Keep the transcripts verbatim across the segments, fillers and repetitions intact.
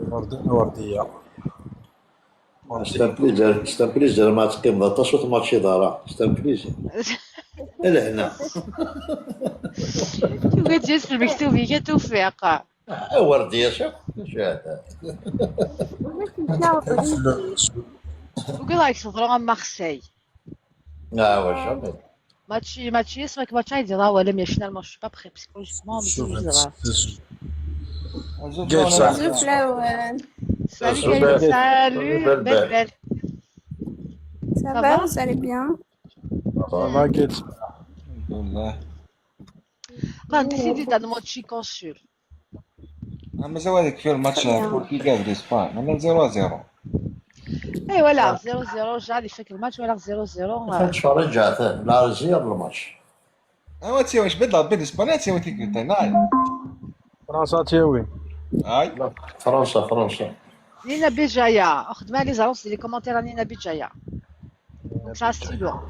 Werdiya. C'est un plaisir, c'est un plaisir ma teqqimeḍ aṭas ur tmaččiḍ ara. C'est un plaisir. Lehna. Tugi ad d-yas lmektub-ik ad tufiq. Werdiya s akk. Ugiɣ ad k-teḍru am Marseille. Ah ouais, jamais. Mačči, mačči, c'est vrai que mačči ay d-yeḍra wala, mais finalement, je suis pas prêt psychologiquement, mais c'est juste grave. Azul fell-awen. Salut, salut, belle, belle. Ça va, vous allez bien? Ça va, Gaël. Alhamdulillah. Quand décidé dans le match consul. Ah, mazal ad yekfi lmatch Portugal d Espagne. Mazal zéro zéro. Eh, voilà, zéro zéro, j'ai les fake match, voilà, zéro zéro. Tfeǧǧer iǧeɛten, la régie le match. Ah, ad tiyawi, jbed la bed Espagne, ad tiyawi tikkelt, naï. Fransa ad tiyawi. Ay. Fransa, Fransa. Nina Bijaya, اخذ مالي زعوص les commentaires Nina Bijaya. Donc ça, c'est lourd.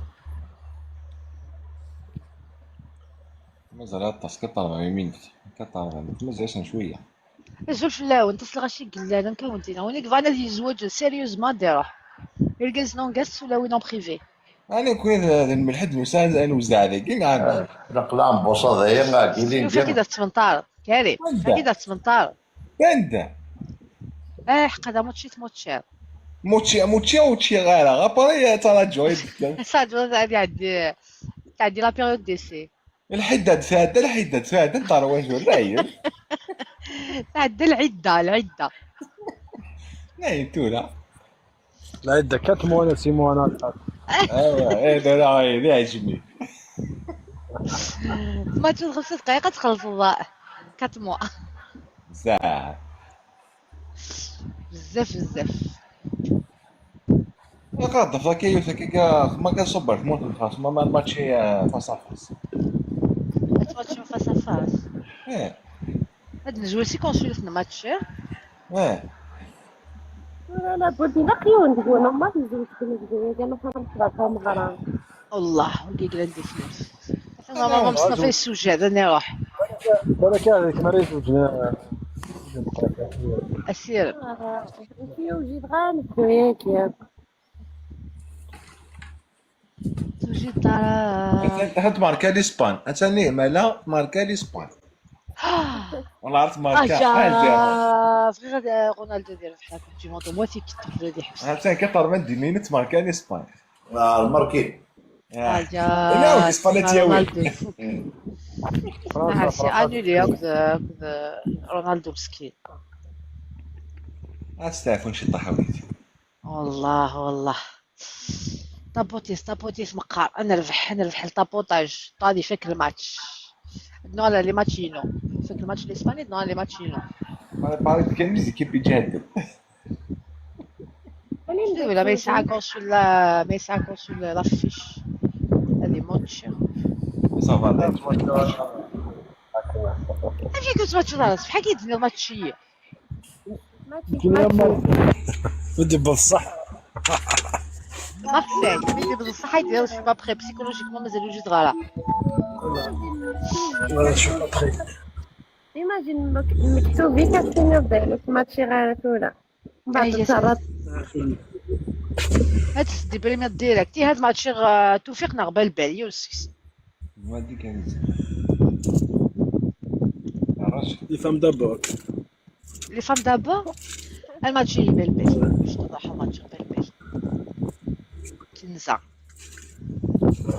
Mazal aṭas, quatre-vingts minutes. Quatre-vingts minutes. Mazal-asen cwiya. Azul fell-awen, ṭṭesleɣ-as i yellan, am kawenti. Win i yebɣan ad yezweǧ sérieusement, ad iruḥ. Irgazen en guest, tulawin en privé. Ani kwi d, d lmelḥ d nusa ad newzeɛ dagi, neɣ? Aql-aɣ nbuṣaḍ aya, agi. Yufa-k-id ad tmenṭareḍ, Karim. Anda? Yufa-k-id ad tmenṭareḍ. Anda? Eh, ḥqa da, mačči tmuččiḍ. Mučči, mučči, ur ččiɣ ara. Après, ad taraǧuḍ ad d-tekkeḍ. Taraǧuḍ ad iɛeddi, tɛeddi la période d'essai. Lḥidda tɛedda, lḥidda tɛedda, nṭer wajur, dayen. Tɛedda lɛidda, lɛidda. Dayen tura. Lɛidda quatre mois, six mois, awa, eh, tura, eh, d iɛejmi. Ma tjud xemsa dqayeq ad txellṣeḍ quatre mois. Bzaf. Bzaf, bzaf. Ilaq ad d-tafeḍ akka yiwet akka, ma kan ṣubber tmurt n xas, ma, ma, mačči, eh, face à face. Ad tmaččim face à face? Eh. Ad nezwir si consulat n match, eh? Eh. Tura labud ilaq yiwen deg-wen, ma tezweǧ deg Lezzayer, kan ur xaṭer tebɣa tameɣra. Allah, ur d-yeglan di tmurt. Normalement, Mustafa yessewjad, ad iruḥ. Balak ad kem ara izewǧen, eh, asir. Ah, yewjed ɣer neddu yagi. Tewjed ara. Atan, atan tmarka Lispan. Atan ih, mala tmarka Lispan. Wala ɛrfet tmarka. Ah, ja. Bɣiɣ ad, eh, Ronaldo ad irbeḥ la Coupe du Monde. Moi, c'est qui tu veux dire. Atan quatre-vingt-dix minutes tmarka Lispan. Ah, marqué. Ah, ja. Ila, Lispan ad t-yawi. Ronaldo ifuk. Ah, c'est annulé, akked, akked Ronaldo meskin. Ad steɛfun ciṭṭaḥ a wid. Wallah, wallah. Taputit, taputit meqqar. Ad nerbeḥ, ad nerbeḥ le tapotage. Ṭal ifak lmatch. Ad nuɣal les matchs-inu. Ifak lmatch n Lispan, ad nuɣal les matchs-inu. Paris, Paris, kan les équipes iǧehden. Wala ma yesɛa consul, ma yesɛa consul l'affiche. Ad imatch. Ça va, amek i kem-tmatcheḍ ara? Ṣbeḥ-agi i d-tenniḍ match-iyi. Ur d-yewweḍ ṣṣeḥ. Marseille, mi d-yewweḍ ṣṣeḥ ay d-yerr, je suis pas prêt, psychologiquement mazal ur wjideɣ ara. Imagine lmektub-ik ad tiniḍ d ayen ur tmatchiɣ ara tura. Mbeɛd ad terreḍ. Ad tesdebrimiḍ direct. Ihi ad matchiɣ, euh, Tewfiq neɣ Balbal, yiwen seg-sen. Moi, dis qu'elle est. Les femmes d'abord. Les femmes d'abord? Ad matchiɣ Balbal. Je te raḥ ad matchiɣ Balbal. Kenza.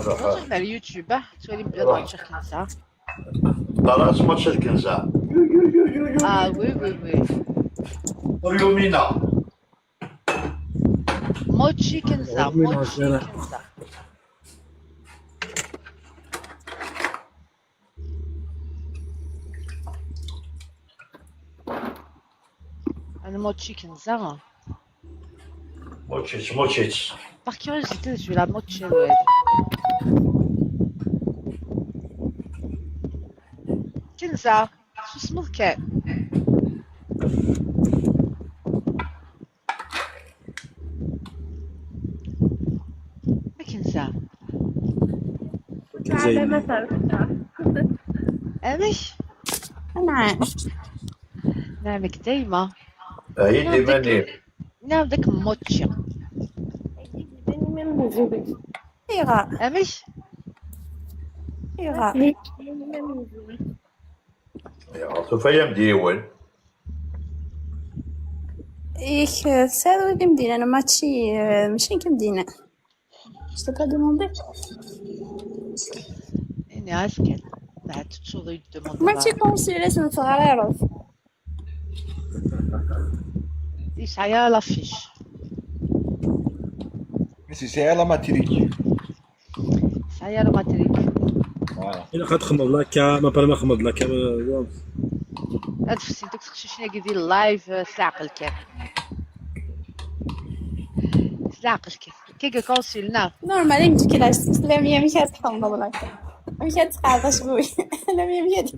Ruḥ ar YouTube, ah, ttwalim bla ad matchiɣ Kenza. Ḍara ad matchiɣ Kenza. Ah, oui, oui, oui. Ur yumina. Mochi Kenza, Mochi Kenza. Ana Mochi Kenza. Mochi, Mochi. Par curiosité, je vais la Mochi, ouais. Kenza, susmeḍ kan. Akken sa. Amek? Nɛam. Nɛamek dayma. Teɛyiḍ iman-im. Nniɣ-am d akken močči. Ayɣer? Amek? Ayɣer? Ayɣer tufa-yam-d yiwen? Yak, eh, tesɛiḍ wid imdinan, mačči, eh, mačči nekk imdinan. Je t'ai pas demandé. Ini-as kan. Ahat tettuḍ i d-demandé. Mačči consul i sen-teɣriḍ. Yesɛa la fiche. Yesɛa la matrique. Yesɛa la matrique. Voilà. Ilaq ad txedmeḍ la cam, après ma txedmeḍ la cam, euh, ad fsint akk teqcicin-agi di live, euh, s leɛqel kan. S leɛqel kan. Kika consul, neɣ? Normal, i nekk kra s teslam, amek ad txedmeḍ la cam? Amek ad tqeɛdeḍ acbuy? Amek ad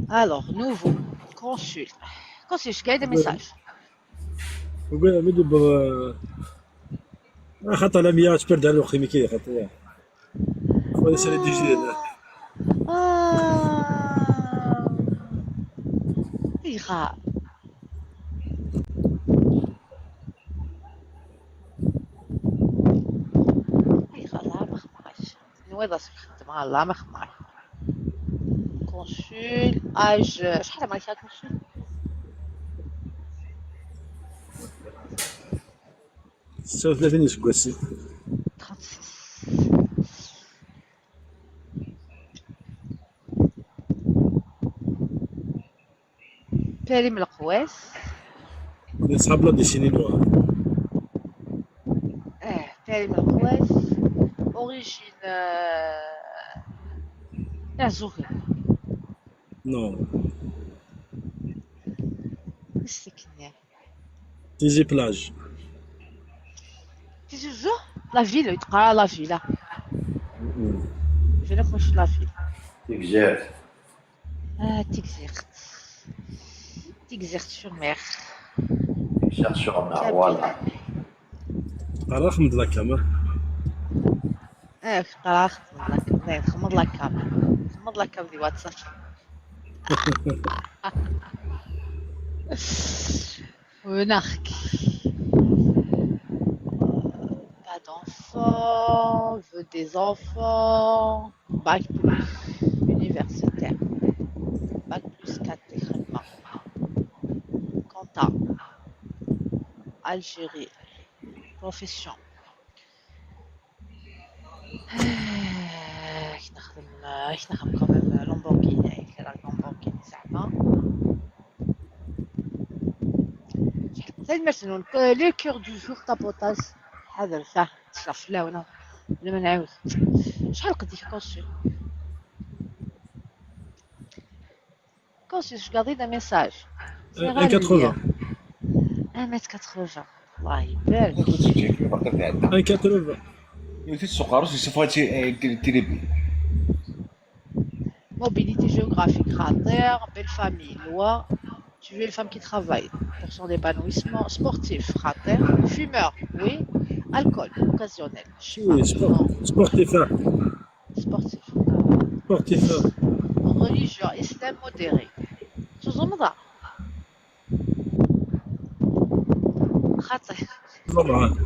Alors, nouveau consul. Consul, je gagne des messages. Ugadeɣ mi d-yewweḍ, eh, xaṭer la miya tperda lweqt imi kidi xaṭer ya. Xwali sali dijdi. Ah. Ayɣer? Ayɣer la ma xmar? Nwiḍ as xeddmeɣ la ma xmar. Consul, âge, acḥal ɛemṛek a consul? Setta u tlatin iseggasen. Trente-six. Périm Leqwas. Nesɛa bla dessinée noire. Eh, Périm Leqwas. Origine, euh, Iɛeẓẓugen. Non. Istikni. Tizi Plage. Tizi Uzzu? La ville, il croit la ville. Mm. Je ne connais la ville. Tigzirt. Ah, Tigzirt. Tigzirt sur mer. Tigzirt sur mer, voilà. Teqqar axem d la cam, ah? Eh, teqqar axem d la cam. Eh, txemmeḍ la cam. Txemmeḍ la cam di WhatsApp. Ur neɣ-k. Pas d'enfants, veut des enfants. Bac plus universitaire. Bac plus quatre, ixedmeɣ. Compta. Algérie. Profession. Ah, كي نخدم، كي نخدم quand même Lamborghini، كي راه Lamborghini زعما. سيد مسنون، le cœur du jour tapotage. حاضر، صح، تشرف، لا، ولا، ولا ما نعاود. شحال قديك كونسول؟ كونسول، je garde un message. Euh, un quatre-vingts. Un mètre quatre-vingts. الله يبارك. Un quatre-vingts. يوتي تسوق عروس يسوفها تي-، آه، تي-، تيليبي. Mobilité géographique خاطر. Belle famille, loi. Tu veux une femme qui travaille pour son épanouissement. Sportif خاطر. Fumeur, oui. Alcool occasionnel. Oui, spor-, sportif, hein. Sportif. Sportif, hein. Religion, islam modéré. تزمضة. خاطر. تزمضة.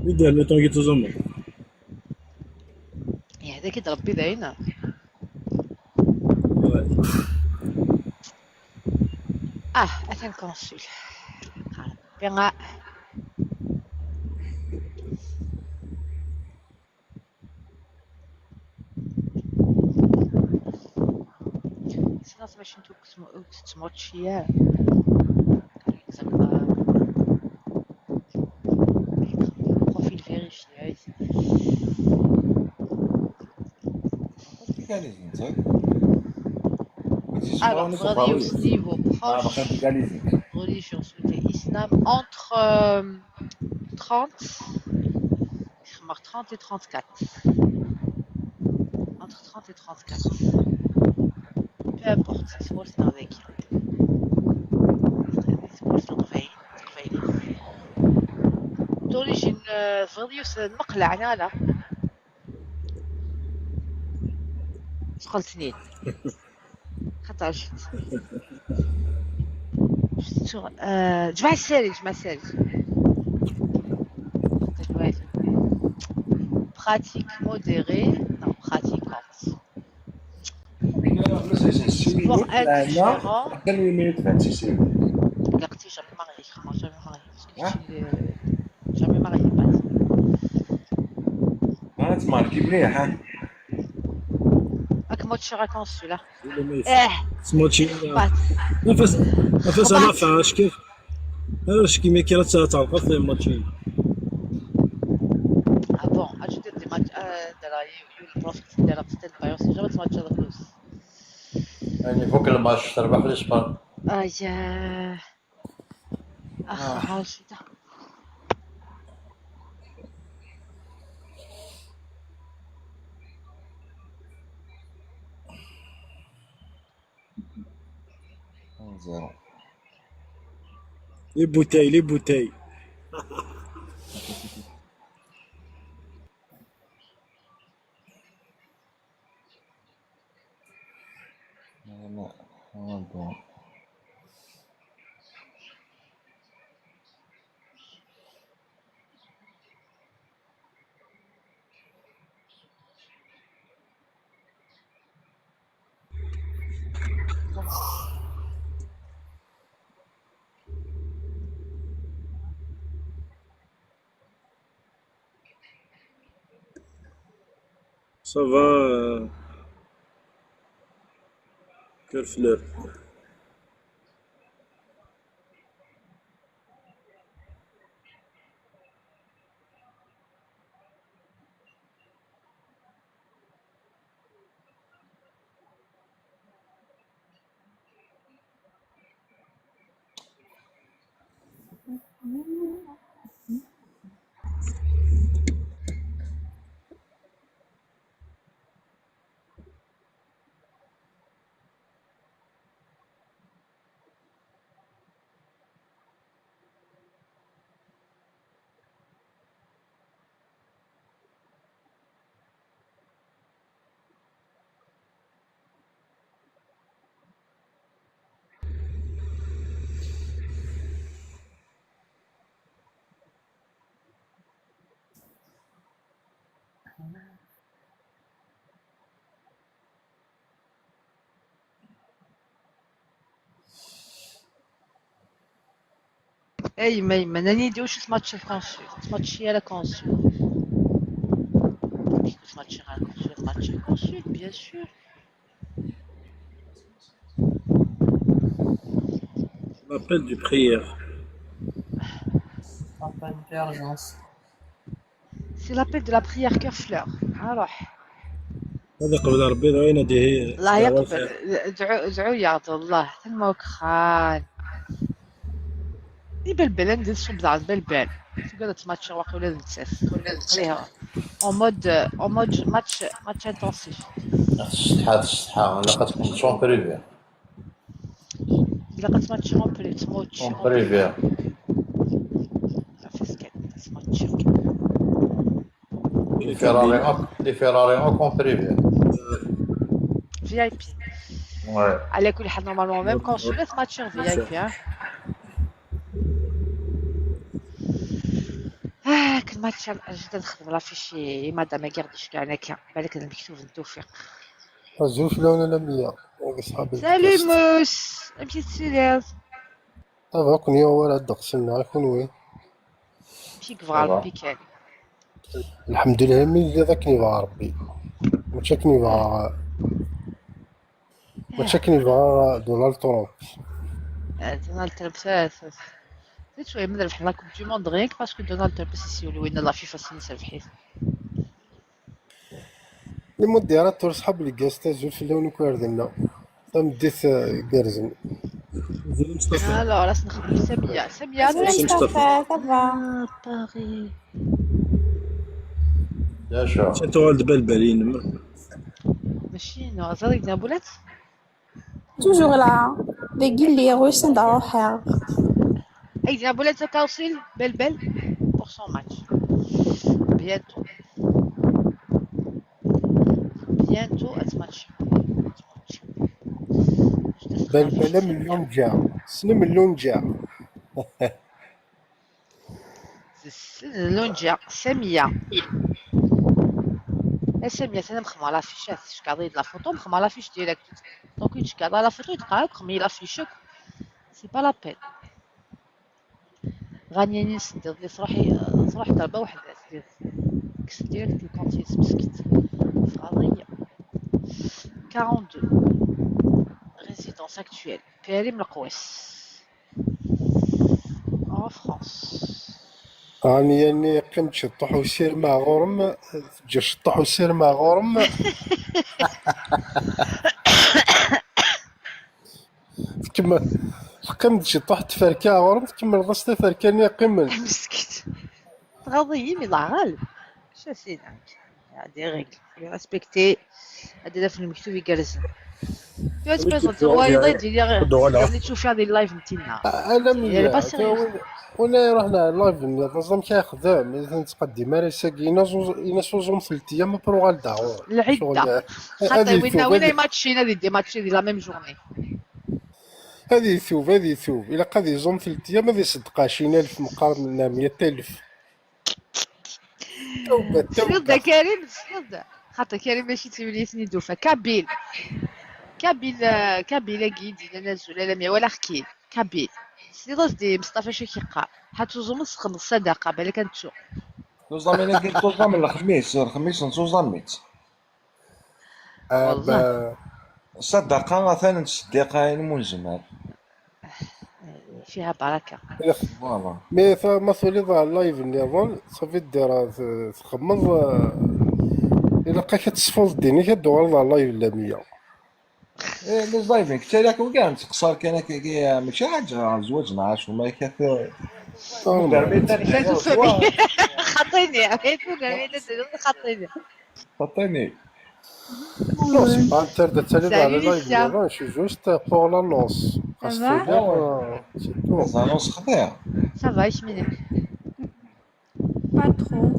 يدير le temps كي تزمض. يا هذاك يد ربي باينة. اه، اثن كونسول. ربي غا. سيناس باش نتو كتموتشي يا زعما. بروفيل فيريفي. Alors, religion, niveau proche. Religion, c'était islam. Entre, euh, trente, trente et trente-quatre. Entre trente et trente-quatre. Peu importe, c'est pour ça avec. C'est pour ça. D'origine, euh, tebɣiḍ yiwet n lmeqleɛ, neɣ ala? Sqeltnin. خاطر شفت. شفت شغل. آه، جمع الساري، جمع الساري. Pratique modérée, non, pratiquante. Sport indifférent. Jamais marié, jamais marié. Parce que je suis, euh, jamais marié, pas. انا تماركي مليح، ها؟ راك ماتش راك اون سولا. ولا ما يفهم. ايه. سموتشي. خبات. نفس نفس انا خبات. فاش كيف؟ انا شكي ميكي راه تعرف في الماتشين. Ah bon, ah, je te dis, match, euh, de la, you, you, le prof, c'est de la petite période, c'est jamais match de plus. يعني فوق الماتش تربح الاسبان. اياه. اخ، هاو شتا. زيرو. Les bouteilles, les bouteilles. لا، لا، لا، بون. Ça va, euh, quelle fleur? اي ما يما، انا نيدي واش سماتش الكونسول، سماتش يا لا كونسول. سماتش غير كونسول، سماتش كونسول، bien sûr. L'appel du prière. Appel d'urgence. C'est l'appel de la prière Cœur Fleur. اروح. هذا قبل ربي، غير ناديه. الله يقبل. ادعو، ادعو يا عبد الله. تما وكخان. يبلبل، ندير شو بضاعة بلبل. تقدر تماتش واقي ولا نتسف. عليها. En mode, en mode match, match intensif. الشطحة، الشطحة، انا قد كنت اون بريفي. الا قد تماتش en privé، تموتش اون بريفي. عرفتي كاع، تماتش. لي فيراري اوك، لي فيراري اوك اون بريفي. في اي بي. وي. على كل حال normalement même quand je suis في ماتش في اي بي، ها. اه، كل ماتش جدا نخدم لا فيشي مادام غير ديش كاع هكا، بالك المكتوب التوفيق. زوج لون انا مية. صحابي سالي موس، امشي تسيريز. طبعا كون يوم ورا الدقس لنا كون وين. مشي كفار البيكان. الحمد لله مي ذاك نيفا ربي. ماشي كنيفا، ماشي كنيفا دونالد ترامب. آه، دونالد ترامب سا- سا- سا- شويه من ربح لا كوب دو موند rien que parce que دونالد ترامب سي سيولي وين لا فيفا سنس ربحيت. لي موديراتور صحاب لي كاس تازول في اللون كوير ديالنا. تمديت كارزن. Alors, là, c'est Samia. Samia, ça va? Ah, Paris. Bien sûr. C'est toi le bel Machine, Azar, il y a un boulet? Toujours là. Des guillis russes dans le hair. Hey, il y a un boulet, ça, Kausil, belle, belle. Pour son match. Bientôt. Bientôt, à ce match. Belle, belle, million de gars. C'est le million de gars. C'est le million de gars. Samia. Eh, Samia, c'est même comment l'affiche, je garde la photo, comment l'affiche directe. Donc, je garde la photo, je garde comme il affiche. C'est pas la peine. غانياني نسدد لي صروحي، صروح ضربة واحدة سديت. كسدير كي كونتي مسكت. فاضية. quarante-deux. Résidence actuelle. Périm Leqouès. En France. غانياني قيم تشطح وسير مع غورم، تجي شطح وسير مع غورم. تكمل. تقيم تجي طاح تفركع غرم، تكمل غاس تفركع ني قيمل. مسكت. تغاضي يمي الله غالب. شاسينا. هادي ريغل. ريسبكتي. هادي لا في المكتوب يقرزن. يا تبي تدور وايضا يدير لي غير. خدوها لها. اللي تشوف هذه اللايف نتينا. انا من يا الباس تا وين، وين رحنا اللايف نظام كيخدم، اذا نتقدم انا ساقينا زوز، انا سوزوم في التيام بروغال داون. العدة. شغل، خاطر هذه وين، يتوب، وين هذه، ماتشين هذه دي ماتشين دي لا ميم جورني. هذه يتوب، هذه يتوب. الا قد يزوم في التيام هذه صدقه عشرين ألف مقارنه مية ألف. توبة، توبة. سير كريم، سير. خاطر كريم ماشي تولي سني دوفا. كابيل. كابيل، آه، كابيل أكيد، إلا نزول، لا مية ولا خكيل. كابيل. سير دي مصطفى شو كيقا. حتى زوم خمس صدقة، بالك أنتو. توزامين كي توزامين الخميس، الخميس نتوزاميت. آه، والله. با-، صدقة مثلًا تصديقة المنزمة. فيها بركة. يا أخي. فوالا. مي ثا-، ما تولي ضاع اللايف اللي يظن، صافي دير، آه، ت-، تخمض، آه، إلا لقاك تصفو الدين، كدور ضاع اللايف لا مية. إيه، لي لايف، كنت راك وكاع نتقصر كان كي، كي، ماشي حاجة، زواج نعاش وما كيف. آه، مدربين تاع الحياة. خطيني، خطيني. خطيني. Non, c'est pas interdit de télé dans les lives, Lucia. Non, je suis juste pour l'annonce. Ça va ? C'est tout. Les annonces خطيرة. Ça va, je suis pas trop.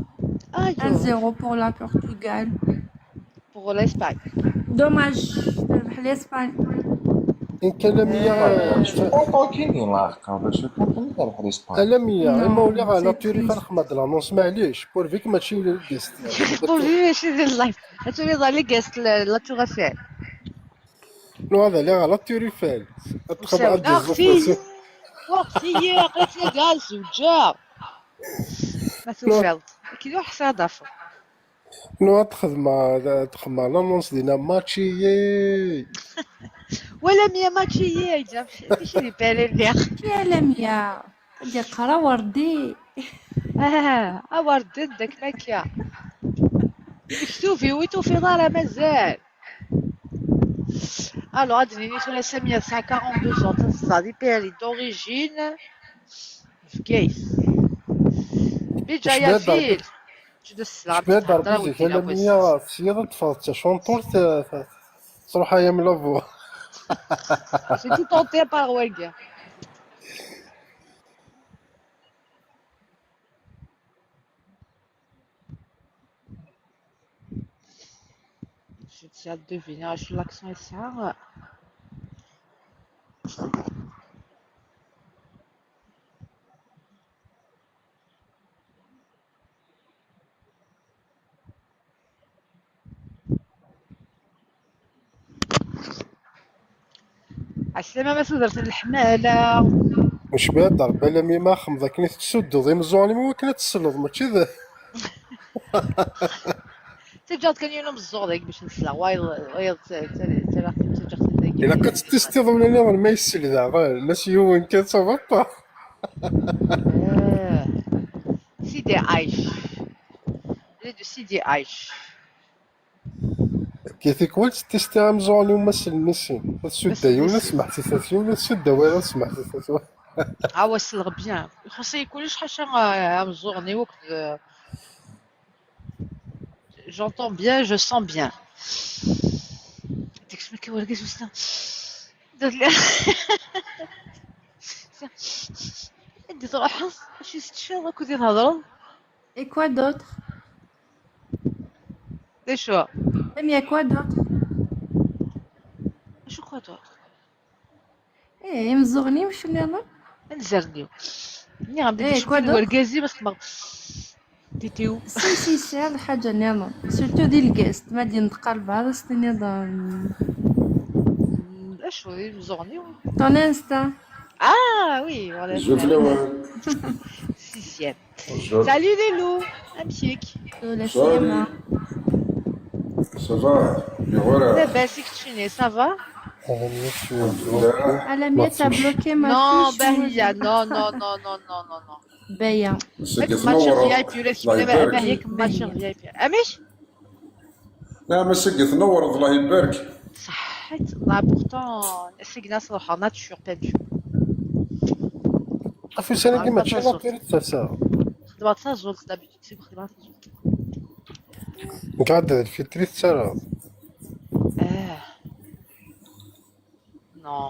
Ah, un zéro pour la Portugal. Pour l'Espagne. Dommage. تربح l'Espagne. إن كان مية. شوفوا كاين الله يحفظك، شوفوا كاين تربح l'Espagne. أنا مية، إما ولا غا لا توري فرق ما دلا، نص معليش، بور فيك ماشي ولا الكاست. بور فيك ماشي ديال اللايف. هاتولي ضالي كاست لا توري فال. نو، هذا اللي غلط توري فال. تخبى عبد الزفر. وقتي، وقتي، قلت لي كاع زوجة. ما توفيض. كي يروح حسن ضافر. نو، تخدم، تخدم لانونس دينا ماتشي. ولا مية ماتشي، جاب شي، شي لي بالي مليح. يا لميا، دي قرا وردي. آه، آه، وردي داك ماكيا. شوفي، ويتو في دارها مازال. الو، هاد النينيس ولا سامية تسعة quarante-deux ans، تنصدع دي بيري دوريجين في كيس. بيجا يا فيل. شباب ضربوزي، كان مية في سيارة تفاضت شونطور ت-، ت-، تروح أيام لافو. سيتي طونتي بار واقع. Je tiens à deviner, je suis l'accent S A. عسلامة ما تدرت الحمالة. مش بهاد الضربة، لا ميما خمضة كنا تسدو ذي مزوغ، مو كنا تسلط، ماشي ذا. تجات كان يوم الزوغ ذاك باش نسلع، وايض، وايض، ت-، ت-، تجات ذاك. إلا قد تستيض ولا نظر ما يسل ذا، غير الناس يوم كان صبطة. آه. سيدي عايش. وليد سيدي عايش. Tikwal testistiɣ amẓuɣ-nni umasel-nni sin. Ad sudda yiwen, ad smeḥsiset yiwen, ad sudda wayeḍ, ad smeḥsiset yiwen. Ah, ouais, c'est bien. Ixuṣṣ-iyi kullec ḥaca, euh, amẓuɣ-nni akked, euh, j'entends bien, je sens bien. Tekcem akka wergaz wis la. Anda truḥeḍ? Acu teččiḍ akked i thedreḍ? Et quoi d'autre? D acu? Même il y a quoi d'autre? Acu quoi d'autre? Eh, imẓuɣen-iw, acu nniḍen? Anzaren-iw. Nniɣ-am-d Eh, acu quoi kan d'autre? Wergaz-im ad xedmeɣ titiw. Si, si, sɛiɣ lḥaǧa nniḍen. Surtout di lgast, ma d-yenṭeq albaɛḍ, ad s-tiniḍ, um, D acu, d imẓuɣen-iw? Ton instinct. Ah oui, voilà. Zut lawan. Sixième. Bonjour. Salut les loups. Amek-ik? Ula Salut. Sima. Ça va? Voilà. Labas, i keččini, ça va? Alamia, t'as bloqué ma Non, fiche, Bahia, moi. Non, non, non, non, non, non, non. Baya. Meskin Match tnewwreḍ. V I P, ula d الله kemm, يبارك. Bahia, match V I P. Amek? لا، مسكي تنور، الله يبارك. صحيت. Pourtant, ass-agi ad ruḥeɣ nature peinture. Ɣef ussan-agi mačči la période tasa. Xedmeɣ taẓult, d'habitude, xedmeɣ taẓult. Nekk ɛad d lfitri tettarraḍ. Ah. Non.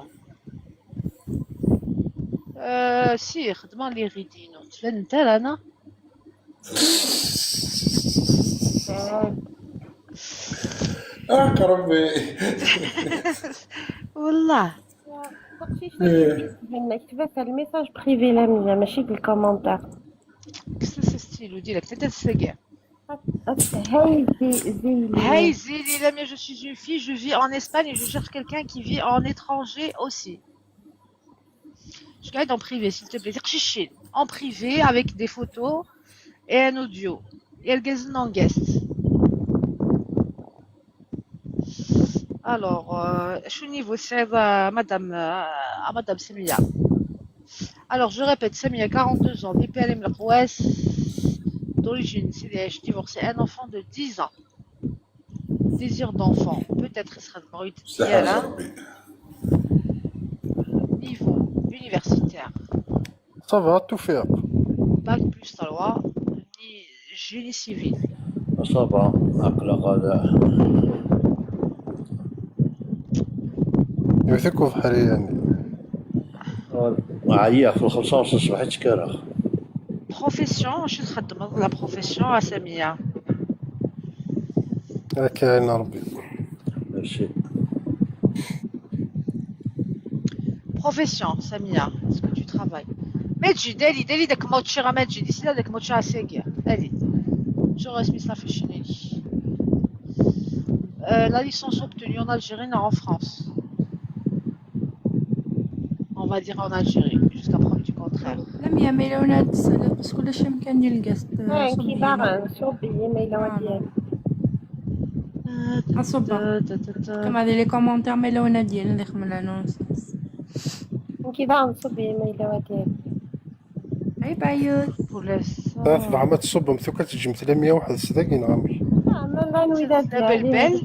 Euh, si, xedmeɣ les rides-inu. Ttbanent ara, neɣ? Ah, Rabbi. والله. تقشيش هنا كتبت الميساج بريفي لميا، ماشي بالكومنتار. كسس ستيلو ديالك، انت تسقع. هاي زي زي هاي زيلي لميا، je suis une fille, je vis en Espagne et je cherche quelqu'un qui vit en étranger aussi. Je gagne en privé, s'il te plaît. تقشيشين. En privé, avec des photos et un audio. Et le gazon en guest. Alors, euh, je suis niveau seize, euh, madame, euh, à madame Samia. Alors, je répète, Samia, quarante-deux ans, D P L M, la Croatie, d'origine, c'est des divorcé, un enfant de dix ans. Désir d'enfant, peut-être, il sera de brut. Salam Rabbi. Niveau universitaire. Ça va, توفيق. Bac plus trois, génie civil. Ça va, aql-aɣ ala. Yewwet-ik ubeḥri, yeɛni. Ɛyiɣ, f lxemsa ɣ ṣṣbeḥ i ttekkareɣ. Profession, acu txeddmeḍ, la profession, a Samia? Akka, ɛin Rebbi. Merci. Profession, Samia, est-ce que tu travailles? Majid, allez, allez, dak ma tchira Majid, ici là, dak ma tchira Sega. Allez. Je reste, mais ça fait chier. Euh, la licence obtenue en Algérie, non, en France. On va dire en Algérie, jusqu'à preuve du contraire. Lamia, ma yella win ad d-tsaliḍ, parce que ulac amkan di lgast. Ah, nekki daɣen, ṣubbi, ma yella wa diri. Aṣubba. Kama di les commentaires, ma yella win ad d-yalin ad ixemmem l'annonce. Nekki daɣen, ṣubbi, ma yella wa diri. Ay bayut. Pour l'instant. Ah, tebɣam ad tṣubbem, tuka teǧǧemt Lamia weḥd-s dagi, neɣ amek? Ah, ma, ma nwi d ad Belle, belle.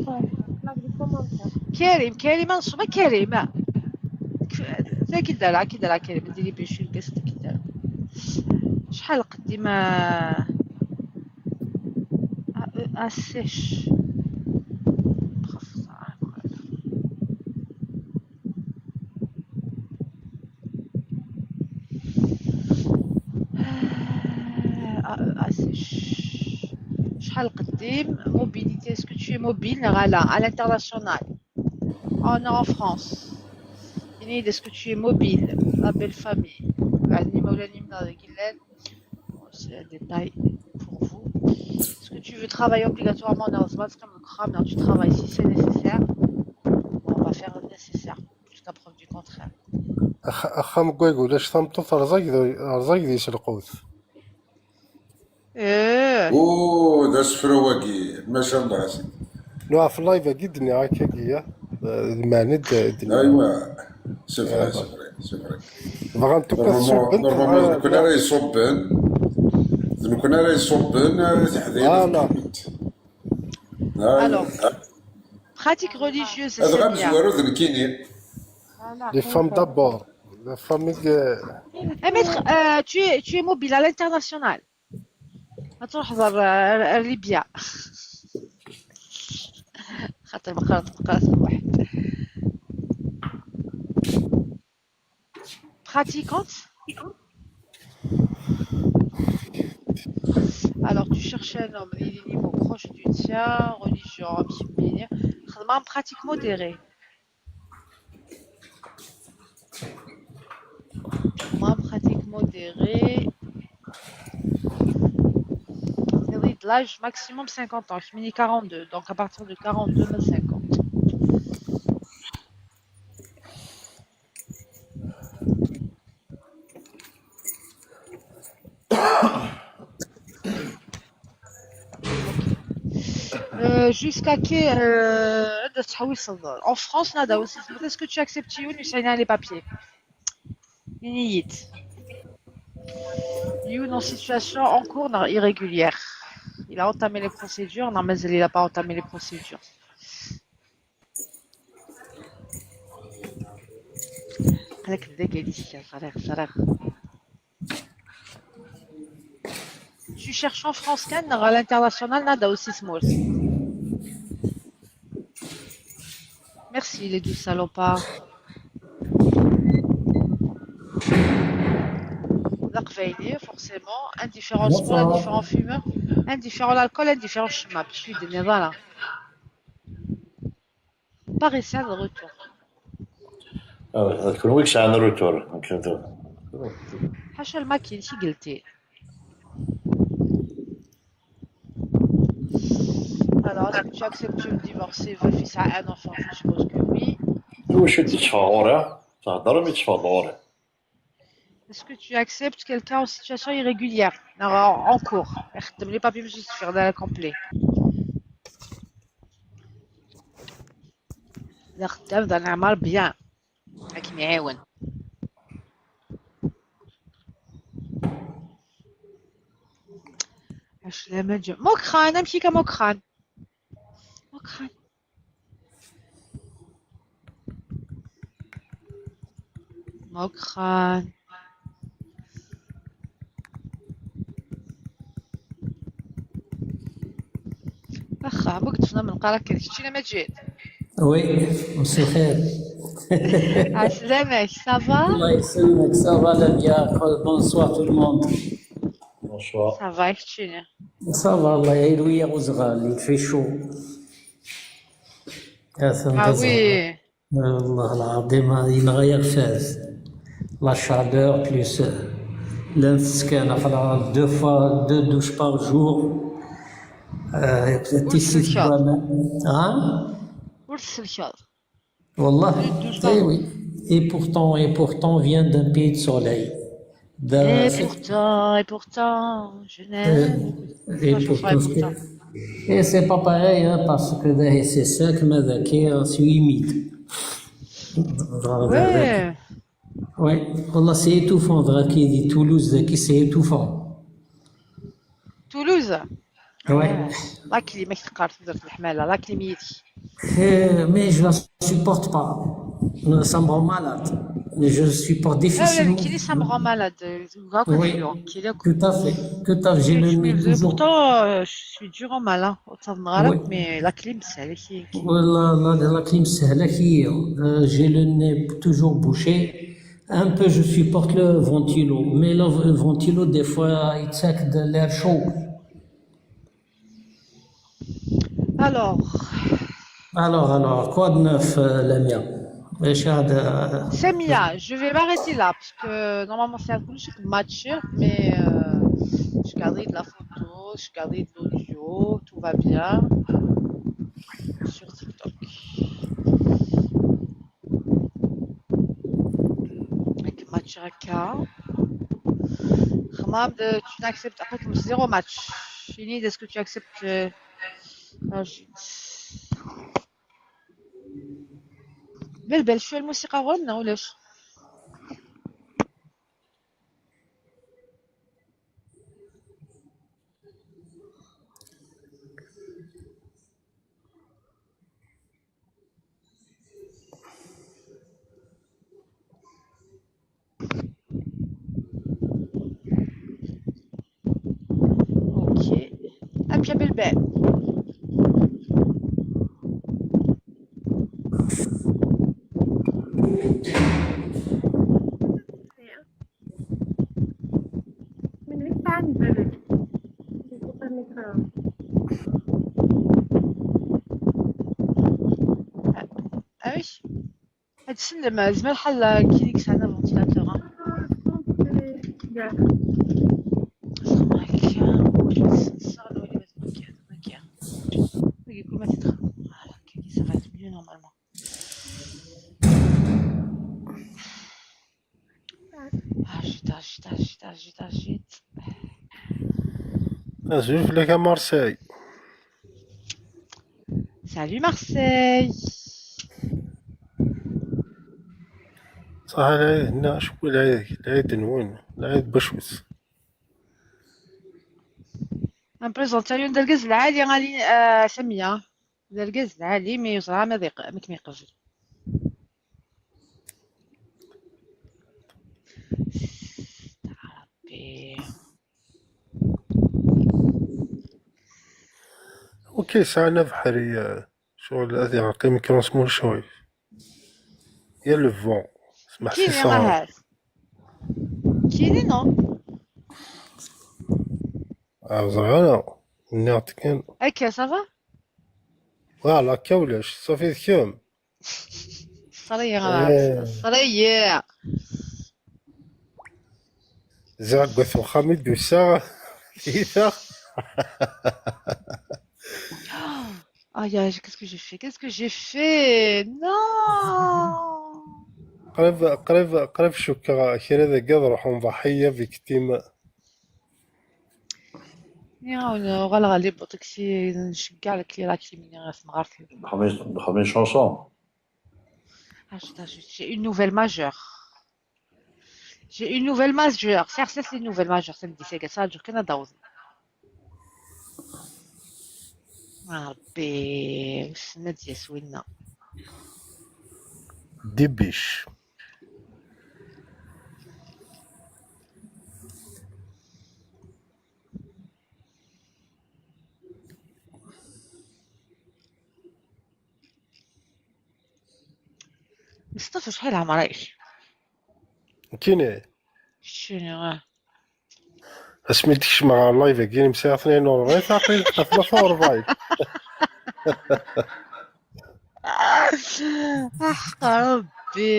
Like les commentaires. Karim, Karim, ad nṣubb a Karim. Tagi d ara, tagi d ara Karim, diri bicir gast tagi d ara. Acḥal qeddim a, a, a sèche. Ah, ah, c'est ch-, شحال قديم. Mobilité, est-ce que tu es mobile? Voilà, à l'international. En, en France. Ini-d, est-ce que tu es mobile? La belle famille. Ɛni imawlan-im neɣ dagi llan? C'est un détail pour vous. Est-ce que tu veux travailler obligatoirement dans le Smalskam, tu travailles si c'est nécessaire? Bon, on va faire le nécessaire. Jusqu'à preuve du contraire. Ax-, axxam n wayg ulac tameṭṭut, rẓag d, rẓag deg-s lqut. Eh. Oh, d asefru wagi, maca Allah a sidi. Nuɣ ɣef live-agi d-nniɣ akkagi, ya. Eh, d meɛna d-, d-, Aywa, c'est vrai, c'est vrai, c'est vrai. Bɣant akk ad Normalement, ṣubbent, normalement, d ah, nekkni ara iṣubben, d nekkni ara iṣubben, eh, tiḥdayin Voilà. ad ddment. Ah, Alors, Pratique religieuse, c'est bien. Les femmes d'abord. La famille. Eh, maître, euh, tu es, tu es mobile à l'international. غتروح تزور، آه، ليبيا. خاطر بقى، بقى واحد. Pratiquante. Alors, tu cherches un homme, il est niveau proche du tien, religion, خدمة pratique modérée. Moi, pratique modérée. Série de l'âge maximum cinquante ans, je mini quarante-deux, donc à partir de quarante-deux à cinquante. Euh, jusqu'à quel, euh, en France, là, est-ce que tu acceptes les papiers? Init. Une situation en cours, non, irrégulière. Il a entamé les procédures, non, mais il n'a pas entamé les procédures. Tu cherches en France, kan, à l'international, nada aussi, Smours. Merci, les deux salopards. L'Aqbayli, forcément, indifférent sport, indifférent fumeur, indifférent l'alcool, indifférent chemin. Je suis des voilà. Parisien de retour. Ah, kunwi yesɛan retour. حاشا الماكين شي قلتي. Alors, est-ce que tu acceptes de divorcer, va fils à un enfant? Je suppose que oui. Iwacu d-tetteffeɣ ɣur-i? Thedder mi d-tetteffeɣ ɣur-i. Est-ce que tu acceptes quelqu'un en situation irrégulière? Non, en cours. يخدم les papiers باش يصير complet. لا خدام، dans la mal bien. راك معاون. عسلامة جا مكران، امشي كمكران. مكران. مكران. واخا، وقفنا من قراك كتشتينا مجيد. Oui, مساء الخير. عسلامة، ça va؟ الله يسلمك، ça va Lamia, bonsoir tout le monde. Bonsoir. Ça va, كتشينا. Ça va, الله يهيل ويا غزغال، il fait chaud. Ah oui. والله العظيم ينغير فاز. La chaleur plus la نتسكن خلاص deux fois, deux douches par jour. آه، تيسي تبان. ها؟ ورث الشهر. والله. Eh oui. Et pourtant, et pourtant, on vient d'un pays de soleil. Et pourtant, et pourtant, je n'aime. Et pourtant, et c'est pas pareil, hein, parce que c'est sec, mais c'est humide. Ouais. Oui, والله c'est étouffant, ذاكي دي Toulouse, ذاكي c'est étouffant. Toulouse. Oui. La clim, كيما تقار تقدر الحمالة، la clim يدي. Eh, mais je la supporte pas. Ça me rend malade. Je supporte difficilement. كيلي ça me rend malade. Oui. Tout à fait. Tout à fait. J'ai le nez toujours. Pourtant, euh, je suis durement malade. Autant de malade, mais la clim, c'est elle qui. La, la, la clim, c'est elle qui. Euh, j'ai le nez toujours bouché. Un peu, je supporte le ventilo, mais le, le ventilo, des fois, il tient de l'air chaud. Alors. Alors, alors, quoi de neuf, euh, Lamia? ايش هذا؟ Samia, je vais m'arrêter là parce que normalement c'est un peu le match, mais euh, je garde de la photo, je garde de l'audio, tout va bien sur TikTok. هاك match هكا. خمام، tu n'acceptes pas, zéro match. Init, est-ce que tu acceptes, euh, ah, je- بالبال شوية الموسيقى غنى ولاش؟ Kabelbal. Ah oui. Ad tsellem, zmer ḥal kini yesɛan aventilateur, ha? Xedmeɣ akka, ur yettsenṣer, ur yettsenṣer. Wagi, wagi, kul ma tedxel. Voilà, kaki, ça va être mieux normalement. Agite, agite, agite, agite, agite. Azul fell-ak a Marseille. Salut Marseille. صح، العيد هنا شوي، العيد، العيد نوين، العيد بشوس. Nprézenti-awen d argaz lɛali, ali, ah, Samiya. D argaz lɛali, mi yeẓra ma d iq-, ma kem-iqbel. Rebbi. Ok, sɛan abeḥri, eh, ccɣel ad iɛreq imikru s mucwif. Ya le vent, smeḥ si Kini, ṣṣahar. Ahat. Kini, non? Ah, ẓriɣ ara. Nniɣ-d kan. Akka, ça va? Voilà, akka ulac. Ṣafi d kemm. Ṣṣriya, eh. Ṣṣriya. Ziɣ deg wat uxxam i d-usaɣ. Tiyita. Aïe, aïe, qu'est-ce que j'ai fait? Qu'est-ce que j'ai fait? Non! Qrib, qrib, qrib cukkeɣ kra dagi ad ruḥen ḍaḥiya, victime. Nniɣ-awen, uɣaleɣ ɣer les boutiques, nceggeɛ la clim-nni ɣer temɣart-iw. Nxeddem, nxeddem une chanson. Ajet, ajet, j'ai une nouvelle majeure. J'ai une nouvelle majeure. Serset les nouvelles majeures, tameddit-agi, ad ttṛaǧuɣ kan ad d-awḍen. A Ṛebbi, wissen ma ad d-yas winna. Dépêche. Meṣṭafa, acḥal ɛemṛ-ik? Nekkini? Keččini, ah. Asmi d-kecmeɣ ɣer live-agi, imsiɣ tnayen u rebɛin, taqil ɣef tlata u rebɛin. Aḥeqq Ṛebbi.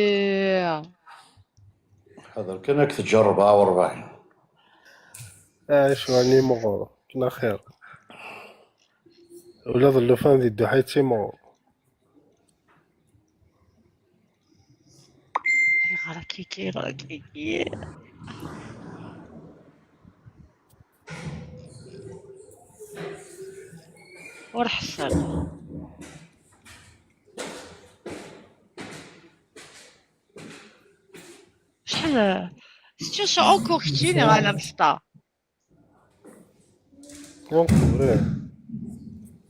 Ḥader kan, ad k-teǧǧ rebɛa u rebɛin. Ah, acu ɛni meɣɣer? Kna xir. Ula d llufan di dduḥ yettimɣur. Ayɣer akkiki, ayɣer akkiki? Ur ḥṣel. Acḥal, c'est une chanson en cours keččini, neɣ ala mecṭa? En cours, eh.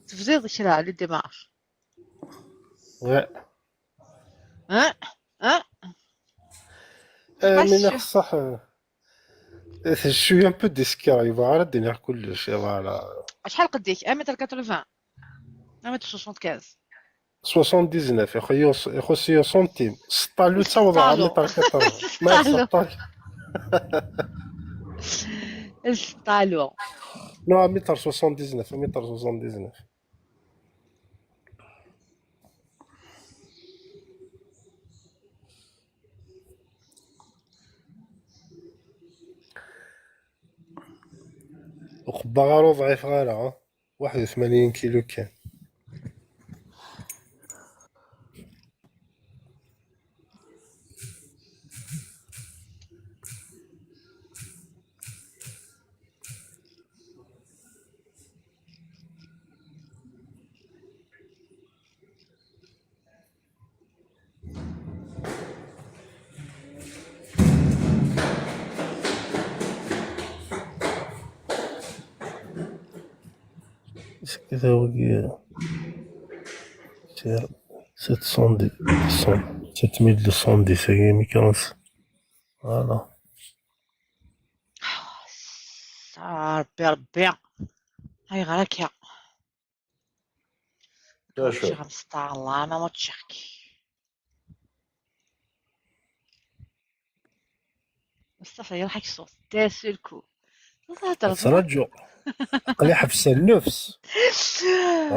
Tebdiḍ kra, les démarches. Ouais. Hein? Hein? Eh, mais sûr. Xṣaḥ, eh, je suis un peu disquer, yebɣa ara d-iniɣ kullec, voilà. Acḥal qedd-ik? Un mètre quatre-vingts? Un mètre soixante-quinze. Soixante-dix-neuf, ixuṣṣ-iyi uṣentim. Seṭṭalu ttawḍeɣ à mètre quatre-vingts. Ma seṭṭalu. Seṭṭalu. Non, à mètre soixante-dix-neuf, à mètre soixante-dix-neuf. Uqebbaɣ ara ur ḍɛifeɣ ara, ha? واحد وثمانين كيلو كان. Est-ce que ça veut dire, c'est sept cent dix, sept mille deux cent dix, c'est une mécanique. Voilà. Ah, Ṛebbi, Ṛebbi. Ayɣer akka? D acu? Ččiɣ amesṭar, la, ma ma ččiɣ-k. Mustafa, يروح يصوت. D'un seul coup. Teẓra, teẓra. Ttṛaǧu. Aql-i ḥebseɣ nnefs.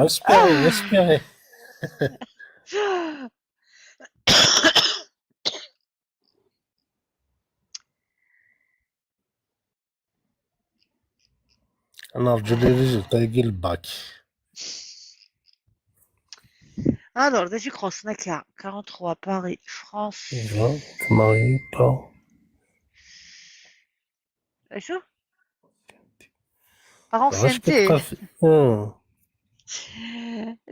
Respirez, respirez. Nerǧu les résultats-agi n le bac. Alors, d acu i ixuṣṣen akka? Quarante-trois, Paris, France. Iva, te maries pas. Acu? Par ancienneté.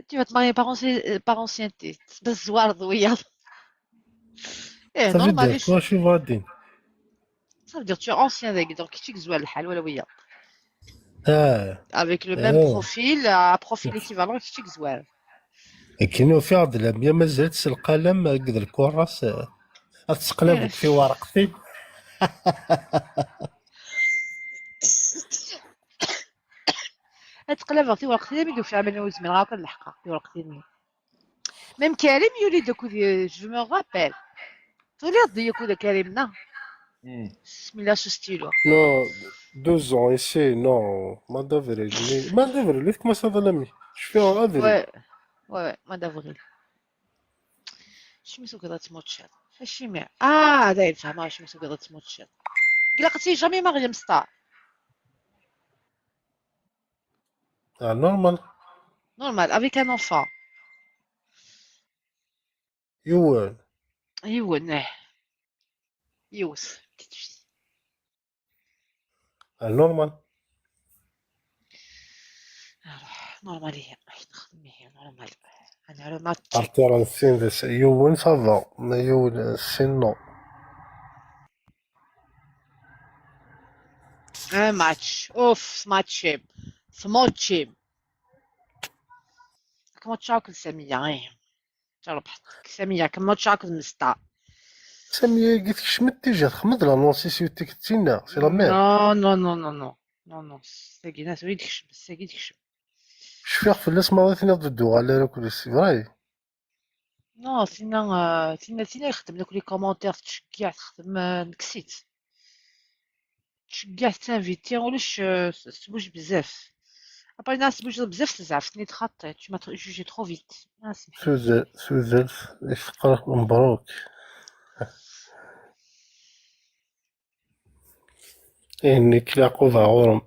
Tu vas te marier par, anci- euh, par ancienneté. Tbezwareḍ wiyaḍ. Eh, Ça veut normal, dire quoi, je suis vadin? Ça veut dire tu es ancien, donc tu es wala wiyaḍ. Ah, Avec le même Oh. profil, un profil équivalent, tu es wala. Akken ufiɣ-d Lamia mazal-tt s lqalem akked lkuras, eh, ad teqlab deg tiwerqtin. Ad qlabeɣ tiwerqtin mi d-ufiɣ aman ur zmireɣ akk ad leḥqeɣ tiwerqtin-nni. Même Karim yuli-d akked, je me rappelle. Tuliḍ-d akked Karim, neɣ? Smilla s stylo. Non, deux ans ici, non. Ma d'avril, mais ma d'avril, il commence à l'ami. Je fais en avril. Ouais, ouais, ouais, mois d'avril. Acimi tugiḍ ad tmuččiḍ? Acimi? Ah, dayen fehmeɣ acimi tugiḍ ad tmuččiḍ. Ilaq ad tili jamais mariée, Star. Ah, normal. Normal, avec un enfant. Yiwen. Yiwen, eh. Yiwet, petite fille. Ah, normal. Alors, normal, هي. راح تخدم، هي normal. أنا على ما Partir n sin d yiwen, ça va. Mais yiwen, sin, non. Un match. Ouf, match. Match. Comment tu as que Samia, hein? تربحت. Samia, comment tu as que Mista? Samia, tekcem-d déjà, texmeḍ la non si c'est que tu tiens, c'est la merde. Non, non, non, non, non. Non, non. Sagina, c'est lui qui c'est lui qui Je suis fell-as ma d-tiniḍ d dduɣal ara kuli, c'est vrai. Non, tinna, euh, tinna, tinna ixeddem akk les commentaires, tettceggiɛ, texdem, euh, nekkes-itt. Tettceggiɛ, tettinviti, ulac, euh, s-, tbuj bezzaf. Après, nna tbuj bezzaf, tezɛef, tenna txaṭi, tu m'as tr-, jugé trop vite. Ah, c'est Suzal, suzal, yefqer, mebruk. Eh, nekk leɛquba ɣur-m.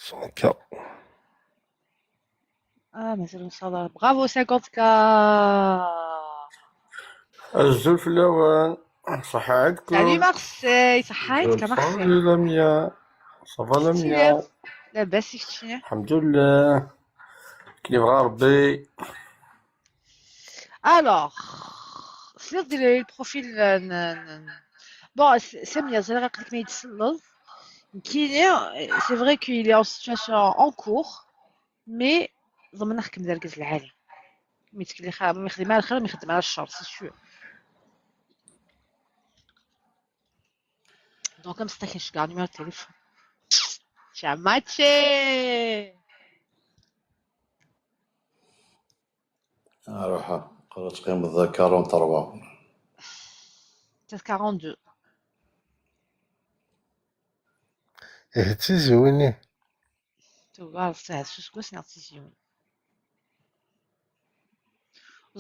Cinq K. Ah, mazal ur nessaweḍ ara. Bravo, cinquante K. Azul fell-awen. Ṣaḥa ɛedkum. Salut Marseille, صحيت كما خير. Salut Lamia. Ça va Lamia? لاباس كيفك؟ الحمد لله. كي يبغى ربي. Alors, c'est le profil, euh, n-, n-, bon, c'est, c'est mieux, c'est vrai que c'est vrai qu'il est en situation en cours, mais ضمن نحكم ذا الجزء العالي. Mais تقول لي خا-، ما يخدم على الخير، ما يخدم على الشر، c'est sûr. Donc, comme c'est un numéro de téléphone. Chamache. Aruḥ, qrib tqqimeḍ da quarante-trois. Peut-être quarante-deux. Eh, d tiziwin-i. Tugar s s useggas neɣ d tiziwin.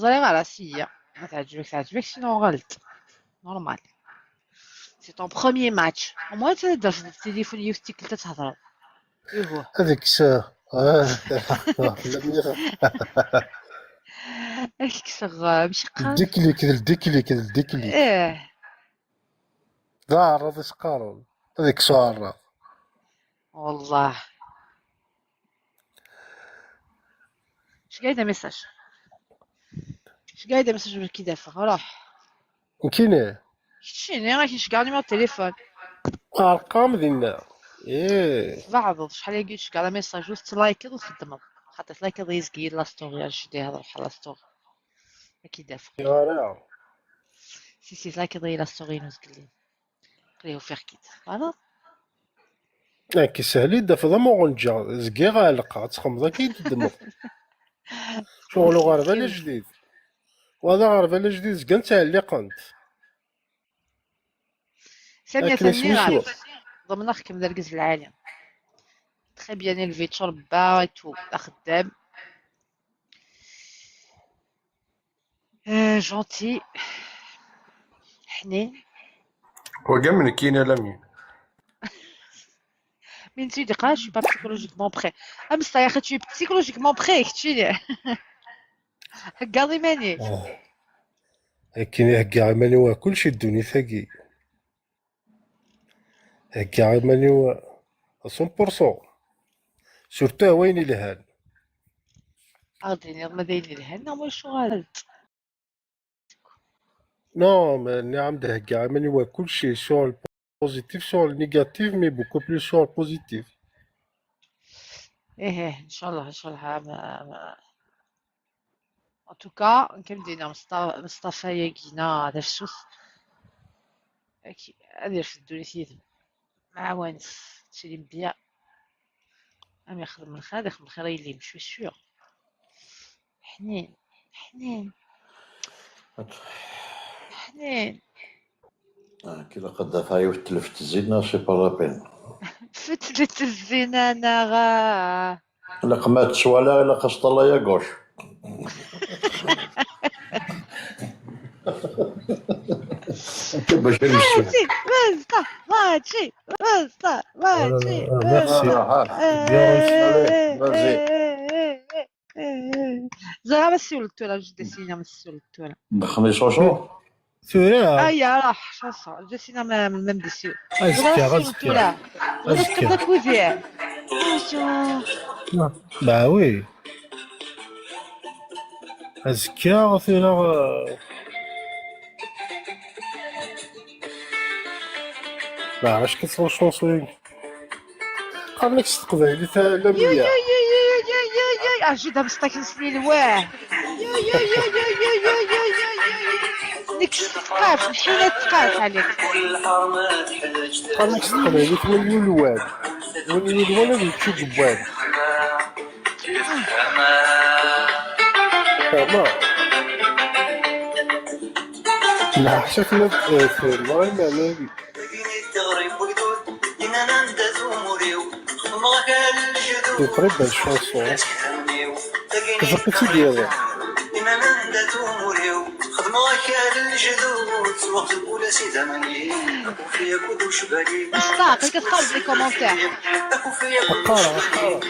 Ẓriɣ ara siyya. Ma teɛǧeb-ak, teɛǧeb-ak, sinon uɣal-d. Normal. C'est ton premier match. Au moins, tu as le téléphone, yiwet tikkelt ad thedreḍ. Ihuh. Ad kkseɣ. Ah, Ad k-kkseɣ, euh, mecqa. Ddiklik, d ddiklik, d ddiklik. Eh, D aɛraḍ i s-qqaren. Ad kkseɣ aɛraḍ. والله. اش قاعد message؟ اش قاعد message من كي دافع؟ روح. Nekkini? Keččini, ɣa-k nceggeɛ numéro de téléphone. Arqam dinna. Tbeɛdeḍ, acḥal agi ur d-tceggɛeḍ amessage, ur tettlaykeḍ, ur txeddmeḍ. Xaṭer tlaykeḍ yezgi la story, ar jdi yehder bḥal la story. Ad k-id-afeɣ. Ara. Si, si, tlaykeḍ la story-inu zgelli. Qli ufiɣ-k-id. Twalaḍ? Nekk ishel-iyi-d tafeḍ am uɣenǧa, zgiɣ ɛelqeɣ, ad txemmeḍ akka i d-teddmeḍ. Ccɣel uɣerbal ajdid. Wa d aɣerbal ajdid, zgan ttɛelliqen-t. Samia, akken tanemmirt. Ḍemneɣ-kem d argaz lɛali. Très bien élevé, tturebba et tout, d axeddam. Euh, gentil. Ḥnin. Wagi am nekkini a Lamine. Min tu dis, je suis pas psychologiquement prêt. Ah, mais ça y est, tu es psychologiquement prêt, tu es. Heggaḍ iman-ik. Ah. Akken i heggaɣ iman-iw ɣer kullec i ddunit-agi. Heggaɣ iman-iw à cent pour cent. Surtout ɣer wayen ilhan. Ad d-tiniḍ ma d ayen ilhan neɣ ma lecɣal. Non, mais nniɣ-am-d heggaɣ iman-iw ɣer kullec, sur le positif, sur le négatif, mais beaucoup plus sur le positif. Ih, ih, ncallah, ncallah, ma, ma, en tout cas, nekk am d-yenna Mustafa, Mustafa-yagi-na d afsus. Ad irfed ddunit yid-m. Mɛawanet, tilim bien. Am ixdem lxir, ad ixdem lxir i yelli-m, je suis sûr. Ḥnin, ḥnin. Ḥnin. Ah, ilaq ad d-afeɣ yiwet n tleft zzin, neɣ c'est pas la peine. Fetlet zzin-a, neɣ, ah. Ilaq ma tettwala, ilaq aseṭṭalay à gauche. Akka bac ad nessu. Mačči, mazqa, mačči, mazqa, mačči, ah, merci. Mazqa. Ah, ah, bien reçu. Allez, vas-y. Ẓriɣ ma ssiwlet tura, jidda sina ma ssiwlet tura. Dexxen i ṣuṣu? Tura? Aya, raḥ, ṣuṣu. Jidda sina ma, ma m-d-ssiwel. Azekka, azekka. Tura. Azekka. Tura. Bah oui. Azekka, tura, euh, bah, est-ce que c'est une chanson? Qqaren-ak s teqbaylit a Lamia. Yuy, yuy, yuy. Ah, jid amestak n snilwah. Yuy, yuy, yuy. Nekk s tqaf, lḥila tqaf, Alex. Qqaren-ak s teqbaylit win yulwan. Win yulwan ad yečč uǧewwan. Fehmeɣ. Leḥsab la tfehmeḍ iman-im. C'est très belle chanson. Tfeq-itt-id yiḍ. Ass-a, aql-ik ad teqqareḍ les commentaires. Qqareɣ, qqareɣ.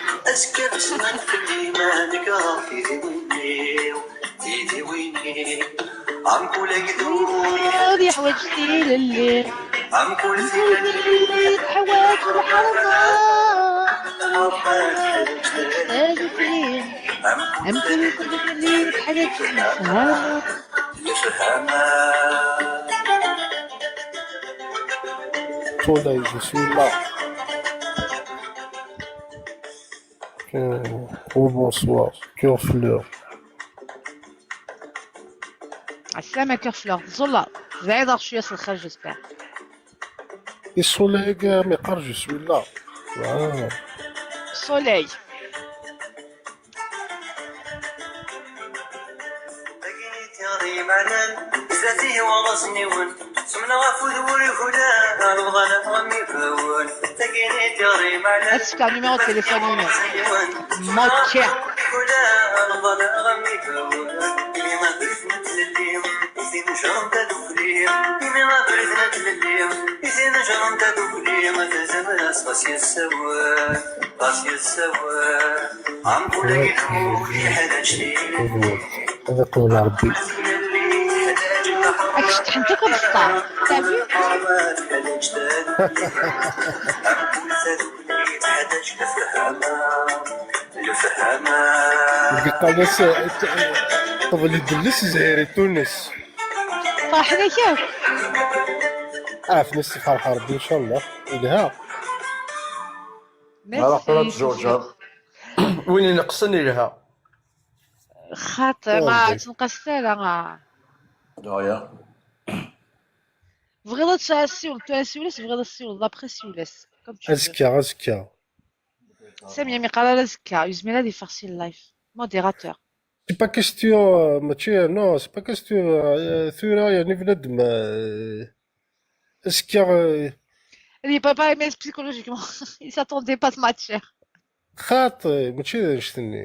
Ur yeḥwaǧ tilelli. Mkul tilelli teḥwaǧ lḥerma. Lḥerma teḥtaǧ tilelli. Mkul tilelli teḥwaǧ lḥerma. Soleil, je suis là. Euh, oh, bonsoir, Cœur Fleur. Aslam, Cœur Fleur. Zola, Zaïd Archie, c'est le j'espère. Et Soleil, gars, mais quand je suis là. Ah. Soleil. Ad tefkeḍ numéro de téléphone-inu. Moquer. Ad iqbel Ṛebbi. Ad k-ceṭṭḥent akk abeṣṭa. T'as vu? Deg ṭṭalas, qbel idles zhir i Tunes. Ferḥen-ak akk. Ɛafen-as, ferḥ Ṛebbi, ncallah. Ilha. Ara qqel ad tzuǧer. Win ineqsen ilha. Xaṭer, ma tenqaset ara. Daya. Tebɣiḍ ad tsiwleḍ tura, siwel-as, tebɣiḍ ad tsiwleḍ après, siwel-as. Comme tu veux. Azekka, azekka. Sami mi qqar ara azekka, yezmer ad yeffeɣ si live. Modérateur. C'est pas question, euh, mačči, non, c'est pas question, euh, tura, yani, bnadem, euh, azekka, euh, Il est préparé, mais psychologiquement, il s'attendait pas de matcher. Xaṭi, mačči d annect-nni.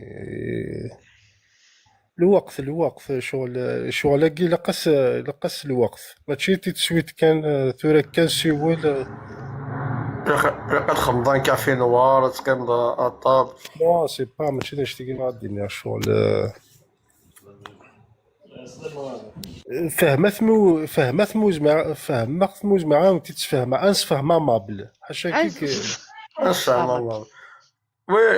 Lweqt, lweqt, ccɣel, ccɣel-agi ilaq-as, ilaq-as lweqt. Mačči titswit kan, euh, tura kan siwel, euh. Ilaq ad xemḍen kafi nwar, ad teqqimeḍ a ṭṭab. Non, c'est pas, mačči d annect-agi ad d-iniɣ ccɣel, euh. Fehmet mu, fehmet mu zmeɛ, fehmeɣ mu zmeɛ ad tent-id-sfehmeɣ, ad nsfehmeɣ mabel. Ḥaca kik. Nsfehmeɣ mabel. Oui,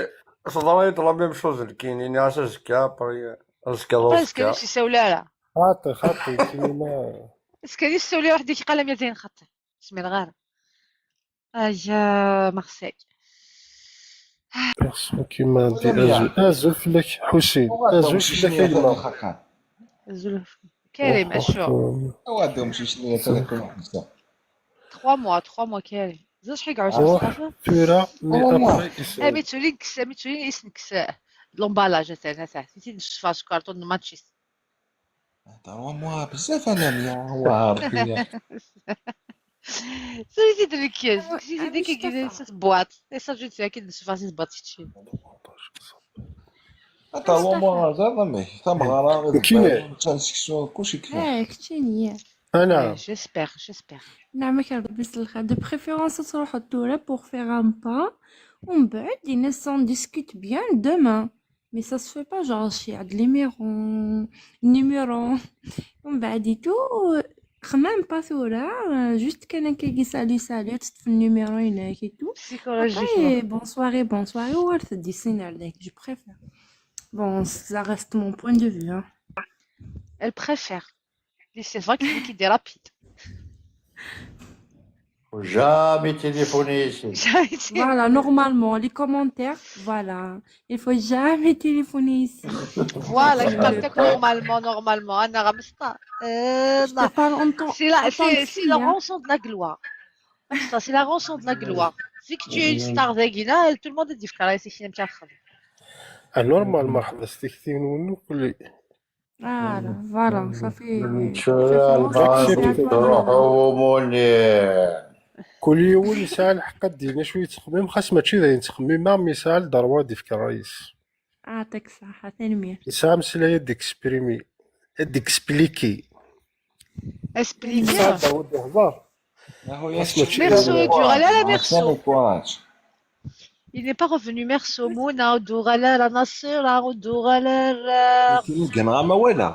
teḍra-yi-d la même chose nekkini, nniɣ-as azekka, après, azekka d Après, azekka. Azekka ur s-isawel ara. Xaṭi, xaṭi, nekkini ma. Azekka ur s-isawel ara, waḥed-ik iqal am yazayen xaṭi. Ur zmireɣ ara. Ay, euh, Marseille. Personne qui m'a dit azul, azul fell-ak, Ḥusin. Azul fell-ak, a gma. Azul. Karim, acu? Awa d umcic-nni atan akken ḥebseɣ. Trois mois, trois mois, Karim. Ẓer acḥal yeɛɛu Ruḥ Mustafa? Tura, mais Trois mois. Après, is- Ami tulin kkes, ami tulin isnekkes l'emballage atan, atan. Titi d ccfa, ce carton de match. Trois mois, بزاف انا مية. واه ربي. Titi d lkyez, titi d kik cette boîte. Et ça, je sais qu'il ne se fasse une boîte ici. Trois mois زاد mais تمغرا كاين. تنسكسيون كلشي كفاح. اه كتشيني. انا J'espère, j'espère. نعمك ربي يسلخها. De préférence تروحوا ل Tours pour faire un pas ومن بعد الناس on discute bien demain. Mais ça se fait pas genre شي عاد numéro numéro ومن بعد et tout خمام pas ثورة. Juste كان كيجي salut salut تطفي ال numéro هناك et tout. Psychologiquement. Après bonne soirée bonne soirée ورث دي سينار داك je préfère. Bon, ça reste mon point de vue, hein. Elle préfère. Et c'est vrai qu'il dit rapide. Faut jamais téléphoner ici. Voilà, normalement, les commentaires, voilà. Il faut jamais téléphoner ici. Voilà, je parle normalement, normalement. Anna Ramsta. Euh, Je te parle en tant C'est la, en tant c'est, que c'est fille, la hein. Rançon de la gloire. Ça, c'est la rançon de la gloire. Vu que tu es une star dagina, tout le monde est différent. C'est qui n'aime pas. Ah, normal, مرحبا s tikti-nwen akk. Voilà, voilà, ça fait. نشرى الباص تروحوا ومولين. كل يوم يسعى الحق دينا شوية تخميم، خاص ماشي داين تخميم، ما يسعى الدروات ديال الرئيس. يعطيك الصحة، ثانميرت. يسعى مسلا يد اكسبريمي، يد اكسبليكي. Expliquer. يسعى داود يهضر. راهو يا خاص ماشي Merceau, يدور على لا عرفتها Merceau. الكوراج. Il n'est pas revenu Merceau. Mouna, ودور على ناصر، ودور على كاين كان غا ما ولا.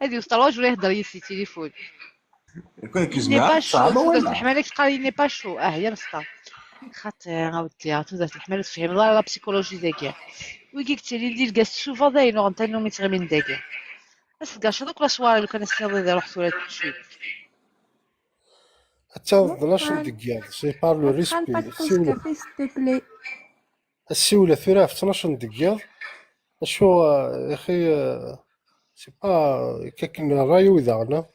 هذه وسط الواج ولا يهضر يسي تليفون. يكون Il n'est كيزمع pas صعب chaud. تقدر ولا. تلحم عليك تقال il n'est pas chaud. اه يا مسطا. خاطر عاودتيها تقدر تلحم عليك تفهم لا لا psychologie داكيا. ويجيك تالي اللي لقى السوفا داينو غنتا نومي تغمين داكيا. بس كاع شنو كل soirée لو كان السير يروح ثورة تشوي. حتى اثناش دقيقة، c'est par le شحال respect. باك بوز السيولة، كافي s'il te plaît؟ السيولة ثورة في اثناش دقيقة. اشو، آه، يا اخي، آه، c'est pas كاكن رايو داغنا.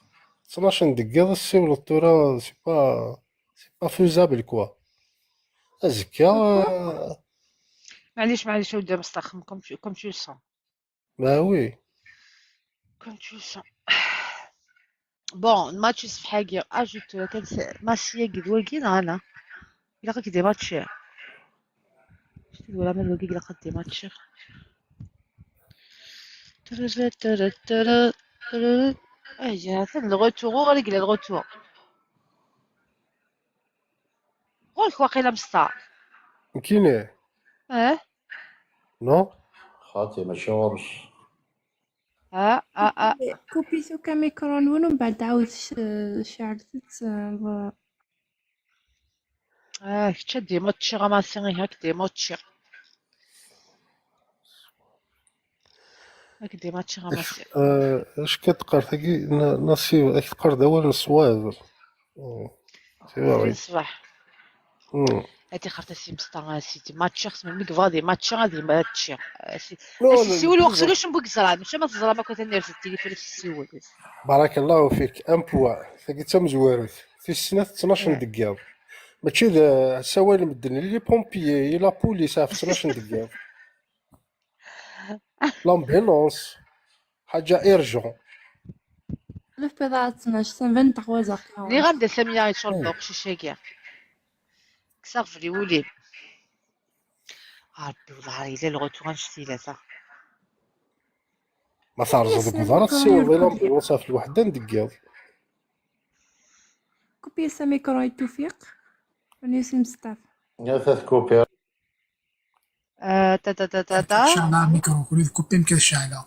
اثناش دقيقة السيولة ثورة، c'est pas، c'est pas faisable quoi. ازكا، آه، معليش معليش اودي مستخم comme tu comme tu le sens. Bah oui. Comme tu le sens. Bon, الماتش في حاجة اجوت كان ماشي قد وقينا انا. الا كنت دي ماتش. شتي ولا من وقي الا كنت دي ماتش. ترى ترى ترى ترى. اي هذا le retour، هو غير le retour. غير واقيلا مسطا. كيني؟ اه. Non. خاطي ماشي غرس. اه اه اه. كوبي سوكا ميكرون ومن بعد عاود ش- شعلت. اه كنت دي ماتش راماسي هاك دي ماتش. هاك دي ماتش راماسي. آه، اش كتقر ثقي؟ ن- نصيب اش تقر دوا نصواب. أوه، c'est vrai. الصباح. Hmm. Ad ixert a si Msṭa, a sidi, ma ččiɣ, s melmi yebɣa ad, ma ččiɣ, ad, ad ččiɣ. A si-, non, a si-, non, siwel, non, uqsel, non. Acu n bu yeẓra, mačči ma teẓram akk ad nerret tilifun ad tessiwel. Barakallahu fik, un point. Tagi d tamezwarut. Tis snat, ttnac n deg yiḍ. Mačči d, eh, ssawalen medden, les pompiers, la police, ɣef ttnac n deg yiḍ. L'ambulance. Ḥaǧa urgent. Lef biḍa ttnac, vingt-trois heures. Nniɣ-am-d a Samiya yeččur-d uqcic-agi. Kkes aɣbel i wul-im. A Ṛebbi, wellah yella lɣutu annect-ila ta. Ma terẓeḍ deg uḍar, ad tessiwḍeḍ i l'ambulance ɣef lweḥda n deg yiḍ. Kupi-as amikru i Tufiq. Ur yessin Msṭafa. Ata tkupi. Euh, ta, ta, ta, ta, ta. Cɛla mikru, kuli tkupi-m kan cɛla.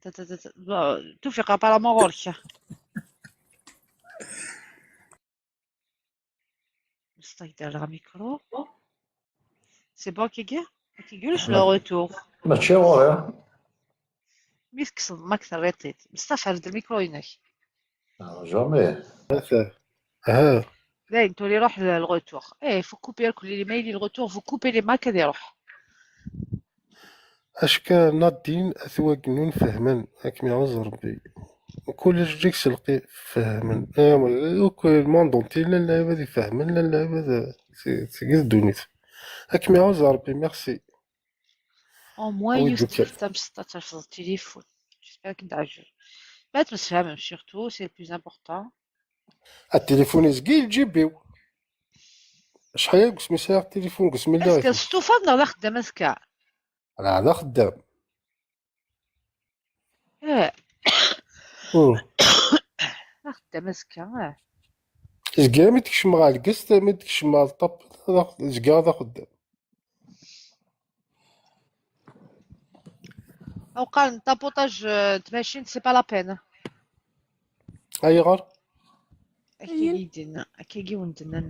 Ta, ta, ta, ta. Bon, Tufiq, apparemment ɣur-k. Msṭa yedder ɣer mikru. C'est bon, kigi? Kigi, ulac le retour. Mačči ɣur-i. Mi tekkseḍ, ma k-terriḍ-t-id. Msṭafa, err-d lmikru-inek. Ah, jamais. Ata. Aha. Dayen, tura iruḥ le, le retour. Eh, faut couper, les mails, le retour, faut couper les mics, ad iruḥ. Acka Nadine, at wagennun fehmen, ad kem-iɛuzz Rebbi. Kul ajeǧǧig s lqi fehmen. Eh, le monde entier, llan lɛibad ifehmen, llan lɛibad, eh, seg, seg ddunit. Ad kem-iɛuzz Rebbi, merci. Au moins, oui, yiwet tefelt tamseṭṭa, terfeḍ tilifun. J'espère que d-ɛjeb. Ma temsefhamem, surtout, c'est le plus important. Atilifun izga i lǧib-iw. Acḥal aya deg usmi sɛiɣ tilifun, deg usmi lliɣ. Est-ce que testufaḍ neɣ d axeddam azekka? Ala, d axeddam. Eh. Hmm. D axeddam azekka, eh. Izga mi d-kecmeɣ ɣer lgest, mi d-kecmeɣ ɣer ṭṭap, d ax-, zgiɣ d axeddam. Aw qqaren tapuṭaj, euh, n tmacint, c'est pas la peine. Ayɣer? Akkagi i d-yenna, akkagi i wen-d-nnan,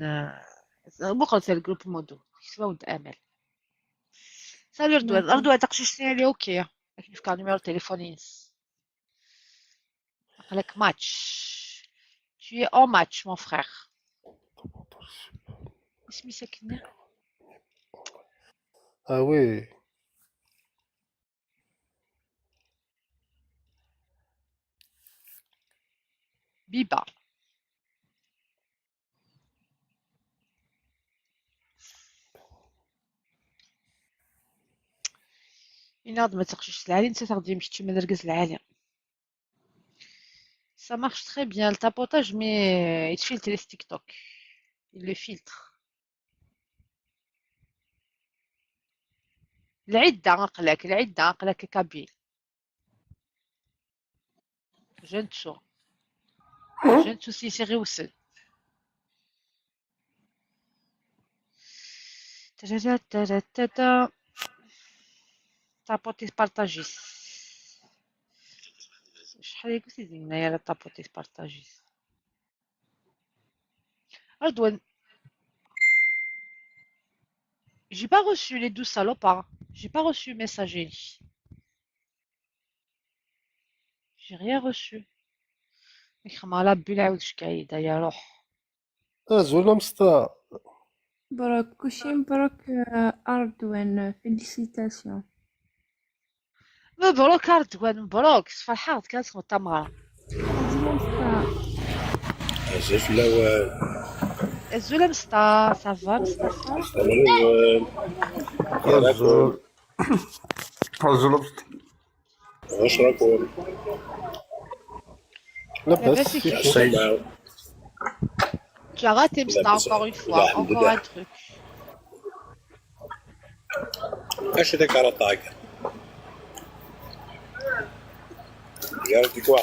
euh, muqlet ar groupe Modo, tekteb-awen-d Amal. Salut Ardouane. Ardouane, taqcict-nni elle est ok. Ad k-nefk numéro téléphone-ines. Aql-ak match. Tu es en match, mon frère. Isem-is akken? Ah oui. Biba. Yenna-d ma d taqcict lɛali, nettat aɣ-d-yemmekti ma d argaz lɛali. Ça marche très bien, le tapotage, mais il filtre les TikTok. Il le filtre. العدة أقلك، العدة أقلك كابيل. جنتو. جنتو سي سي غيوسن. ترارا ترارا تاتا. Tapoter, partager. شحال يقول سيدي هنايا لا tapoter, partager. Ardouane. J'ai pas reçu les douze salopards. J'ai pas reçu message. J'ai rien reçu. يخمى على بي العود شكايدة يا روح. Azul a Msṭa. مبروك، كلشي مبروك، آه، أردوان، félicitations. مبروك أردوان، مبروك، فرحات كانت مؤتمرة. أزول أمسطا. أزول فلاون. أزول أمسطا، ça va مصطفى؟ السلام عليكم. أزول. أزول أمسطا. واش راكم؟ لاباس. لاباس يا كيف؟ سيد. Tu as raté, Msta, encore une fois. Encore un truc. اش هذاك على طاقة؟ يا ودي كوا.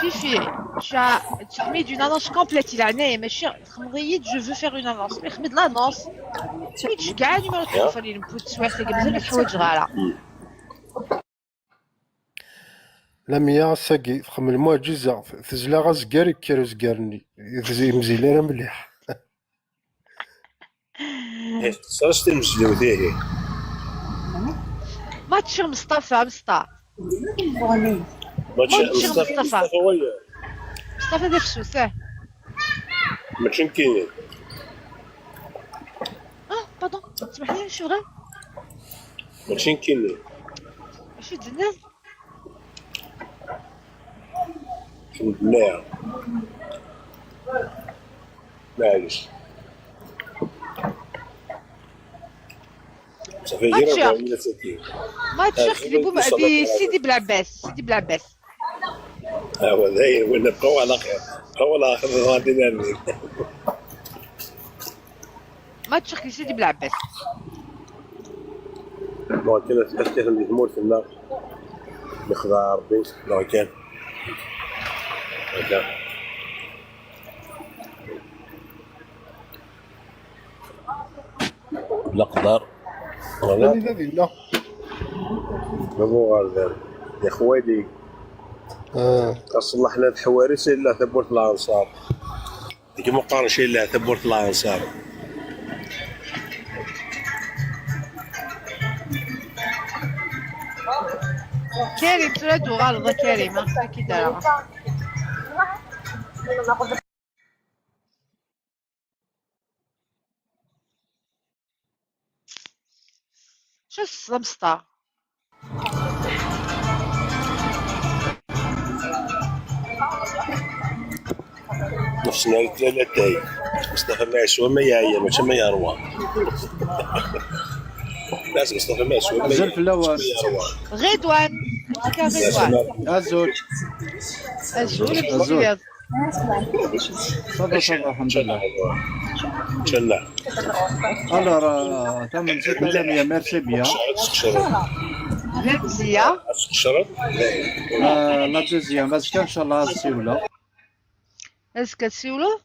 Fifi, tu as, tu as mis d'une annonce complète, il a né, mais cher, je veux faire une annonce. Mais خمد l'annonce. Tu as un numéro de téléphone, il me peut souhaiter que vous avez le choix de là. Lamia, ass-agi txemmel lmuɛǧiza, tezla azgar, yekker uzgar-nni, ur yemzil ara mliḥ. Teqṣer-as timezliwt, ihi. Ma teččiɣ Msṭafa, Msṭa. Ma teččiɣ Msṭafa, Msṭafa. Msṭafa waya. Msṭafa d afsus, ah. Mačči nekkini. Ruḥ ccɣel. Mačči nekkini. Acu d-tenniḍ? Alḥemdulillah. Maɛlic. Safi Mačči. Gira. Ma tchuq di, Bou- di Sidi Belɛebbas, Sidi Belɛebbas. Ah, wa dayen, win nibqa wala xir. Bqa wala xir, ẓran din armin. Ma tchuq di Sidi Belɛebbas. Bon, kan ad tefkaten di tmurt-nneɣ. Nexdeɛ Rebbi, neɣ kan. Akka. Leqder. Wala. Anida dinna? Baba uɣerdan. Ixwali. Ah, Aṣellaḥ n At Ḥwaris illa tawwurt n Lɛenṣer. Deg Muqerrec illa tawwurt n Lɛenṣer. Karim, tura d-tuɣaleḍ a Karim, aql-ak-id ara. Acu tesseḍ a Mesṭar? Nefsen ar tlata tay. Mustafa ma yeswa ma yeɛya, mačči ma yerwa. Nas Mustafa ma yeswa ma Azul fell-awen. yerwa. Ridwan, amek akka Ridwan? Azul. Azul, Azul. amek telliḍ? Ça va, ça va, alḥemdulillah. Čenna. Alors, euh, tamenzut, madame, merci bien. Ad tqecreḍ. Lamziya. Ad tqecreḍ. Euh, la deuxième, azekka, inchallah, ad siwleɣ. Azekka ad siwleḍ?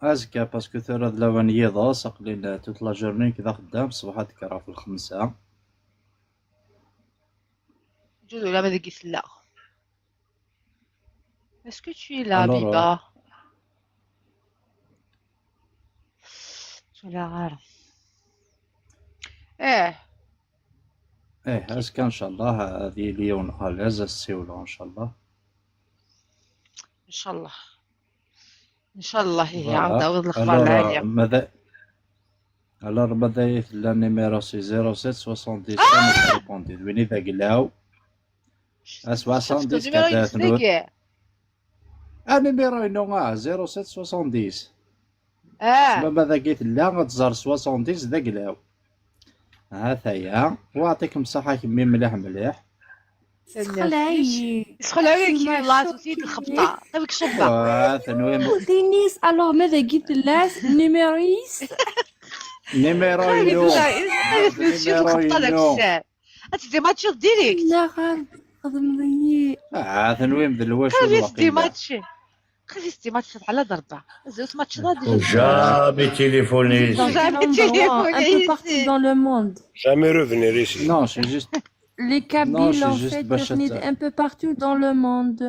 Azekka, parce que tura d lawan n yiḍes, aql-in toute la journée nekk d axeddam, ṣṣbeḥ ad d-kkreɣ ɣef lxemsa. Ǧud, ulamma deg i tella. Est-ce que tu es là, Alors, Biba? Tura ara. Eh, Eh, azekka, inchallah, ad yili yiwen à l'aise, ad siwleɣ, inchallah. inchallah. Inchallah, ihi, Voilà. ɛawed awiḍ lexbar Alors, lɛali. euh, mada, alors, mada i tella numéro c'est zéro sept soixante-dix, répondez. D win i d aglaw. Ah, soixante-dix, Numéro kata, yesdeg. Ah, numéro inu, ah, zéro sept soixante-dix. Ah, Ma, ma dagi tella, ad tẓer soixante-dix d aglaw. Ha-t-aya. Wa, yeɛṭikem ṣṣeḥḥa kemmi mliḥ mliḥ. Sexleɛ-iyi. Yesxelɛu-ik Cuma laẓ choqué. Ur tt-id-xebṭeɣ. Awi-k cebba. Wa, tanwim. Ur d-ini-s, alors ma dagi tella-s, numéro-is. Numéro inu. Numéro inu. Ad tdimatchiḍ direct. Neɣ ad txedmeḍ-iyi. Ah, tanwim d lwacu Qrib d i waqila. tdimatchi. Qrib i tdimatchiḍ, ɛla d Rebbi. Azul tmatchiḍ ad Jamais téléphoné. Dans Jamais un endroit un peu téléphoné partout ici. Dans le monde. Jamais revenir ici. Non, c'est juste. Les Non, Kabyles, c'est en juste fait, باش on est ت- un peu partout dans le monde.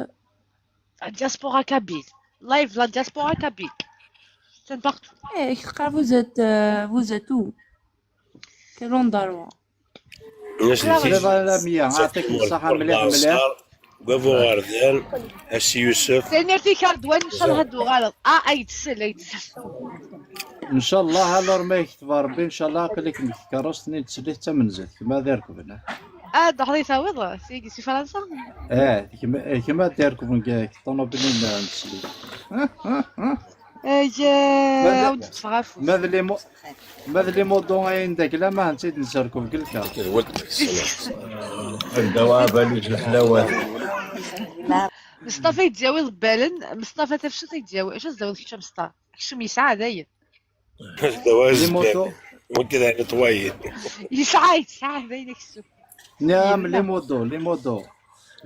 La diaspora kabyle. Live la diaspora kabyle. C'est partout. Eh, vous êtes, euh, vous êtes où? Quel endroit? Nnas Très bien, la mia. Yeɛṭikem ṣṣeḥḥa mliḥ mliḥ. Baba uɣerdan, a Si Yusef. Tanemmirt-ik a Ridwan, inchallah ad d-tuɣaleḍ. Ah, ay d-tsel, ay d-tsel. Inchallah, alors ma yekteb Rebbi, inchallah, aql-ikem deg tkeṛṛust-nni n teslit d tamenzut, kemm ad irkben. Ad d-tawiḍ, tigi si Fransa. Eh, kemm, eh, kemm ad d-irkben deg, deg ṭumubil-nni n teslit. Ay, Ma d- ad d-ṭṭfeɣ afus. Ma d les mo-, ma d les mots d'ordre ay n dagla, ma hent-id-nserkeb deg lkar. Anda wa abalij leḥlawat. Meṣṭafa ay d-yawi iḍebbalen, Meṣṭafa tafsut ay d-yawi. Acu ad d-tawiḍ kečč a Meṣṭafa? Aksum yesɛa dayen. Les motos. Wagi d netwayen. Yesɛa, yesɛa dayen aksum. Nniɣ-am les motos, les motos.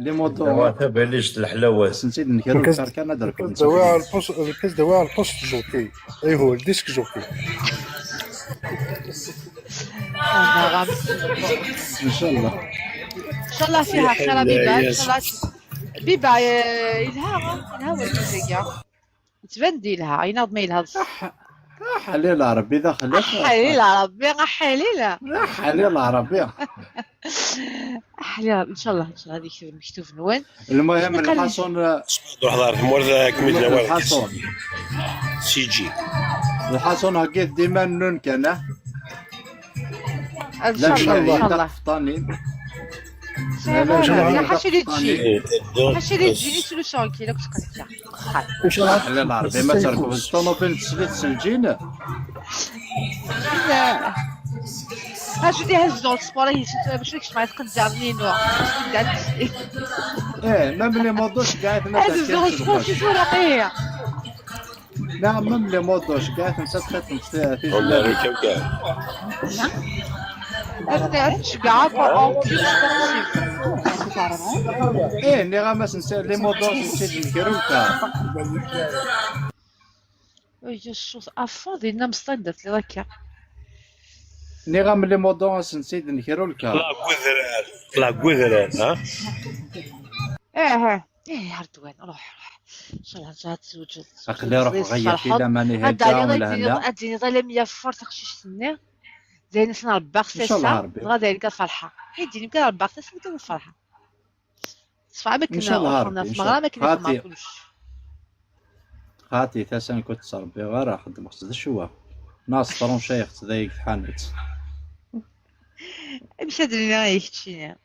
Les motos. Dawa tabaliǧt leḥlawat. Sent-id nekra lkar kan ad rekben. Dawa ar lpos, lpos dawa ar lpos jockey. Ayhu, le disque jockey. Inchallah. Inchallah fiha xir a Biba, inchallah. Biba, eh, yelha, yelha wergaz-agi. Yettban-d yelha, yenna-d ma yelha d ṣṣeḥ. Aḥlil Rebbi d axlaf. Aḥlil Rebbi, aḥlil. Aḥlil Rebbi. Aḥlil Rebbi, inchallah, inchallah, ad yekteb lmektub-nwen. Lmuhim, lḥaṣun, Ruḥ ɣer tmurt akken i d-nawal. Lḥaṣun. Siji. Lḥaṣun, heggi-t-d iman-nnun kan, ah? Ad لا، إن شاء الله، لا، إن شاء لا، الله. تقفطاني. لا، لا، لا، لا، لا، حاشا لي تقفطاني. تجي. حاشا لي تجيني سوليسيون كي لوك تقنع. لا، لا، ربي ما تركب الطوموبيل تسلي تسلجينا. لا. ها شو دي هز دور سبور، هي شو، شو ديك شمعة تقنع منينو. ايه، même les motos كاع هز دور سبور، شو شو رقيه. لا، même les motos كاع تنسى تخاف. هوندا ريكا كاع. هذا تشجع كوا. ايه، ني غا ما سنسى les motos نسيت نكرو كاع. يا شوف افا دينا مستندت لي راكا. ني غا من les motos نسيت نكرو كاع. طلع كوذران، طلع كوذران، ها؟ ايه، ايه، ايه، يا رضوان، روح، روح. ان شاء الله انت غتزوج. اقلي روح غير في لا ماني هكا ولا لا. اديني ظلام يا فرت خشيش سني. زين سنا الباغ إن شاء الله سيسا. ربي. غادي يلقى الفرحه. يديني كان الباغ سيسا كان الفرحه. صفا ما إن شاء الله كنا ربي، خلنا إن في شاء مغرا الله. ما كنا ما هاتي. كلش. خاتي تاسن كنت صربي غير خدمت ذا شوا. ناس طرون شيخ تذيك حانت. مش هاد اللي رايح تشيني.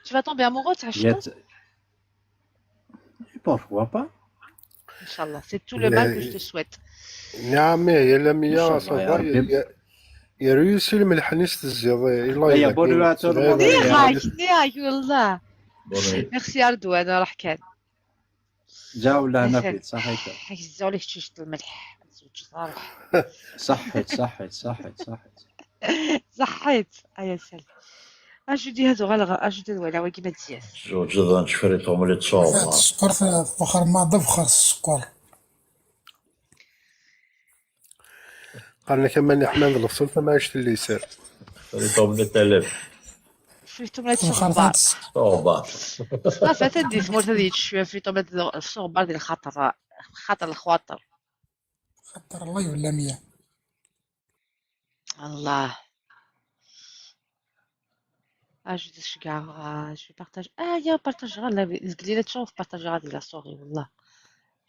Tu vas tomber amoureux تاع الشكل؟ يت Pourquoi pas؟ ان شاء الله، c'est tout le mal que je te souhaite. نعم، يا لميا إن شاء الله يا صافا ربي. يا يروسي الملحنيس تزيض الله هي يبارك. بولواتور نيغاك نيغاك والله. ميرسي يا رضوان، راح كان. جا ولا هنا مثل. فيت صحيح. حيت زعما لي شتي شفت الملح. زوج صالح. صحيت صحيت صحيت صحيت. صحيت. ايا سال. اش دي هادو غلغه، اش دي ولا واقي ما تزياس. زوج ضن شفريتهم اللي تصور. السكر في الفخر ما ضفخر السكر. قال لك اما نحمد الفصل فما عشت اللي يسال. شفريتهم اللي تلف. شفتهم لا الفخر تصبر. صوبة. صافي تدي ثمور تدي شويه في طوبه الصغبار ديال الخاطر. خاطر الخواطر. خاطر الله ولا مية. الله. اش ديش كاع اش بارطاج اه يا بارطاج غير لا قليله تشوف بارطاج غادي لا ستوري والله.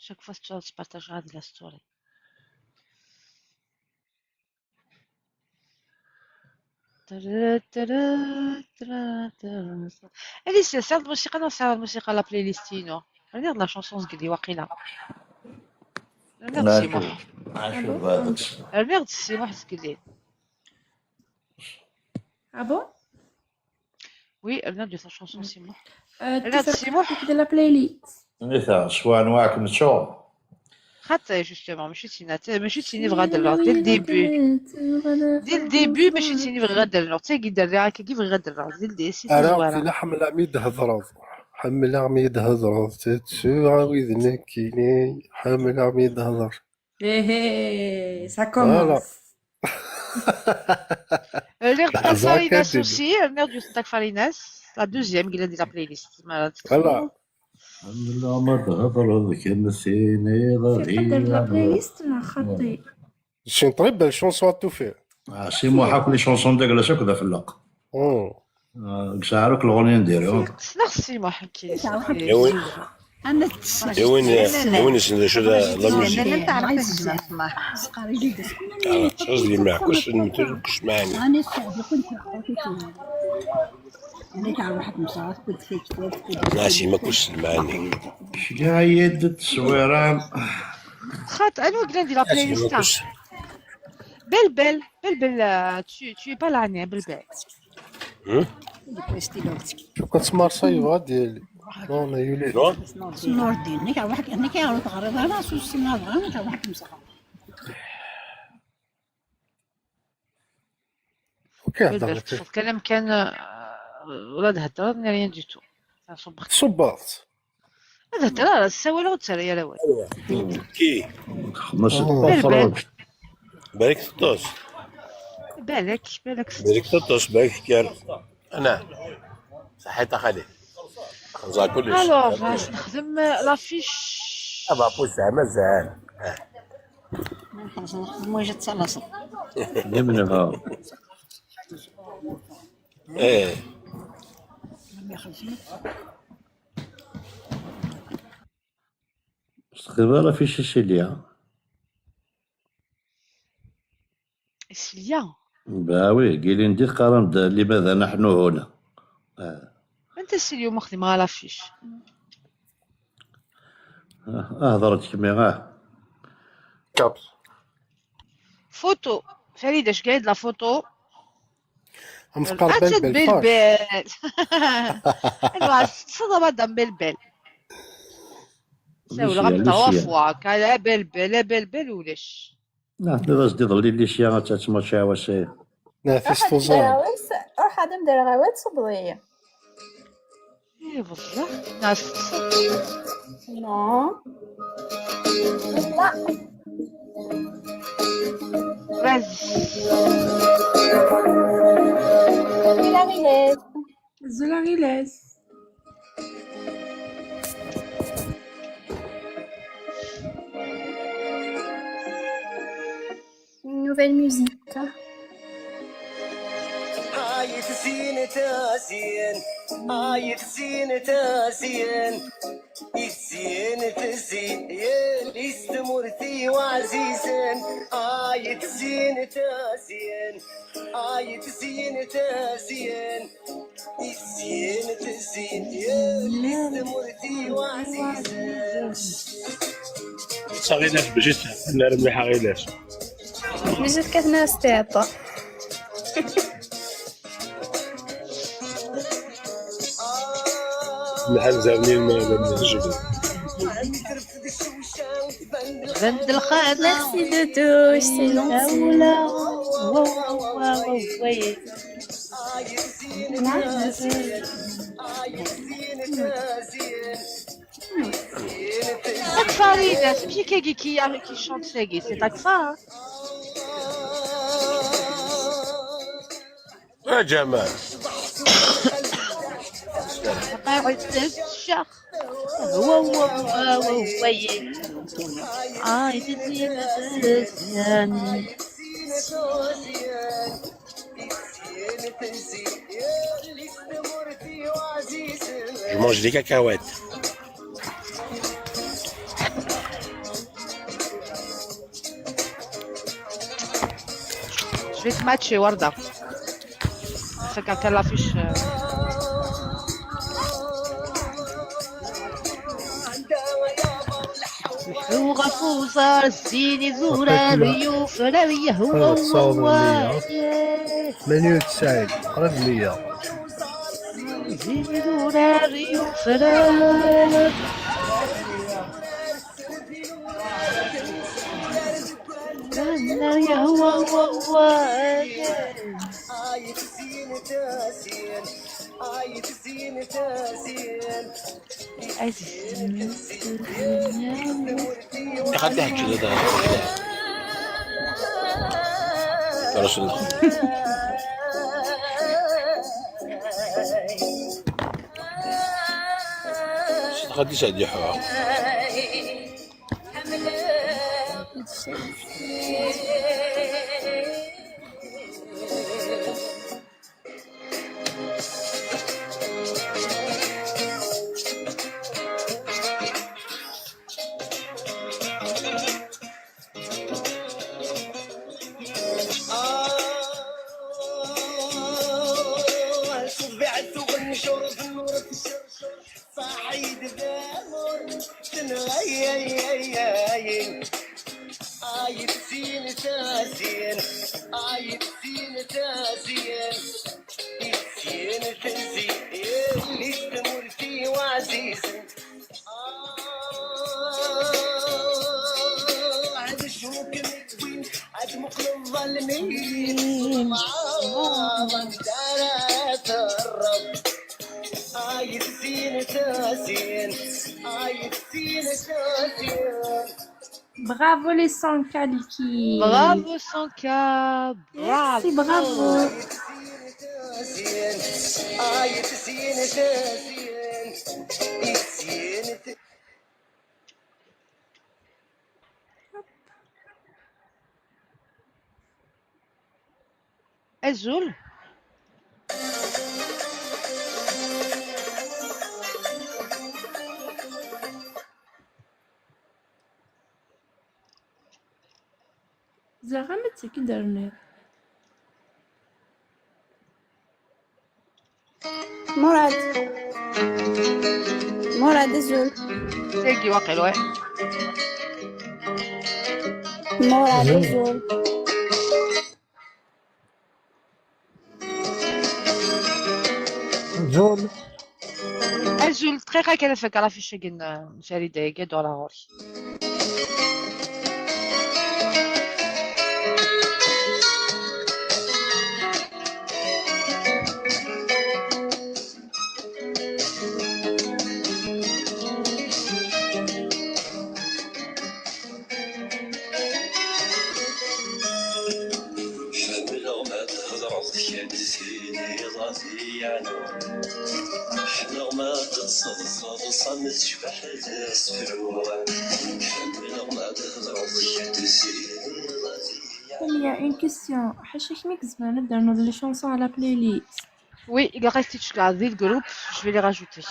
Chaque fois تشوف بارطاج غادي لا ستوري. ترا ترا ترا ترا. هذه سي سال الموسيقى، انا سال الموسيقى لا بلاي ليست ينو. راني هاد لا شونسون زقلي واقيلا. راني هاد السيموح. عاشو هذاك. راني هاد السيموح زقلي. Ah bon? Oui, راني هاد لا شونسون سيموح. آه، لا، تسرق سيموح. لك ديال لا بلاي ليست. نيتا سوا انواعكم تشوف. خاطر justement ماشي تينا، ماشي تيني بغا دلار ديال الديبي. ديال الديبي ماشي تيني بغا دلار، تي كي دار هكا كي بغا دلار ديال دي سي انا زوينه. كاين حمل عميد هضرض. حمل عميد هضرض تتسوع ويدنا كيني حمل عميد هضر. ايه، ça Voilà. commence. ريغ لا، زاكا فاريناس ديدي. اوسي، ريغ جوست تاك فاريناس. لا دوزيام قلنا ندير لا بلاي ليست ما Voilà. الحمد لله ما تهضر هذيك النسيني في قدر لا بلاي غادي. ليست ولا خطي؟ شي نطرب الشونسون توفي. آه، سي محا كل شونسون ديك لا شك ذا فلاق. مم. آه، كساروك الغنية نديرو. سنغسي محكي. ايوين، ايوين، ايوين يسند شو ذا لا ميوزيك. آه، شوز لي معكوس المثل كش معاني. ناسي ما كوش المعاني. شقايد التصويرة. خاطر انا وقلنا ندير لا بلاي ليست تاع بلبل. بلبل، آه، tu tu es pas là ني بلبل. هم؟ شو كنت مارسا يبغى ديالي. نو، نو، يولي. شنو؟ نور الدين، نيك واحد، نيك يا ولد غريب، انا سوسي نور، انا واحد مسخر. اوكي، بلبل هضر. تصوت كلام كان، آه، ولا هضر ني rien du tout. صبحت. صبات. هذا ترى السوالة وتسالي يا لوال. كي؟ مش أوه. بلبل. بالك تطوس. بالك، بالك. بالك تطوس، بالك كان. انا. صحيت اخالي. خزا كلش. الوغ باش نخدم لافيش. ابا بوس مازال. المهم جات ثلاثة. نمنها. ايه. استخدمها في شيشيليا. سيليا. Bah oui, ilindi teqqaren-d لماذا نحن هنا. Ah. Anta s-, اليوم خدمة على l'affiche. Ah, ah, هضرت كمي، ah. Top. Photo. فريدة، اش قاعد la photo؟ أمسقر أنت بلبل، فرش. بلبل. أيوا، صدى مدام بلبل. ساو الغم توا فوا، كان لا بلبل، لا بلبل ولاش. لا، لا، بس دي ظلي لي شي، غا تاتماتشا واسي. لا، فيش روح فوزان. دير غوات، روح هذا ندير غوات صبري. إيه، بصح. ناس. نو. لا. بس. إلا غيلات. زولا غيلات. Une nouvelle musique. Ay tezyen tazyen, ay tezyen tazyen, izyen tezyen, yal is tmurt-iw ɛzizen. Ay tezyen tazyen, ay tezyen tazyen, izyen tezyen, yal is tmurt-iw ɛzizen. Ttaɣ ɣilac bjis, nnar mliḥ a ɣilac. Bjis kat nas teɛṭa. Mḥal zernin ma llan jebden. Bend lxana. Merci de tout, c'est gentil. Tawla. Wa, wa, wa, wa, wa. Takfarinas, amek akka qui, qui chante ça, c'est Takfa, hein ? يا جمال. قاعد الشيخ. هو، هو، هو، هو، هو. آه، يدزي مثلا. Je mange des cacahuètes. Je vais te matcher, Warda. C'est quand elle affiche, euh. Ur ɣef uẓar, zzin idurar, yufrar, yehwa. Manu Saɛid, qrib meyya. Zzin idurar, yufrar. Yehwa, wa, wa. غادي هكا، غادي هكا. رسول الله. غادي سعدي حوا. صعيد ذامر تنغيي. آيت زين تازين، آيت زين تازين. زين تزين اللي تمرتي وعزيز. آه، هذا شوك متوين، هذا مقلب ظلمين. آه، دارت الرب. Bravo les cent K, l'équipe. Bravo cent K. Merci, bravo. Azul. Ẓriɣ am ttekk i d-terniḍ. مراد. مراد، أزول. Tagi waqil, ouais. مراد، أزول. أزول. Azul, dqiqa kan ad fakeɣ l'affiche-agi n, n Farida-agi, ad d-uɣaleɣ ɣur-k. Ḥemmleɣ ma thedreḍ kan tiniḍ-a di yeɛnu. Ḥemmleɣ ma teṭṭseḍ taḍsa-m tecbeḥ d asefru. Ḥemmleɣ ma thedreḍ kan tiniḍ-a di yeɛnu. Tania, une question. Ḥaca kemm i izemren ad d-ternuḍ les chansons à la playlist. Oui, il reste Tchouchka, le groupe, je vais les rajouter.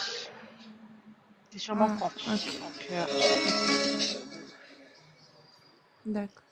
C'est sur mon compte. Ah, ok. Donc, euh, d'accord.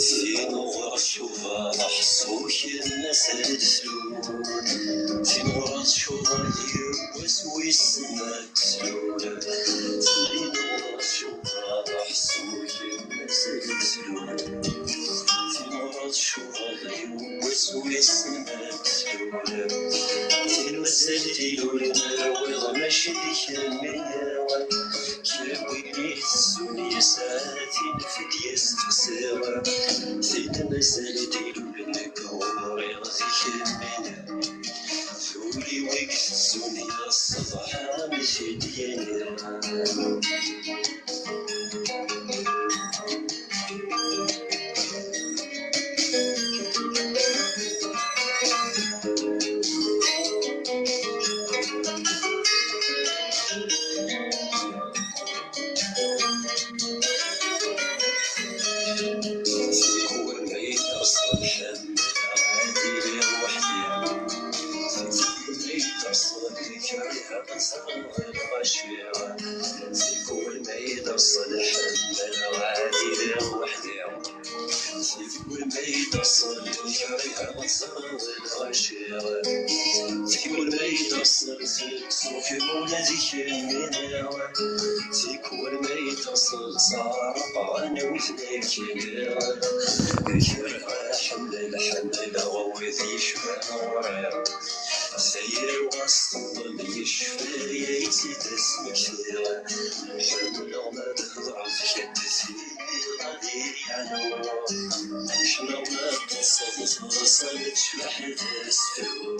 Tin uɣur tcuba aḥeṣṣu-k n asel d slul. Tin uɣur tcuba d yiwwas wissen ma teslul. Tin uɣur tcuba aḥeṣṣu-k n asel d slul. Tin uɣur tcuba d yiwwas wissen ma teslul. Tin mazal d ilul n rwiḍ mačči d kemmi. Kra win itezzun yesɛa tin fidya-s teqsiḍ, tin mazal d ilul nekk ɣur-i d kemmi. Tuli wig tezzun ya ṣṣbeḥ am tidyanin. Tikwal ma yi-terṣel ḥemmleɣ ad iliɣ weḥd-i. Tikwal ma yi-terṣel kariha ad ẓreɣ lɣaci. Tikwal ma yi-terṣel ḥemmleɣ ad iliɣ weḥd-i. Tikwal ma yi-terṣel kariha ad ẓreɣ lɣaci. Tikwal ma yi-terṣel tsufi ula d kemmini. Tikwal ma yi-terṣel ttɛerqeɣ anwi-ten akken. Kerheɣ ḥemmel, ḥemmleɣ wid yecban ɣur-i. Tayri ɣas teḍlem yecfa-yi-tt-id asmekti. Ḥemmleɣ ma d-hedreɣ tgaddit-nni ɣadi yeɛnu. Ḥemmleɣ ma d-taseḍ teḍsa-nni tecbeḥ d asefru.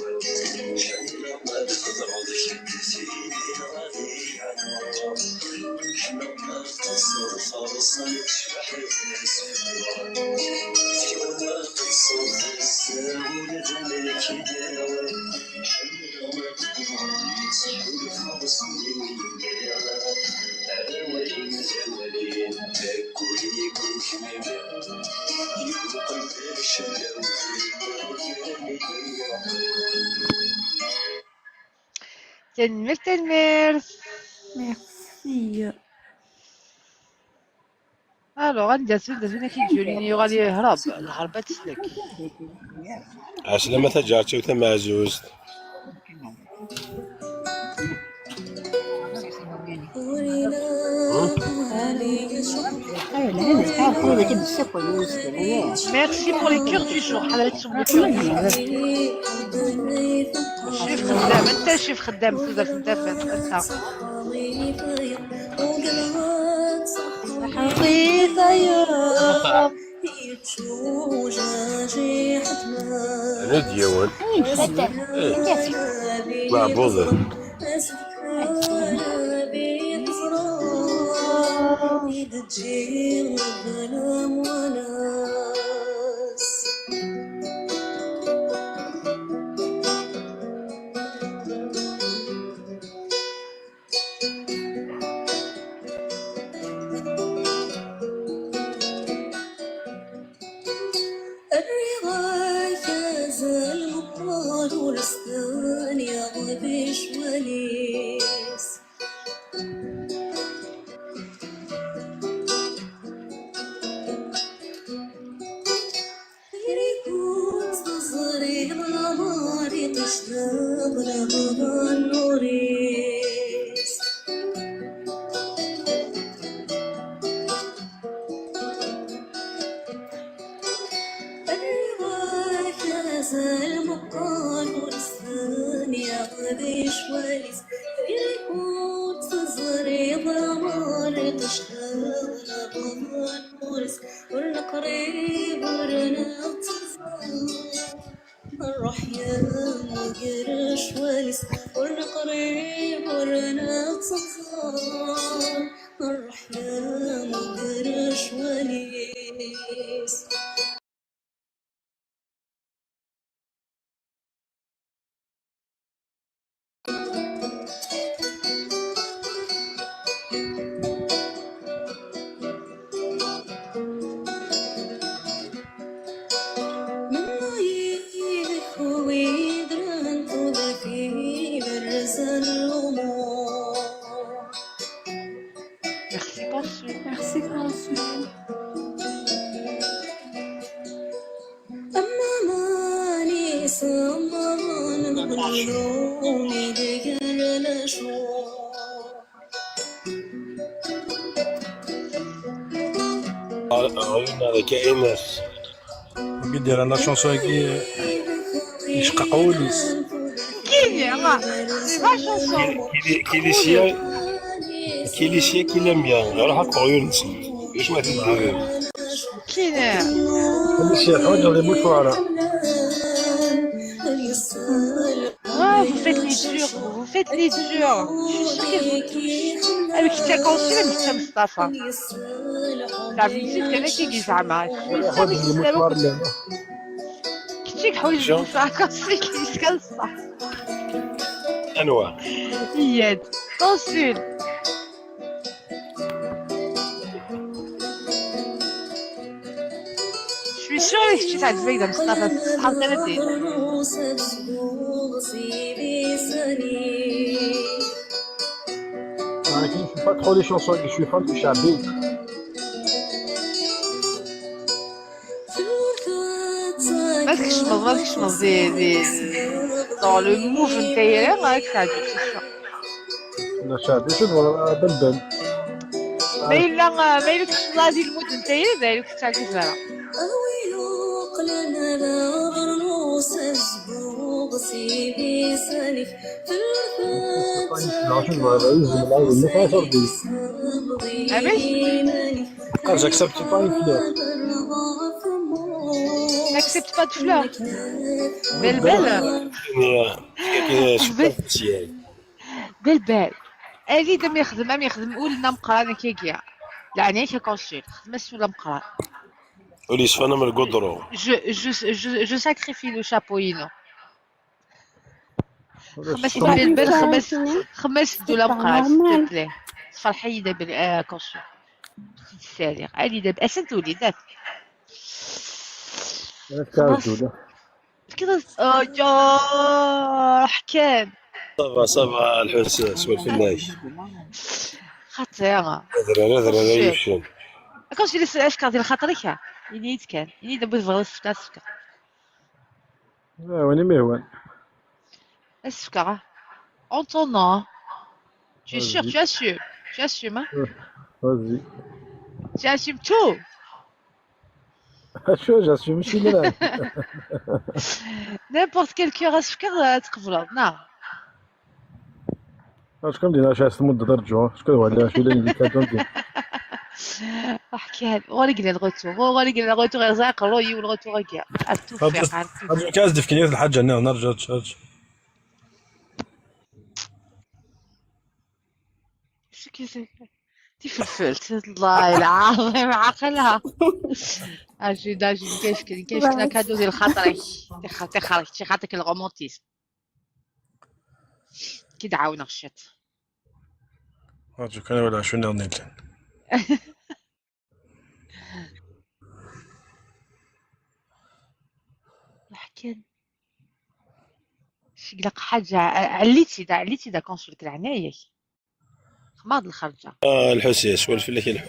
Ḥemmleɣ ma d-hedreɣ tgaddit-nni ɣadi yeɛnu. Ḥemmleɣ ma d-taseḍ teḍsa-nni tecbeḥ d asefru. Ḥemmleɣ ma d-taseḍ d asawal d nekk i d-awen. Tanemmirt, tanemmirt. Merci. Alors, anda-ten, anda-ten akken Julien yuɣal yehrab, lḥerba teslek. Ɛeslama taǧartiwt tameɛzuzt. Merci pour les cœurs du jour. حضرت شمبوتي. شيف خدام، انت شيف خدام، تقدر تنتفع انت. حقيقة يا رب. أنا ديوان. إيه. مع بوضة. Ɣur-i tecleḍ lebɣa n nnuṛ-is. Rriɣ-ak azal meqqer ur stenyaɣ di ccwal-is. Rriɣ ur teẓriḍ amer tecleḍ lebɣa n nnuṛ-is. Ur neqrib ur netteẓẓal. Ṛṛeḥma ger ccwal-is, ur neqrib ur netteẓẓal. Ṛṛeḥma ger ccwal-is. Merci Consul. Merci Consul. Ɣ-, ɣ-, ɣ-, كائنات. Wigi d-yerran la chanson-agi, yecqeq wul-is. Kili, ah, c'est ma chanson. Kili, kili, kili sya, kili sya, kili mya. Ruḥ ɣef uɣyul-nsen. Acu ma t-id-, Kili. Kili sya, ḥwaǧeɣ di mucuɛra. Ah, vous faites les durs, vous faites les durs. Je suis sûre que vous touchez. Avec ta conscience, Mustafa. Teɛbed-it kan akka i yezeɛma. Ḥwaǧen lmucwar-nni. Kečč i yeḥwaǧen lmucwar, kasi kan ṣṣeḥ. Anwa? Iyad. Consul. Je suis sûre que tu t'as dit dans le staff, ça t'as dit. Ah, je suis pas trop les chansons, je suis fan du Chabi. Ma tkecmeḍ, ma tkecmeḍ di, di, dans le mood n tayri, ad k-teɛǧeb, c'est sûr. La Chabi, c'est bon, euh, Belbel. Ma yella, ma yella tkecmeḍ di lmud n tayri, d ayen ur k-teɛǧib ara. Amek? Ah, j'accepte pas une fleur. T'acceptes pas de fleurs. Belbel. Belbel. Belbel. Ali d am yexdem, am yexdem ul n ameqqran akkagi. Leɛnaya-k a Consul, xdem-as ul ameqqran. Ul yeṣfan am lgudru. Je, je, je, je sacrifie le chapeau-inu. Xdem-as i Belbel, xdem-as, xdem-as ddula meqqar, s'il te plaît. Tferḥ-iyi-d a Bel-, a Consul. Ur tt-id-ssariɣ. Ali d ab-, asen tuli, dat. Xlaṣ. Tefkiḍ-as, oh, ya, ruḥ kan. Ça va, ça va, lḥus, swal fell-ak. Xaṭi. Adrar, adrar, ay uccen. A Consul, ad s-fkeɣ di lxaṭer-ik, ha? Ini-yi-d kan. Ini-yi-d, a bu tebɣiḍ ad s-fkeɣ, ad s-fkeɣ. Ah, win i m-yehwan. Ad s-fkeɣ, ah. En ton nom, hein. Tu es sûr, tu assumes. Tu assumes, hein. Vas-y. Tu assumes tout. Acu, j'assume, mačči d lɛib. N'importe quel cœur ad s-fkeɣ, ad tqebleḍ, neɣ? Acu kan din, acu as tmuddeḍ rǧu, acu kan wali, acu yellan di kadun din. Ruḥ kan, ɣur-i yella lɣutu, ɣur-i yella lɣutu, ɣer ẓer aqerru-yi u lɣutu-agi. Ar tuffiq, ar tuffiq. Rǧu kan, ad s-d-fken yiwet lḥaǧa nniḍen, rǧu, rǧu, rǧu. Tifelfelt, الله العظيم عاقلها. اجي داجي نكشكل نكشكل كادو ديال خاطرك. تخ-، تخرج شي خاطرك الرومانتيزم. كي دعاونا غشيت. رجوك انا ولا شو نظني كان. حكا شقلق حاجة، عليتي دا، عليتي دا كونسول كده عناية. خماض الخرجة. آه، الحسيس والفلك الحو.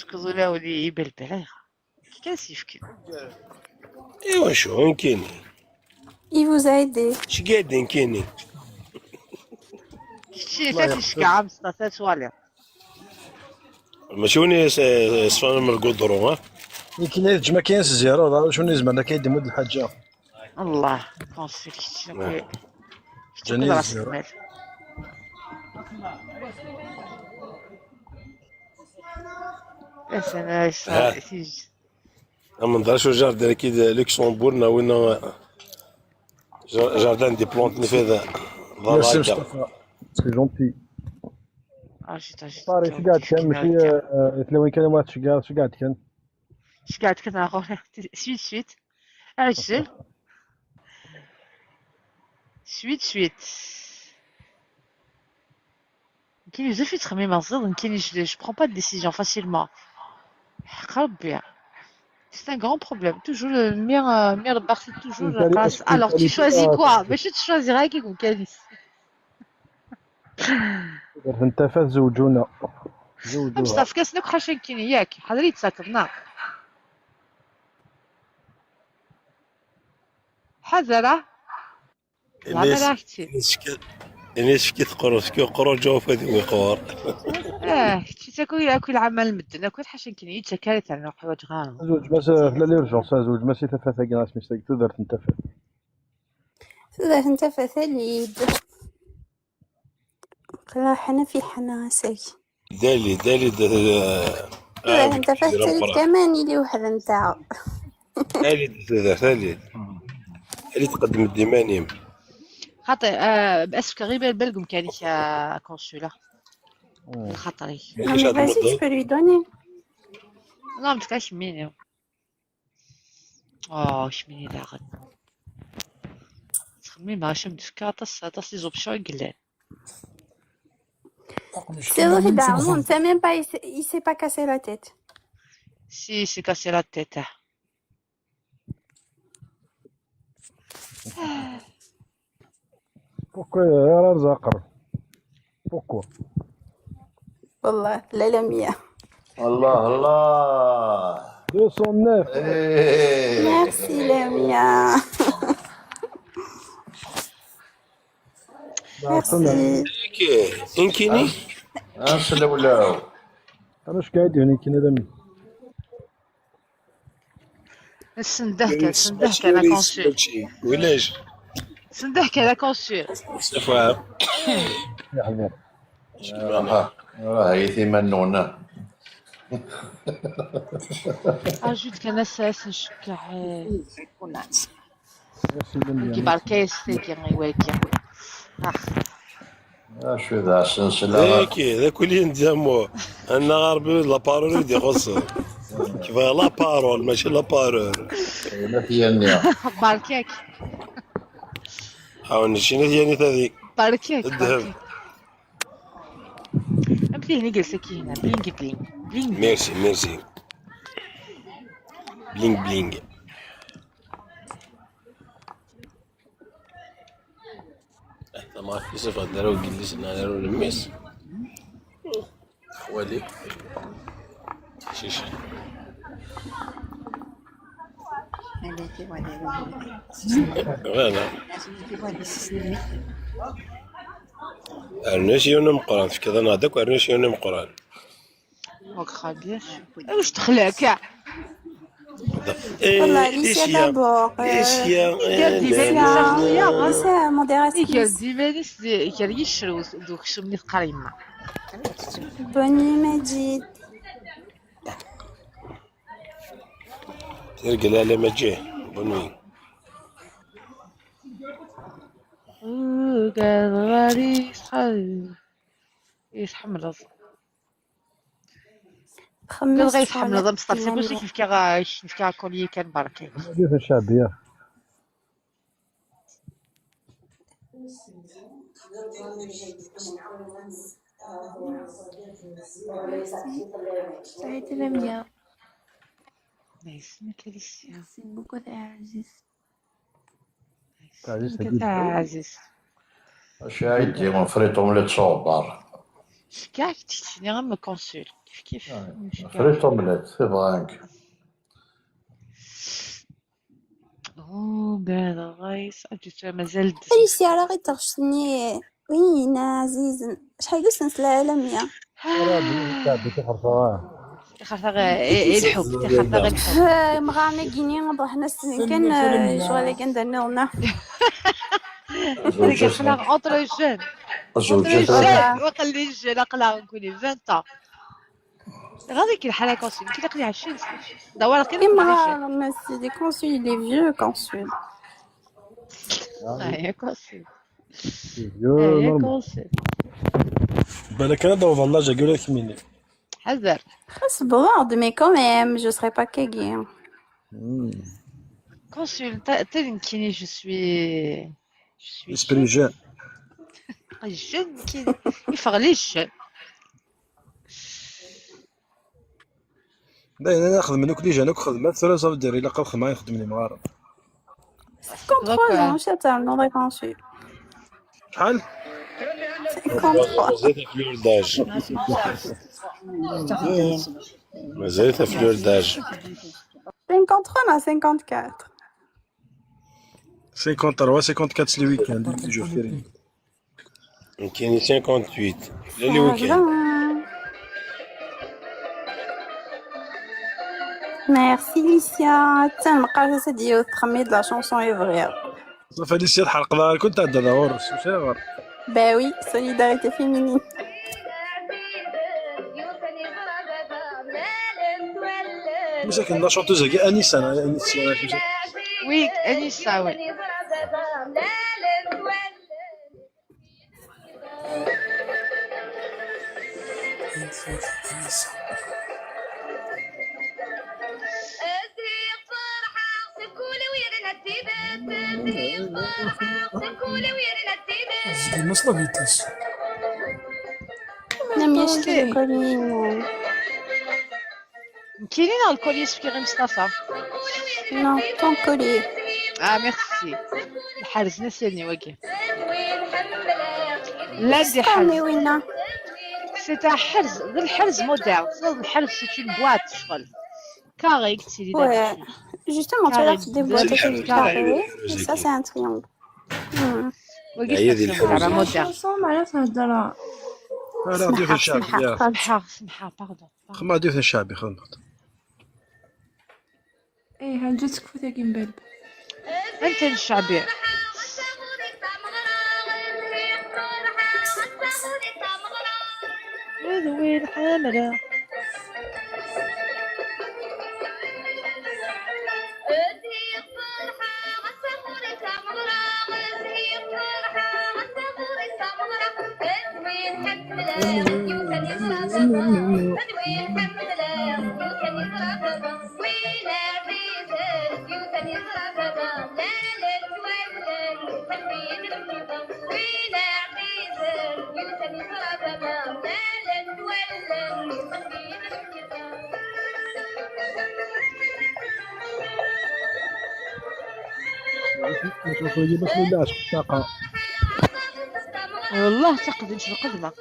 Est-ce que vous voulez les belbel? Qu'est-ce qu'il fait? Iwacu, nekkini? Il vous a aidé. Ceggaden nekkini. Kečči, ta ticka, am sṭa, ta twaliḍ. Mačči win yesfan am lgudru, ha? Nekkini ad ǧǧem akken s zéro, d acu n izemren akka i d-imudd lḥaǧa. Allah, consul, kečči, ah, kečči. Ǧǧan-iyi d ras zéro. Lmal. Amenḍer acu jardin-agi d Luxembourg, neɣ winna ja-, jardin des plantes, nifid. Merci, Mustafa. C'est gentil. Ah, je t'ajoute. Paris, je garde quand même, je suis, euh, euh, je suis garde quand même. Je garde quand même. Suite, suite. Ah, je sais. Suite, suite. Nekkini bezzaf i ttxemmimeɣ, ẓid, nekkini, je, je prends pas de décision facilement. Ḥaq Rebbi. C'est un grand problème. Toujours, euh, mi, euh, mi rebbaɣ, c'est toujours la passe. Alors, tu choisis quoi? Mačči tettcwaziḍ ara kif kan. Tudert n tafat zewǧuna. Zewǧuha. Am ṣṣaf-, efk-asen akk ḥaca nekkini, yak. Ḥader i d-tettakeḍ, neɣ? Ḥader, ah. Ini-as, ini-as fki-, ini-as fki teqruḍ, fki uqruṛ, ǧawef ad iwi qur. Ah, kečč akk, akk lɛamal n medden, akk ḥaca nekkini, yettak ara ternu ḥwaǧeɣ ara. Zewǧ mas, tella l'urgence, zewǧ mas i tafat-agi, asmi s-tagi tudert n tafat. Tudert n tafat, alid. Aql-aɣ ḥna fi ḥna ass-agi. Dali, dali, d, eh, tudert n tafat, talid kaman, ili weḥd-nteɣ. Dali, d tudert, dali. Dali, tqeddem-d iman-im. Xaṭi, eh, ad s-fkeɣ i belbel deg umkan-ik, a consul. Lxaṭer-ik. Non, mais vas-y, tu peux lui donner. Non, en tout cas, kemmini. Oh, kemmini daɣen. Ttxemmimeɣ acu am d-tefka, aṭas, aṭas des options i yellan. C'est vrai, Daoud, ça même pas, il s'est, il s'est pas cassé la tête. Si, il s'est cassé la tête, ah. Pourquoi يا رزاق؟ Pourquoi؟ والله لا، لا، مية. الله، الله. Deux cent neuf. إيه. Merci, Lamia. Merci. Inkini? Anselewlaw. أنا اش قاعد هنا يمكن هذا من. Sendehkan, sendehkan, a consul. Ulac. Sendehkan, a consul. Safa. Aha. Aha, iman-nwen. Ajoute kan ass-a, ass n ccekkeɛ. Merci, Dembélé. Ibarka-yas tagi i wagi. Ah. Acu d asentel ara. Dagi, d akuli n Damo. Anna ɣer bi la parole i d-ixuṣṣen. Kbɣ la parole, mačči la parole. Ayen at yanni. Barka-k. Awen, mačči n at yanni tadi. Barka-k, ddheb. Barka-k. Am tihin i yelsa kihna. Bling, bling. Bling, bling. Merci, merci. Bling, bling. Tamɣart-is ffɣen-d arraw n yelli-s neɣ arraw n mmi-s. Xwali. Tiqcicin. Voilà. Rnu-as yiwen ameqqran, tefkiḍ-aneɣ-d akk, rnu-as yiwen ameqqran. Donc, très bien. Acu texleɛ? Voilà, Alicia d'abord. Iger-d iman-is a xuya. Iger-d iman-is di, gar yiccer d uksum-nni teqqar yemma. Bonne nuit, Majid. Tirgel ala Maǧid. Bonne nuit. Ugadeɣ ad yesḥa-, yesḥemmleḍ. Ugadeɣ ad yesḥemmleḍ am Sṭafi, ur s-ak-fkiɣ, ak-fkiɣ akulyi kan, barka. Di tcabya. Saɛid Lamia. Merci beaucoup, Taɛzizt. Taɛzizt. Acu ay d-yemma friṭ omelette s uɣebbar? Ceggeɛ-k tikti-nni am consul. Kif kif. Friṭ omelette, tebɣa nekk. Oh, bad rice. Aǧǧet mazal-d. Alicia, ara ɣ-iteɣ cni. Win ɛzizen. Acḥal d usentel ɛalami? Ara d-, d-, d-, tixerṣa, ah. Tixerṣa, eh, eh, lḥub, tixerṣa, lḥub. Eh, imɣaren-agi-ni ad ruḥen ass-n kan, eh, lecɣal-agi anda nniḍen. Aql-aɣ entre jeunes. Entre jeunes, waqil les jeunes, aql-aɣ nekkni vingt ans. Ɣaḍ-ik lḥal a consul, nekk aql-i ɛecrin sna. D awal kan. Imɣaren, mais c'est des consuls, les vieux consuls. Ah, ya consul. Balak kan ad d-awḍen l'âge-agi ula d kemmini. Ḥader. Xas wwḍeɣ-d, mais quand même, je serai pas kagi. Hmm. Consul, ta, ta nekkini, je suis, je suis esprit jeune. Jeune, nekkini. Yeffeɣ les jeunes. D ayen ara xedmen akk les jeunes, akk xedmat, tura ça veut dire ilaq ad xedmeɣ ayen xeddmen imɣaren. Cinquante-trois ans, mačči ad ternuḍ a consul. Acḥal? Cinquante-trois. Mazal-it à fleur d'âge. Mazal-it à fleur d'âge. Cinquante-trois neɣ cinquante-quatre? Cinquante-trois, cinquante-quatre, c'est le week-end, les jours fériés. Nekkini cinquante-huit. Lali week-end. Merci, Lucia. Tiens, meqqar-as ad d-yiwet txemmi de la chanson i bɣiɣ. Safi, Lucia, tḥerqeḍ-aɣ-ken, tɛeddaḍ ɣur-s, mačči ɣur-. Bah oui, solidarité féminine. Mačči akken la chanteuse-agi, Anissa, neɣ Anissa, neɣ Anissa. Oui, Anissa, oui. Zdi, ma slavitas. Nekkini neɣ lkul yis-k i Mustafa? Non, ton collier. Ah, merci. Lḥerz n ass-nni wagi. Llan d iḥerz. C'est un ḥerz, d lḥerz moderne. Tessneḍ lḥerz, c'est une boîte, ccɣel. Carré, i yettili d. Ouais. Justement, tu as des boîtes carrées. Et ça, c'est un triangle. Hmm. Wagi d lḥerz moderne. Chanson, معناتها هضرة. Ara d-yufen ccɛeb, ya. Smeḥ, smeḥ, pardon. Xedmeɣ d-yufen ccɛeb, xedmeɣ. ايه، هل جاتك فوتاكي من بعد؟ انت الشعبي. هذا وين حاملة؟ والله تقدم شي القدمة.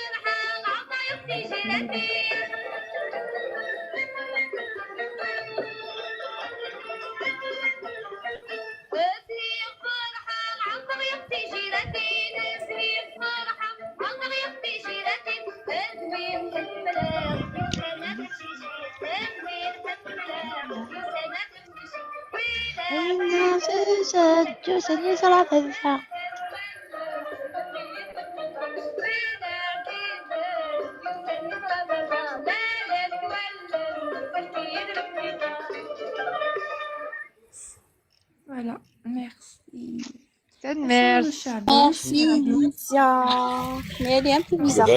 Voilà, merci. Tanemmirt. Merci, Lucia. Mais elle est un peu bizarre.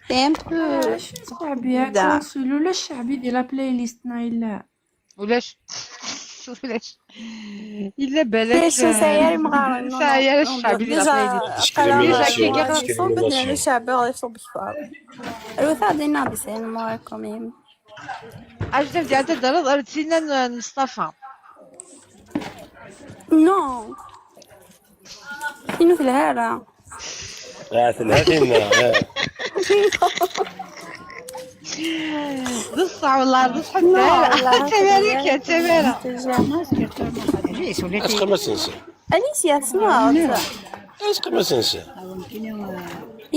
C'est un peu. Ulac ccɛbi di la playlist-nneɣ, yella. Ulac. Ulac. Yella balak. Ulac, ur sɛi ara imɣaren. Ur sɛi ara ccɛbi di la playlist. Déjà, kiki ɣer ṣṣub, nella ccɛbi ɣer ṣṣub kfar. Rwet-aɣ-d inna bi sayen mɣar quand même. Ajdaf di ɛadda d-rreḍ ar tinna n Mustafa. Non. Inu telha ara. Ah, telha tinna. D ṣṣeḥ, wellah, d ṣṣeḥ. Tamara kan, tamara. Asqim asensi. Alicia, tessneḍ? Asqim asensi.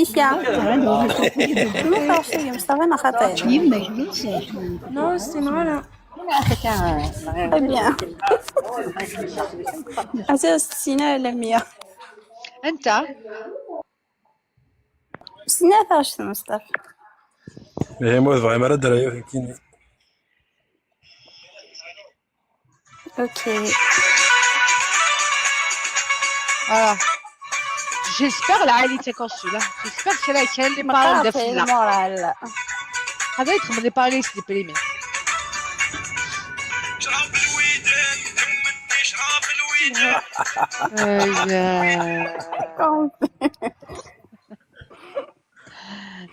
Isha. Ma tawṣi Mustafa neɣ xaṭi? Non, c'est voilà. Très bien. Ata ssina la mia. Anta? Ssina taɣect Mustafa. Ihi ma ur tebɣim ara ad d-rreɣ yiwet nekkini. Ok. Ah. J'espère la réalité comme celui-là. J'espère que c'est la qu'elle les parents de Maɣef ay Fila. Moral? هذا يدخل من les parents les déprimés. Aïe.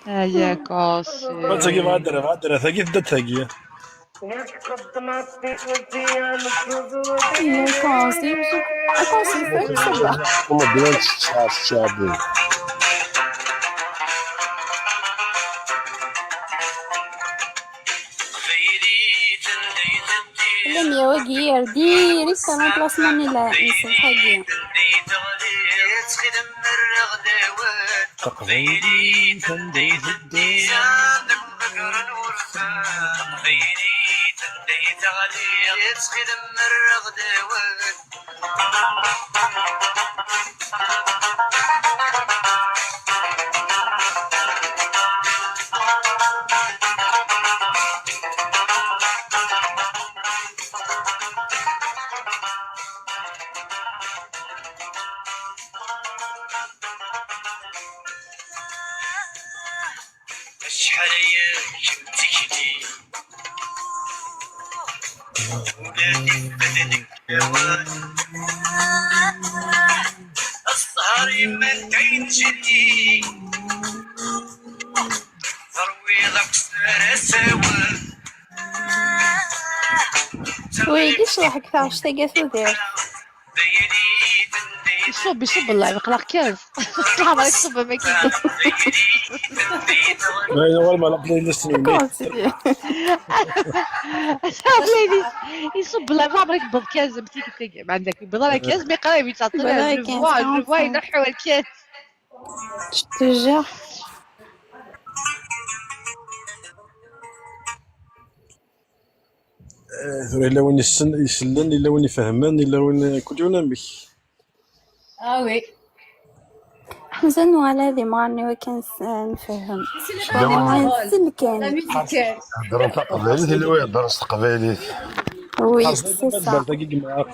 Aïe, كوسي. Tagi bɣa ad d-rreɣ, bɣa ad d-rreɣ, tagi tedda-d tagi. Konsif, konsif, Uma grande ch-, ch-, ch-, Llan yawagi ar diri remplacement n la nsefhagi. Taqbaylit anda i teddiḍ. Acḥal aya kemm d tikli. Ula d ifadden deg lawan. Asehar yemma d ayen jelli. Terwiḍ akessar asawen. Wigi ccḍeḥ deg taɣect-agi tudert. يصب يصب الله يقلق كاز. صعب عليك تصب ما كيف. لا، يا والله ما نقدر نسمع. Comment tu dis? يصب الله ما عمرك بض كاز بتيك تيك ما عندك بض على كاز ما يقرا يبي تعطي بلا له. Je كاز، vois, je كاز. Vois ينحو الكاز. Je te jure. Eh, tura yella win yessen, isellen, yella win ifehmen, yella win, kul yiwen amek. Ah oui. Ḥemza nuɣal ad imɣaren i wakken s- nfehhem. Nsel kan. La musique. Heddren taqbaylit, yella win iheddren s teqbaylit. Oui, Ḥerṣeḍ c'est ça. Tagi yemɣar.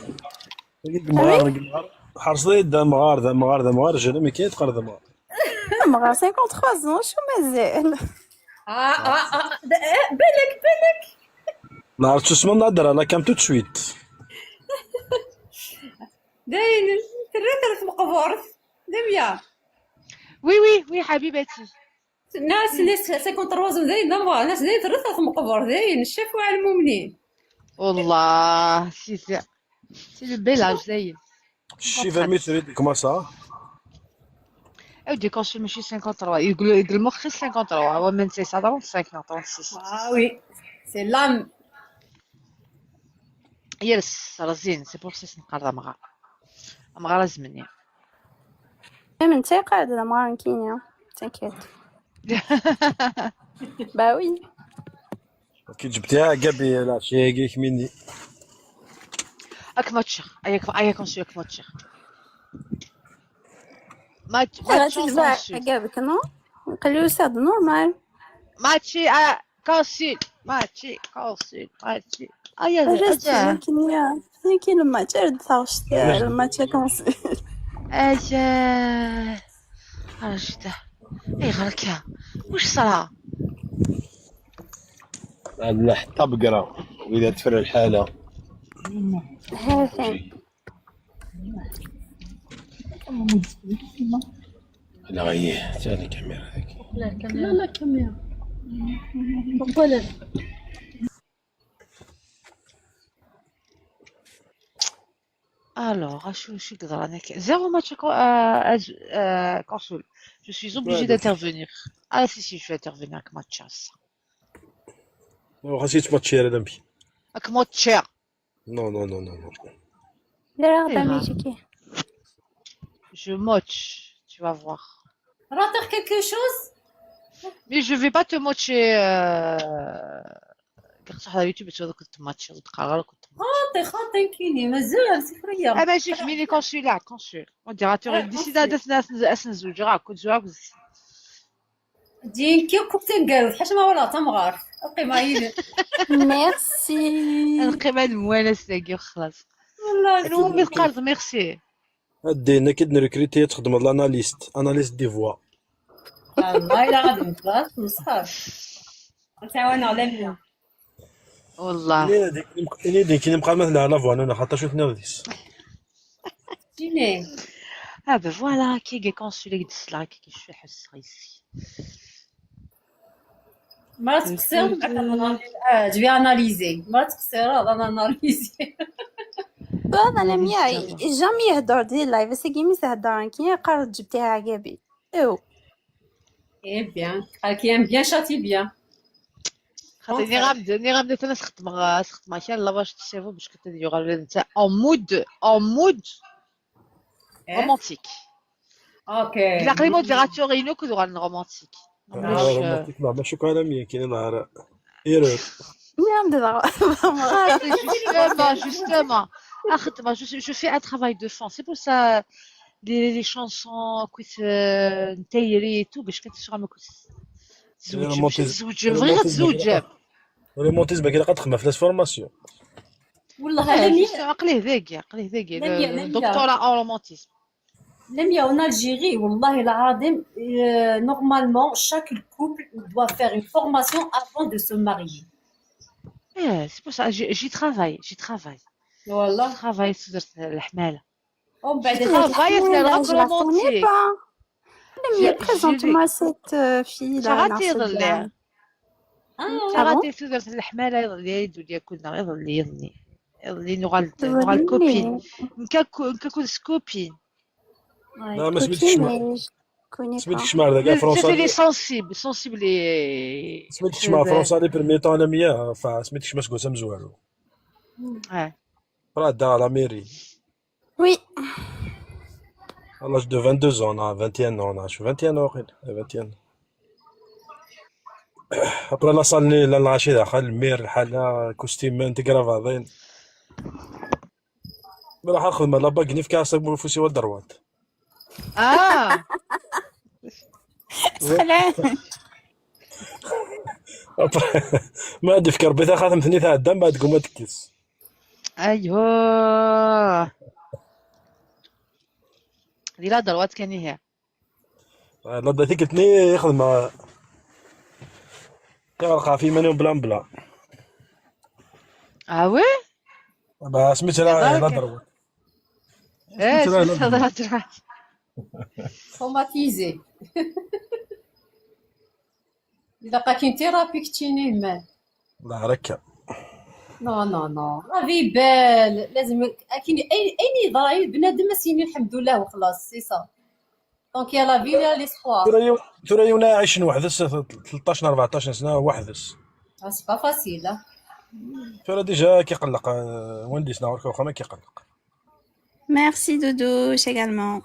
Tagi yemɣar, yemɣar. Ḥerṣeḍ-iyi-d amɣar, d amɣar, d amɣar, jamais kan teqqar d amɣar. Amɣar cinquante-trois ans, acu mazal? Ah, ah, ah. Da- eh, بالك، بالك. Nehṛ tusma nehder la cam tout de suite. Dayen, terra terra tmeqburt. Damya. Oui, oui, oui, حبيبتي. Nas, nas, cinquante-trois ans, dayen, d amɣar. Nas, dayen, terra terra tmeqburt. Dayen, الشفاعة المؤمنين. والله c'est c'est c'est le bel âge, ça y est. Chiffre mi trid commencer. Aw, deg consul ماشي cinquante-trois, يقول يقول المخ cinquante-trois, هو من c'est ça trente-cinq ans, trente-six. Ah oui, c'est l'âme. Yes, رزين, c'est pour ça نقرا مغار. مغار زمني. Même انت قاعد la morankini, t'inquiète. Bah oui. كي جبتيها قبل العشية هيك مني. اك ماتشر، اياك اياك نسيو اك ماتشر. ماتش غادي ماتش تباع سانسو. كابك نو. قالوا ساد نورمال. ماتشي آه، كاسيل. ماتشي كاسيل ماتشي. ايا عرفت اجا. يمكن يا يمكن الماتش رد تاوشت الماتش كونسي. اجا. رشدة. اي غلكة. وش صرا؟ لا، حتى بقرا. واذا تفر الحالة. هاهي. لا، غيه حتى الكاميرا هذيك. لا، لا، كاميرا. ولا Alors, ah, je, je suis grave. Zéro match co- euh, euh, euh, consul. Je suis obligée Ouais, donc- d'intervenir. Ah, si, si, je vais intervenir avec match. وخاص يتماتشي هذا مشي. Avec match. Non, non, non, non, non. لا، إيه. لا، ميجيكي. Je match. Tu vas voir. راه طيح quelque chose. Mais je vais pas te matcher. Euh... كنت على يوتيوب تقول كنت ماتش وتقرر كنت ماتش. خاطي خاطي كيني مازال سخريه. اما جيك ميني كونسول لا كونسول. وديراتور آه، ديسيدا كونسول. اسن اسن زوج راه كنت زوج. دين كيو كنت نقاوز حاجه ما ولا تمغار. اوكي ما يلي. ميرسي. القيمه الموانس تاكي وخلاص. والله المهم القرض ميرسي. هادينا كي نريكريتي تخدم لاناليست، اناليست دي فوا. والله الا غادي نتبعث نسخر. نتعاون على مين؟ والله. ليه هذيك؟ ليه هذيك؟ كاين مقال مثلا على فوا انا حتى شفت نغديس. جيني. اه بي فوالا كي كي كونسولي ديس لا كي كي شو حس غيسي. ما تقصر. اه جبي اناليزي ما تقصر هذا انا اناليزي. هذا انا ميا جامي يهدر دي لايف سي كيمي سهدر كي قررت جبتيها عقابي. او. اي بيان قالك يا بيان شاتي بيان. خاطي ني غامد ني غامد انا سخدم سخدم كان لا باش تشوفوا باش كنت ديو غير انت اون مود اون مود رومانتيك. اوكي. الا قري موديراتور ينو كدو غان رومانتيك. رومانتيك ما شكرا ميا كاين نهار. ايرور. ميا مدرا. Justement, justement. اخدم je suis- je fais un travail de fond. C'est pour ça les les chansons كنت نتيري تو باش كنت شغل ما كنت تزوج باش تزوج بغيت تزوج. رومانتيزم كي قد خدمه في لاسفورماسيون. والله انا مي- عقليه ذاكي عقليه ذاكي لميا، لميا. دكتوراه اون رومانتيزم. لميا en Algérie والله العظيم normalement chaque couple doit faire une formation avant de se marier. ايه c'est pour ça j'y travaille j'y travaille. والله Travaille sur الحماله. ومن بعد Travaille sur la romantique. مي بريزونت موا سيت في لا شغلتي يظل ليها. اه شغلتي في درت الحماله يظل ليها يدو ليا كلنا يظل لي يظلني يظلني نغال نغال كوبين. نكاكو نكاكو سكوبين. لا ما سميتش ما سميتش ما هذاك فرنسا لي سونسيبل سونسيبل لي سميتش ما فرنسا لي بريمي طون انا ميا فسميتش ما سكوسا مزوالو. اه راه دا لا ميري. وي. À l'âge de vingt-deux ans, à vingt et un ans, à vingt et un ans, واقيلا, vingt et un. Après la salle, la العشية داخل المير الحالة كوستيمين تقرا بعضين. راح اخذ ما لا باغ ني في كاسك بو فوسي والدروات. اه سخلان. Après, ما عندي فكر بيتا خاتم ثني تاع الدم بعد قوم تكس. ايوه. دي لا دروات كان هي. لا دا ثيك تني يخدم. تعرف في منو بلان بلان. اه وي. با سميت راه لا دروات. ايه سميت راه لا سميت هضرات راه. Traumatisé. الا بقى كاين ثيرابي كتشيني مال. لا ركا. Non non non la vie belle لازم كاين اي اي نظره بنادم اسيني الحمد لله وخلاص c'est ça. Donc il y a la vie il y a l'espoir. ثريا ثريا عايشين وحدس ثلطاش أربعطاش سنه وحدس. C'est pas facile. ثريا ديجا كيقلق آه، وين ديسنا وركا واخا ما كيقلق. ميرسي دودوش ايغالمون.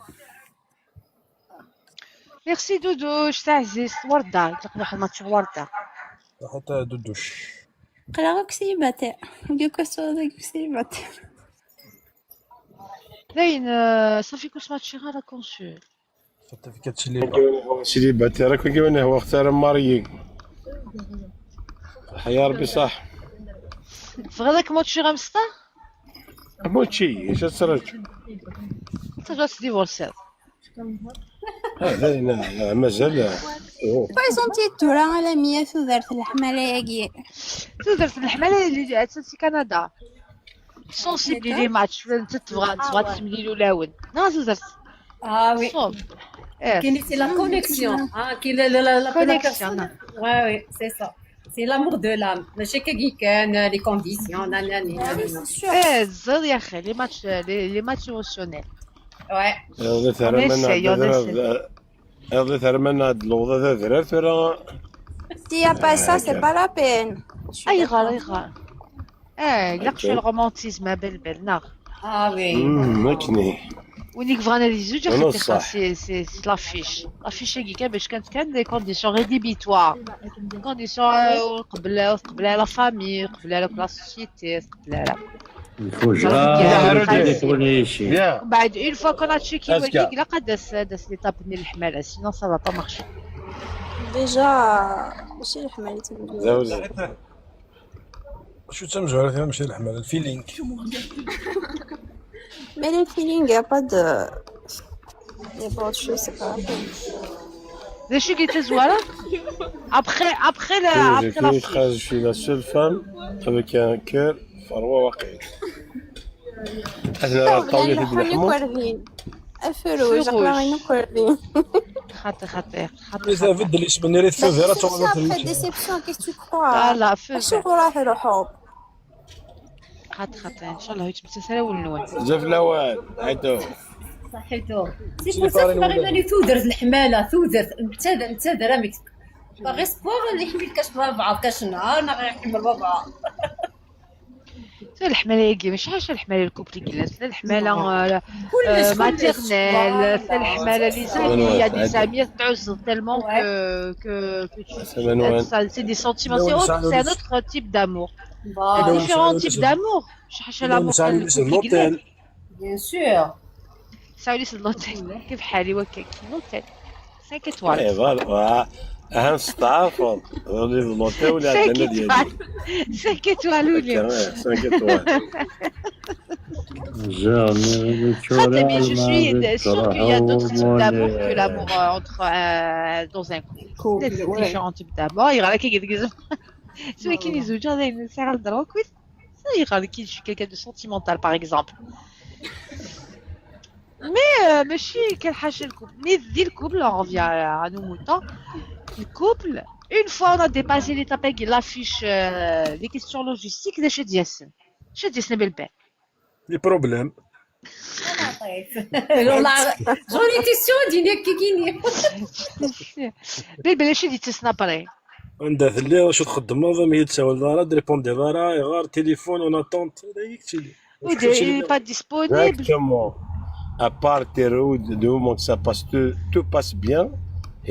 ميرسي دودوش تاع عزيز ورده تقدر حنا تشوف ورده. حتى دودوش. Qqleɣ akk célibataire. Ur d-yukas tura deg célibataire. Dayen, euh, صافي كنت ما تشي غير كونسول. Certificat de célibataire. Célibataire, كي وانا هو اختار ماريي. حيا ربي صح. فغداك ما تشي غمستا؟ موتشي، ايش تصرف؟ انت جات ديفورسيض. هذا هنا مازال. Présentez tura a la Mia tudert leḥmala-agi. Tudert leḥmala اللي جات سي كندا. Sensible les matchs, انت تبغى تبغى تسمي له لاون. نا زوزرت. Ah oui. صوب. ايه. كاين c'est la connexion. Ah, كاين la la la la Connexion. Personne. Ouais, ouais, c'est ça. C'est l'amour de l'âme. ماشي كي كان les conditions. Non, non, non, non. ايه الزر يا اخي les matchs, les, les matchs émotionnels. Ouais. يلا ترمنا يونس. يلا ترمنا هاد اللوضه تاع درار ترى. S'il n'y a pas ça, c'est pas la peine. ايغار ايغار. اه لا خشي الرومانتيزم بالبال ناغ. Ah oui. مكني. وين يبغانا لي زوج أنا اختي خاص صح. سي سي سي لافيش. لافيش هكا كان باش كانت كان des conditions rédhibitoires. Conditions قبل قبل la famille قبل la société قبل. الفجار تليفونيشي. يا بعد une fois qu'on a checké أزكى. وليك لا قد داس داس les étapes ديال الحماله sinon ça va pas marcher. Déjà, ماشي الحمال تما. زوزة. شو تمزوره فيها ماشي الحمال الفيلينغ. Mais le feeling, il n'y a pas de. Il n'y a pas autre chose, c'est pas la peine. ذا شو قلت زوارة؟ Après après la Je après la suis très, je suis la seule femme avec un cœur في روا واقعي. احنا راه الطاولة نحن تدي لحمو. كوردين. الفروج، اقرا غير كوردين. خاطي خاطي خاطي إذا بدل اسم النيري في فيرا Déception après déception, qu'est-ce que tu crois? لا فو. اش يقول راح يروحوا؟ خاطي خاطي ان شاء الله يتمسى سنه والنون. زف الاول هاتو. صحيتو. C'est pour ça كي باغي ماني تودرت الحماله تودرت انت انت درامك. باغي سبور اللي يحمل كاش مع بعض كاش نهار انا غير يحمل مع بعض. الحماله يا كيما شحال شحال الحماله الكوبل كلاس لا الحماله آه، كلش maternelle لا الحماله les amis il y a des amis تعز tellement Ouais. que que que tu سلام وين؟ c'est des sentiments c'est autre c'est un autre type d'amour Voilà. Différents types d'amour شحال شحال l'amour نسالي كان لي سي الكوبل كلاس لوتيل. Bien sûr. ساولي سي لوتيل كيف حالي وكاك لوتيل cinq étoiles ايه فوالا. اهم ستعرفوا. راني في لوتيل ولا cinq عندنا ديالي. étoiles cinq étoiles ولي cinq étoiles. Jamais خاطر mais je suis sûre qu'il y a d'autres types d'amour que l'amour euh, entre euh, dans un couple. Il y a différents types d'amour. يغرا كي قلت سوا كاين زوج هذا سي غير دروك وي. يغرا كي je suis quelqu'un de sentimental par exemple. Mais euh, ماشي كان حاجه الكوبل mais دي الكوبل on revient à nos moutons. الكوبل une fois on a dépassé l'étape avec la fiche euh, les questions logistiques اش غادي ياسن اش غادي ياسن بالبال. لي بروبليم. والله جوني تيسيون ديني كيكيني. بالبال اش غادي تسنا بري. عندها ثلي واش تخدم ما ما يتساوى الدار دي ريبوندي دارا غير تليفون اون اتونت هذا هي كتشي. ودي pas disponible. Exactement. À partir de du moment que ça passe, tout, tout passe bien,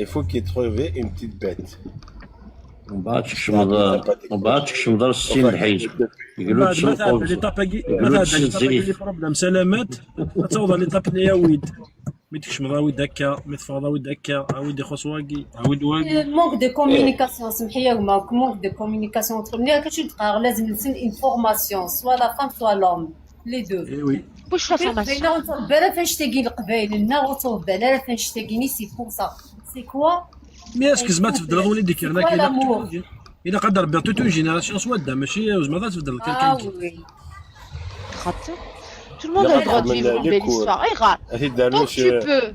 il faut qu'il trouve une petite bête. ومن بعد تكشمض ومن بعد تكشمض السين الحيز. يقولوا بعد ما تعدى تسوق لي طاباكي ما يقولوا تعدى لي طاباكي تسزيف. لي بروبليم سلامات. تصوض لي طاب يا ود. مي تكشمض ود هكا مي تفاض ود هكا عاود يخص واقي عاود واقي. Manque de communication سمحي يا هما manque de communication entre ملي كتشوف تقرا لازم نسن انفورماسيون سوا لا فام سوا لوم لي دو. اي وي. واش لا فورماسيون؟ بلا فاش تاقي القبايل لا وتوب بلا فاش تاقيني سي بور سا. سي كوا؟ مي اسك زعما تبدل وليدك هنا كوا كاين لامور؟ الا قدر ربي توتو جينيراسيون سواد ماشي زعما تبدل اه كيلكان. وي. خاطر tout le monde a le droit de vivre une belle histoire. اي غار. هذه دار Tant que tu peux.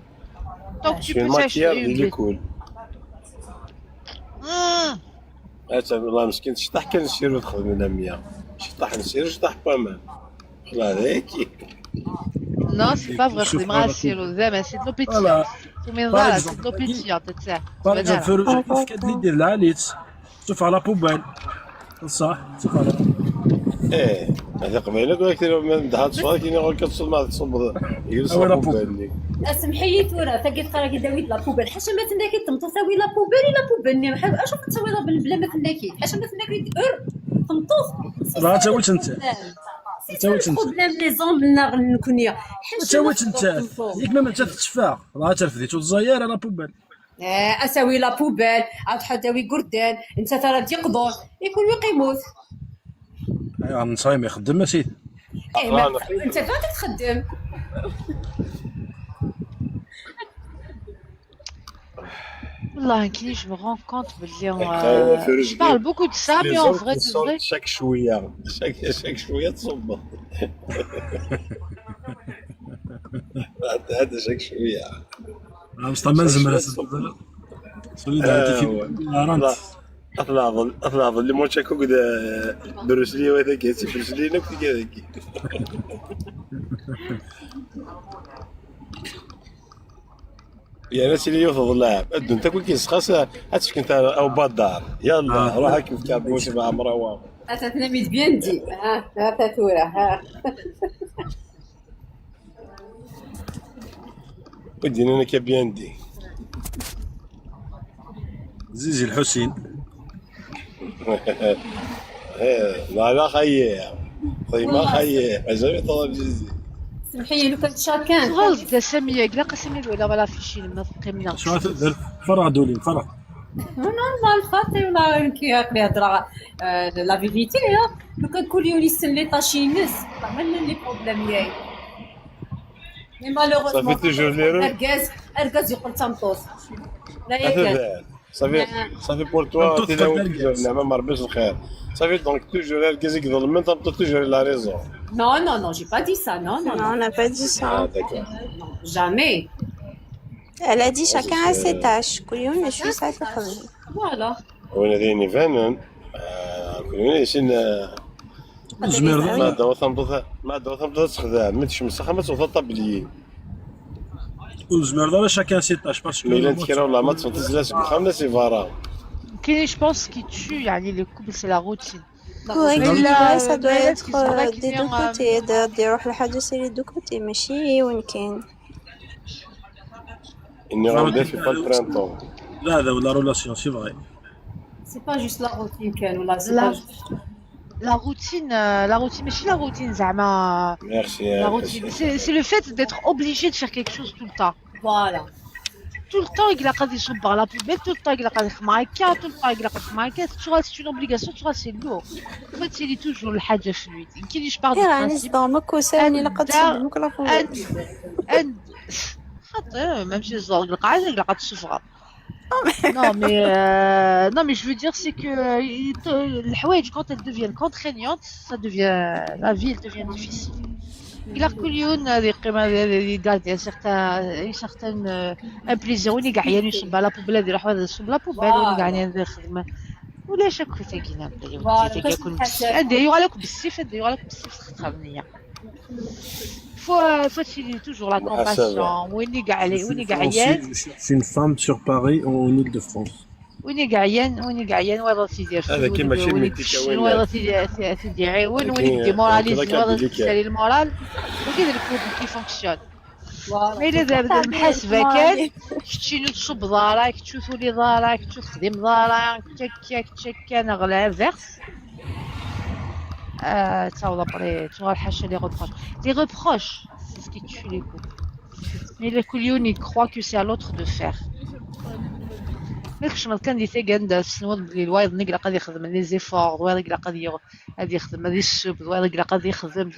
Tant que tu شي peux تعيش ماتيير دي une لي belle. كول. آه. اتا والله مسكين شطح كان نسيرو تخدم لنا مية. شطح نسيرو شطح با مال. والله هذاك. Non, c'est pas vrai. خدمة سيرو زعما c'est de l'opétition. فوالا. Mais Par voilà, exemple, c'est de l'opétition تتساع. باغ اكزومبل فروج كيف كتلي دير العاليت. شوف على بوبال. صح شوف على بوبال. ايه. هذا قبيله قلت له من دهات صغار كاين غير كتصل ما تصب. يجلس أولا ربو بوبال. بالي. اسمحي تورا تاكي تقرا كي داويد لا بوبال حاشا ما تناكي تمطو تاوي لا بوبال لا بوبال ني حاشا ما تناكي حاشا ما تناكي دور. Tmeṭṭut. Dɣa ttawit netta. Ttawit netta. Problème les hommes nneɣ nekkni. Ttawit netta. Yak ma mačči tetteffeɣ, dɣa terfed-itt ur teẓẓay ara la poubelle. Eh, asawi la poubelle, ad tḥadawi gurdan, netta tara d-yeqḍur, ikun yuqimut. Ayɣer nesɛa imi ixeddem a sidi? Eh, ma netta tara txeddem. والله كي je me rends compte باللي euh, je parle beaucoup de ça, mais en vrai de vrai. Chaque شويه، chaque chaque شويه تصب. هذا chaque شويه. مصطفى ما نزمر solidarité في العرانت. اطلع اطلع اللي مونتشاكو كذا بروسلي وهذا كيتي بروسلي نكتي كذا. يا ناس اللي يوفض اللاعب الدنيا تاكل كيس خاص. هاتفك انت او بادار يلا روح هاك في كابوس مع مروه. Attends, bien dit. Ah, attends, ها. ودينا انا كبيان دي. زيزي الحسين. لا لا خيي، خيي ما خيي، jamais طلب زيزي. سمحي لي لو كان شاكان صغار الدسامية كلا قسمي ولا ولا في شي لما تقيمنا. شو تدير؟ فرع دولي فرع. نورمال خاطي ولا كي يقلي هضره. La vérité, لو كان كل يوم يسن لي طاشينس، عملنا لي بروبليم ياي. Mais malheureusement صافي toujours les rues. اركاز اركاز يقول تمطوس. لا ياك. صافي صافي pour toi. تيداوي toujours نعمه ما ربيش الخير. صافي donc toujours اركاز يظلم من تمطوس toujours la raison. Non, non, non, j'ai pas dit ça. Non, non, Non, on n'a pas dit Ah ça. D'accord. Jamais. Elle a dit chacun a ses tâches. كل يوم يشوف يساعد الآخرين. Voilà. وين هذين يبانن. كل يوم يسين. زمير ما دوا تمطوس ما دوا تمطوس تخدم ما تشمس خمس وثلاثة بليين. Ur nezmir ara chacun ses tâches parce que ميلان كرا والله ما تصمت زلاس بخام ناس يفارا. كاين je pense qui tue يعني les couples c'est la routine. Pour équilibrer, ça doit être كيسمى euh, des deux côtés. يديروا حاجة c'est les deux côtés ماشي وين كاين. اني غنبدا في با البرانطون. لا هذا ولا relation c'est vrai. C'est pas juste la routine كان ولا c'est لا. pas juste. La routine, euh, la routine, ماشي la routine زعما. Merci. La routine, c'est c'est le fait d'être obligé de faire quelque chose tout le temps. Voilà. Tout le temps يقلق غادي يصب على la poubelle, tout le temps يقلق غادي يخمر هكا, tout le temps يقلق غادي يخمر هكا, tu vois, c'est une obligation, tu vois, c'est lourd. En fait, c'est toujours الحاجة في الويت. يمكن je pars du غير راني principe صدام كوسا راني لقات أبدا. تخدمك la poubelle. أن خاطر ماشي الزرق القاعدة يقلق غادي السفرة. Non mais euh, non mais je veux dire c'est que euh, الحوايج quand elles deviennent contraignantes, ça devient, la vie elle devient difficile. إلا كل يوم هذه القيمة هذه garder certains certains euh, un plaisir وين كاع عيان يصب على la poubelle هذه يروح هذا يصب la poubelle وين كاع عيان هذه الخدمة. ولا شك في تاكينا Voilà. هذا يغلق بالسيف هذا يغلق بالسيف خطرنية. Faut faut تشيلي toujours la compassion وين كاع وين كاع عيان. Je suis une femme sur Paris en Ile-de-France. وين كاع عيان وين كاع عيان وين راسي يدير هذا كي ماشي ميتيكا وين وين راسي يدير عيون وين يدي موراليزي وين راسي يدير المورال. وكذا الكود كي فونكسيون. Mais إلا دابا محاسبة كان كتشي نوت صوب ضارة كتشو ثولي ضارة كتشو تخدم ضارة كتشا كتشا كتشا كان غلا فيرس. آه تا ولا بري تو الحاشا les reproches. Les reproches c'est ce qui tue les couples. Mais les كل يوم il croit que c'est à l'autre de faire. ملكش ما كان دي تيجان دا سنوات بلي الوايض نقلق غادي يخدم les efforts الوايض يقلق غادي يغ- غادي يخدم غادي يسوب الوايض يقلق غادي يخدم.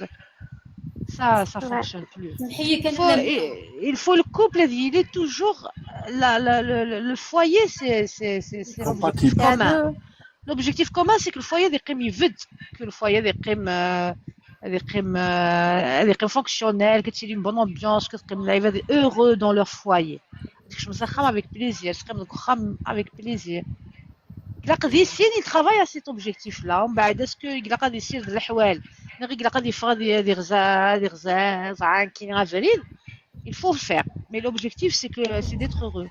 Ça ça fonctionne plus. سمحي لي كان Faut, il faut le couple il est toujours la, la, le, le, le foyer c'est c'est c'est c'est l'objectif Compatible. commun. L'objectif commun c'est que le foyer يقيم يفد, que le foyer يقيم euh, يقيم euh, يقيم fonctionnel, كتشري une bonne ambiance, كتقيم العباد heureux dans leur foyer. ديك الشمس خام avec plaisir, تقيم ديك خام avec plaisir. لا قد يسين il travaille à cet objectif là, ومن بعد est-ce que يقلق غادي يسير الحوال, غير يقلق غادي يفرض هذه غزال هذه غزال زعان كاين افريل. Il faut le faire, mais l'objectif c'est que c'est d'être heureux.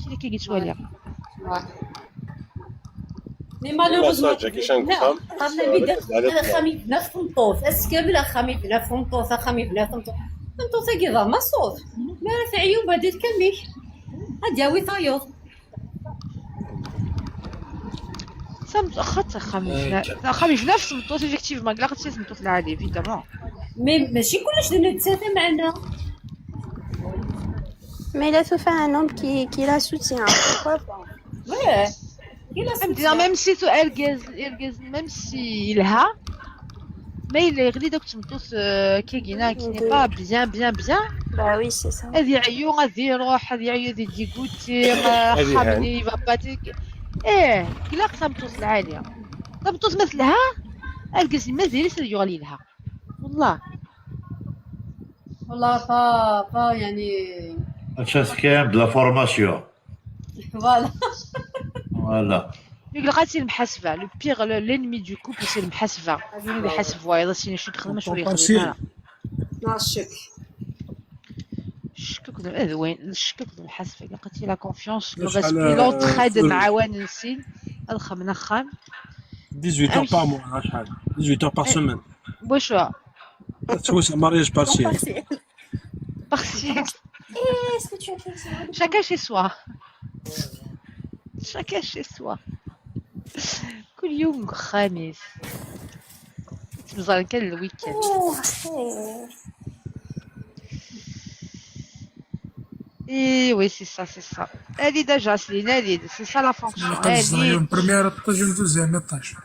كي كي قلت ولا Mais malheureusement Jackie Chan كفام. انا بدا انا خامي بنا في مطوط اسكابل خامي بنا في مطوط خامي بنا في مطوط. مطوط كي ضا ما صوت. ما راه في عيوب هذه كامل. هادي هاوي طايور. Tameṭ-, axaṭ axxam yefna, axxam yefna ɣef tmeṭṭut, effectivement, ilaq ad tili tmeṭṭut lɛali, évidemment. Mais ماشي كلش d nettat, meɛna. Mais la tufa un homme qui, qui la soutient, pourquoi pas? Ouais. Même si tu ergaz, ergaz, même si yelha, ma yella yeɣli-d akk d tmeṭṭut, euh, kagina, qui n'est pas bien, bien, bien. Bah oui, c'est ça. Ad yeɛyu, ad iruḥ, ad yeɛyu, ad idiguti, axxam-nni, il va pas. Eh, ilaq tameṭṭut lɛali. Tameṭṭut ma telha, argaz-nni mazal-it ad yuɣal yelha. Wallah. والله با با يعني. Acu tefkam de la formation. Voilà. Voilà. Ilaq ad tt-id-mḥasbeɣ. Le pire, le- l'ennemi du couple, c'est المحاسبة. Win ad iḥaseb wayeḍ, ad s-yini acu i yexdem, acu ur yexdim ara. لا شك. Ccek akked, d wayen, ccek akked lemḥasba, ilaq ad tili la confiance, le respect, l'entraide, nemɛawan, nessin ad xedmen axxam. dix-huit heures par mois, acḥal? Dix-huit heures par semaine. Wacu? Tettwasen mariage partiel. Partiel. Est-ce que tu as fait ça? Chacun chez soi. Chacun chez soi. كل يوم خميس. تمزال كان الويكند. Oh, hey. اي وي، سي سا، سي سا. هادي دا جاسلين، هادي، سي سا لا فونكسيون. هادي. Une première étage, une deuxième étage.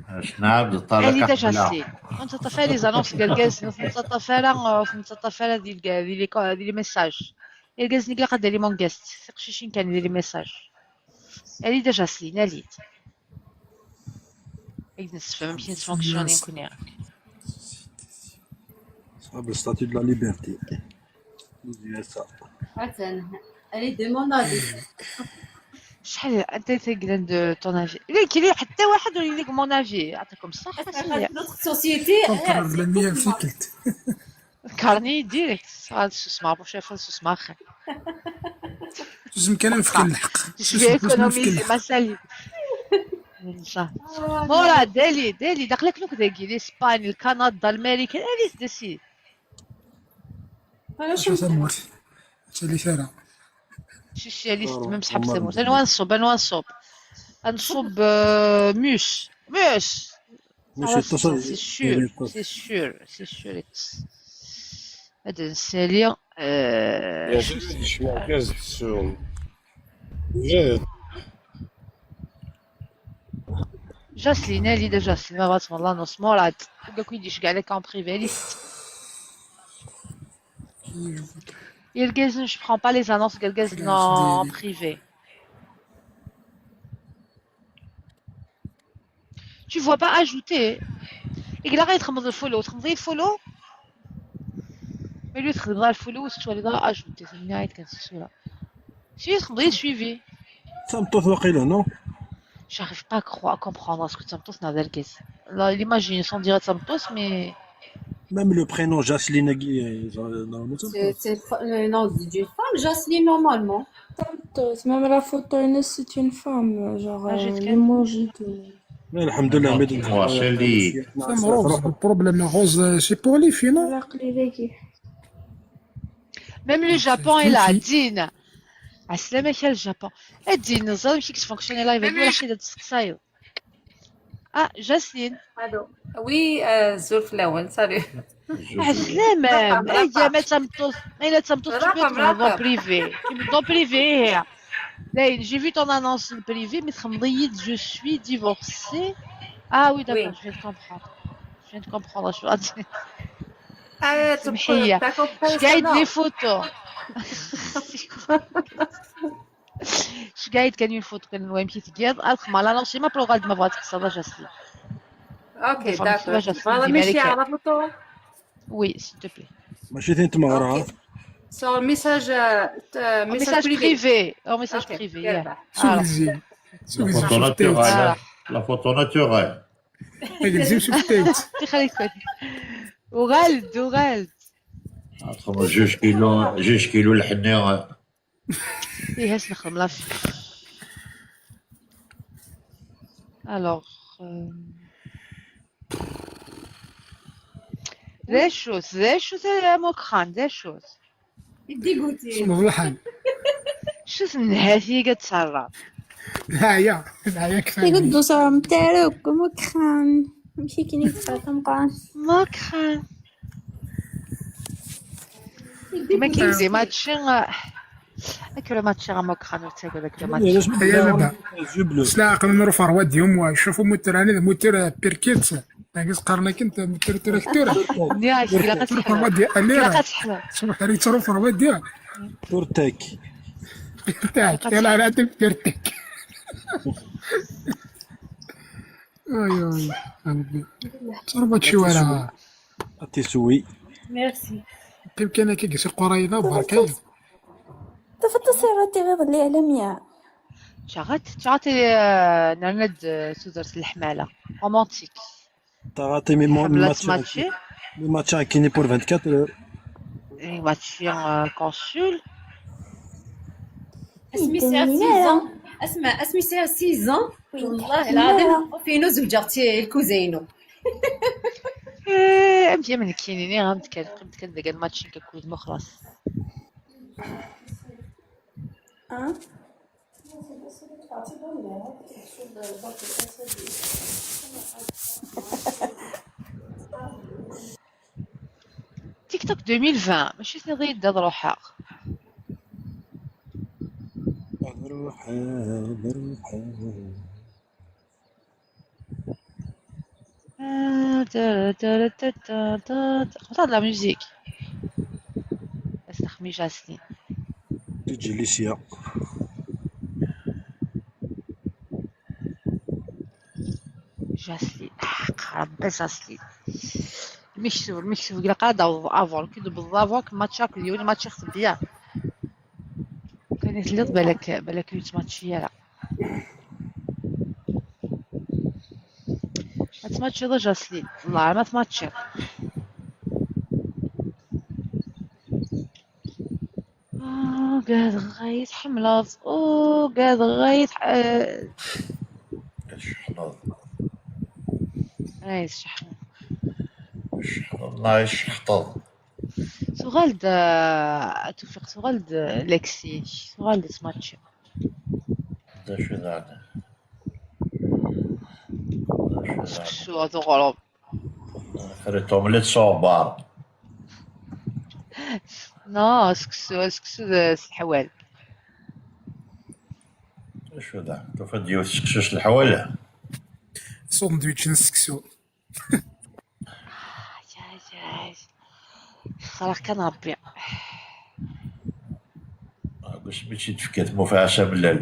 Acu نعاود هادي دا الطريقة جاسلين. كنت تطفى لي زانونس كالكاس، كنت تطفى راه، كنت تطفى راه ديال كاع، ديال لي كو-، ديال لي ميساج. الكاس نيك لا قد لي مون كاست. ثق شي شين كان ديال لي ميساج. هادي دا جاسلين، هادي. هيك نستفهم كي نتفونكسيوني نكون يعني. صاحب le statut de la liberté. Attends, elle est demandée. شحال انت تقدر دو طون افي؟ لا كاين حتى واحد ولا ليك مون افي، يعطيكم الصحه. D'autres sociétés. Contre le mien, c'est que كارني ديريكت. هذا شو اسمه، مش عارفه شو اسمه اخر. لازم كان نفكر الحق. Je vais économiser ma salive. مورا دالي دالي داخلك لوك داكي لاسباني، الكندا، امريكا، اليس ديسي. شو ثمورت؟ تالي ثرى. شي شي اليس، ميم صحاب ثمورت. انا نصوب، انا نصوب. نصوب، آه، موش موش. ماشي سي سور، سي سور، سي سور. هذا نسالي. آه، يجمع كاز السوم. جاهز. جاسلين، هادي دا جاسلين، ما بغات والله نص مراد. كاع كي يديش كاع لك اون بريفي، هادي. يركز، je prends pas les annonces، يركز، non، en privé. Tu vois pas ajouter. إلا غير تخمض الفولو، تخمضي الفولو. ملي تخدم غير الفولو، تولي غير ajouter، ثمني عيط كان الصورة. شي تخمضي suivi. تمطوط واقيلا، non؟ J'arrive pas à croire, à comprendre ce que تمطوط نهار الكيس. لا، l'image, on dirait تمطوط, mais Même le prénom Jasline, euh, normalement, ça me C'est c'est le fa- le nom d'une femme, Jasline, normalement. Même la photo, c'est une femme, genre Ah, j'ai euh, très- l'emoji de... الحمد لله. Moi, c'est lui. Femme rose, le problème rose, euh, c'est pour les filles, non? العقل ذكي. Même le Japon est là, Dine. عسلامة يا الجابون. ادي نزل مشي كتفونكسيوني لايف هادي ولا شي تسقسايو. اه جاسلين. الو. وي، آه، زول في الاول، سالو. عسلامة. مرحبا، اي مرحبا. ما تمطوس، الا تمطوس مرحبا، تبيض من دون مرحبا. بريفي. من دون بريفي هي. داين j'ai vu ton annonce le privé mais تخمضي je suis divorcée. Ah oui d'accord, Oui. Je viens de comprendre. Je viens de comprendre شو غادي. آه، سمحية. تاكو Je gagne بيرسونال. les photos. Je gagne كان une photo كان المهم كي تقيض الخمار لا نوصي ما بروغال ما بغات تكسر جاسلين. اوكي، فهمتي داكور. جاسلين فوالا ديما ماشي ليك. على فوتو. Oui s'il te plaît. ماشي ثين تمغرا. سو ميساج، آه، ت- آه، Message ميساج بريفي. Privé. Oh message اوكي، privé. يلا. Alors. سوزي. La photo naturelle. La photo naturelle. هذه زين شفتيت. تخليك. وغالد وغالد. Autrement, juge كيلو، juge كيلو الحنية. ايه هاس نخدم لا في. Alors. Euh... ذا شوز ذا شوز يا مكران ذا شوز. ديغوتي. شنو الحال؟ شوز من هاتي قد صرا. Neɛya, neɛya kfan. Igeddu sɣur Mtaruk, Mukran. Amek i k-id-teqqar tameqqrant? Mukran. Dima k-id-di mačči, ah, akk mačči a Mukran, ur ttagad akk mačči. Aya baba. S leɛqel n Ruferwadium, wa, شوفوا متر، أنا متر بيركيت. Dagi qqaren akken mtr-, traktur. Nniɣ-ak, ilaq ad teḥluḍ. Ruferwadium, ilaq ad teḥluḍ. Subḥan, yettruferwadium. Turtek. Turtek, yala, ala, turtek. Ay, ay, a Rebbi. Ttṛebba tciwara. A tiswi. Merci. Qqim kan akka deg si lqurayna, berka. Tafeḍ tasirrat iḍelli a Lamia? Ččaɣ-tt, ččaɣ-tt, eh, nerna-d, eh, tudert n leḥmala. Romantique. Taɣaṭi, mi mo-, tḥemmleḍ match, match? Mi match kini pour vingt-quatre heures. Eh, match, eh, consul. Asmi sɛiɣ six ans, asma, asmi sɛiɣ six ans, والله العظيم الخوف-inu زوجغت الكوزينو. Eh, amek am nekkini, niɣ am tkal, qqimet kan deg match n kakul, ma xlas. Hein? TikTok deux mille vingt, mačči tniḍ-iyi-d ad ruḥeɣ. Ad ruḥeɣ, ad ruḥeɣ. Ah, ta, ta, ta, ta, ta, ta. Xaṭer la musique. Astaxmi Jasmine. Tijilisiya. Jasmine. Ah, qrib Jasmine. Lmektub, lmektub, ilaq ad d-taweḍ avant. Ki d-tewweḍ avant, match akk d yiwen, match ixtebbiya. Kan i telliḍ, balak, balak ur yettmatči ara. Ma tmatčiḍ a Jasmine, والله ما تماتشيض. Ugadeɣ ay tḥemmleḍ, ugadeɣ ay tḥ-, eh. Ad tceḥleḍ. Ay tceḥleḍ. Tceḥleḍ, neɣ tceḥṭeḍ. Tuɣal-d, eh, Tufiq, tuɣal-d, eh, Lexi, tuɣal-d tmatči. D acu daɣen? D acu daɣen? Seksu, ad uɣrum. Frites omelette sans beurre. Non, seksu, seksu d, s leḥwal. D acu da? Tufiḍ-d yiwet seksu s leḥwal? Sandwich n seksu. Ay, ay, ay. Xraɣ kan Rebbi. Deg wasmi i tt-id-tefka tmufiɛa s amellal.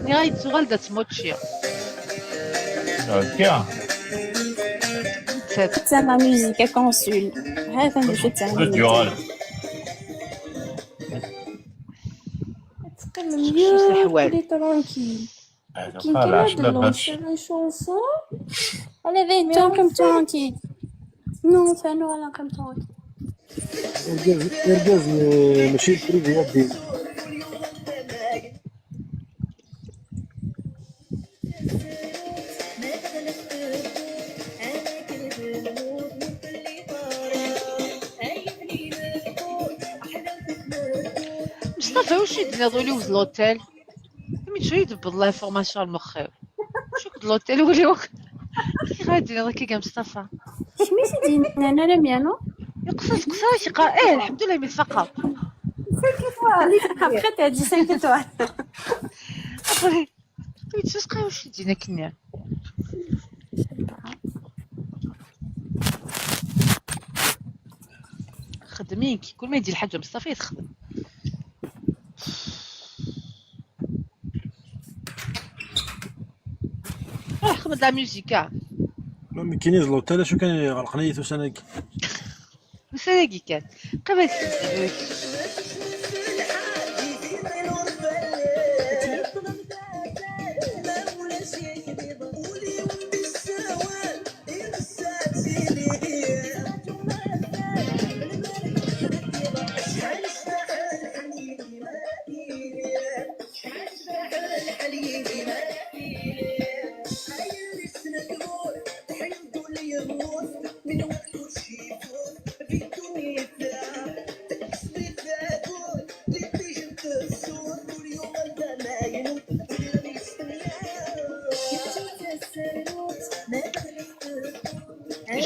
Nniɣ-ak-d tuɣal-d ad tmučči. Akka. Nettat. Tiens, la musique à consul. Ha, ha, la musique. Ad teqqimem. Seksu s leḥwal. Plus tranquille. Akin kan ad d-nlancer une chanson. Allez, vite, on comme tranquille. Non, ça nous, on comme tranquille. Irgazen, irgazen, eh, mačči d trivial din. Meṣṭafa, wacu i d-tenniḍ ul-iw d l'hôtel? Imi d-tebbeḍ l'information ar mexxi-w. Acu d l'hôtel ul-iw? Amek i ɣa d-tiniḍ akka a Mustafa? Kemm i t-id-yennan a Lamia, non? Yeqsed, yeqsed, yeqqar, eh, lḥemdullah imi tfaqeḍ. Cinq étoiles. Après, t'as dit cinq étoiles. Après, imi d-tfaqeḍ, acu d-yenna akken-nni? Xedmen-k. Kul ma yeddi lḥaǧa Mustafa yetxdem. Ruḥ xdem d la musique, ah. Ma nekkini d l'hôtel, acu kan ɣelqen-iyi-t ussan-agi. Ussan-agi kan. Qim ad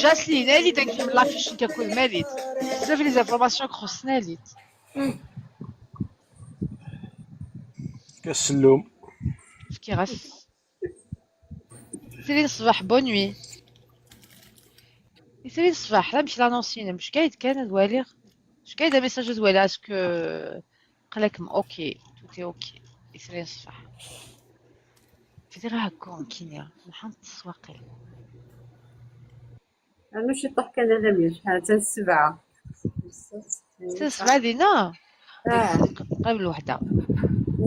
Jasli, nali-d akken la fiche n kakul malit. Bzaf les informations que خصنا ليت. Kassellum. Fkiɣ-as. Sri ṣṣbeḥ, bonne nuit. Sri ṣṣbeḥ, la mec l'annonce-inem. Cegga-d kan ad waliɣ. Cegga-d amessage ad waliɣ, est-ce que قالك م-، OK, tout est OK. Sri ṣṣbeḥ. Fdiɣ aɛeggu nekkini, mḥant teswaqin. Rnu ciṭuḥ kan alammi, acḥal attan ssebɛa. Ssebɛa dinna? Ah. Qrib lweḥda.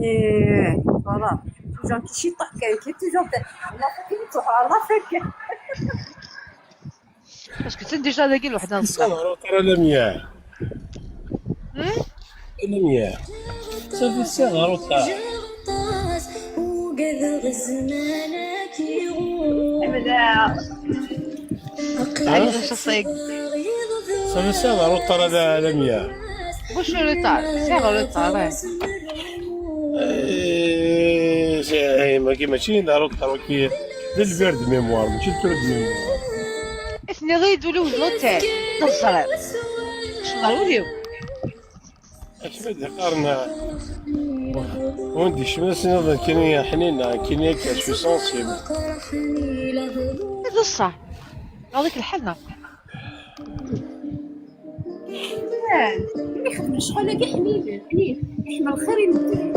Eh, voilà. Toujours كي ciṭuḥ kan, كي toujours. الله فك، الله فك. Parce que c'est déjà dagi lweḥda n ṣṣbeḥ. Ur ṭara lamya. Hmm? Lamya. Safi sɛiɣ ɣer uṭar. Ayen n ṣaṣayagi. Safi sɛiɣ ɣer uṭar a la- lamya. Wacu retard? Sɛiɣ retard, eh. Eh, c'est- eh, maki mačči d retard, waki d le perte de mémoire, mačči d le perte de mémoire. Tenniḍ-iyi-d ul-iw d l'hôtel. D ẓriɣ. Cɣel ul-iw. Akken ad d-qqaren, ur d-ikcem ad s-nniḍen nekkini ḥnina, nekkini akka, je suis sensible. D ṣṣeḥ. Ɣaḍ-ik lḥal, neɣ? Ixdem ccɣel-agi ḥninen, ḥnin. Iḥemmel lxir i medden.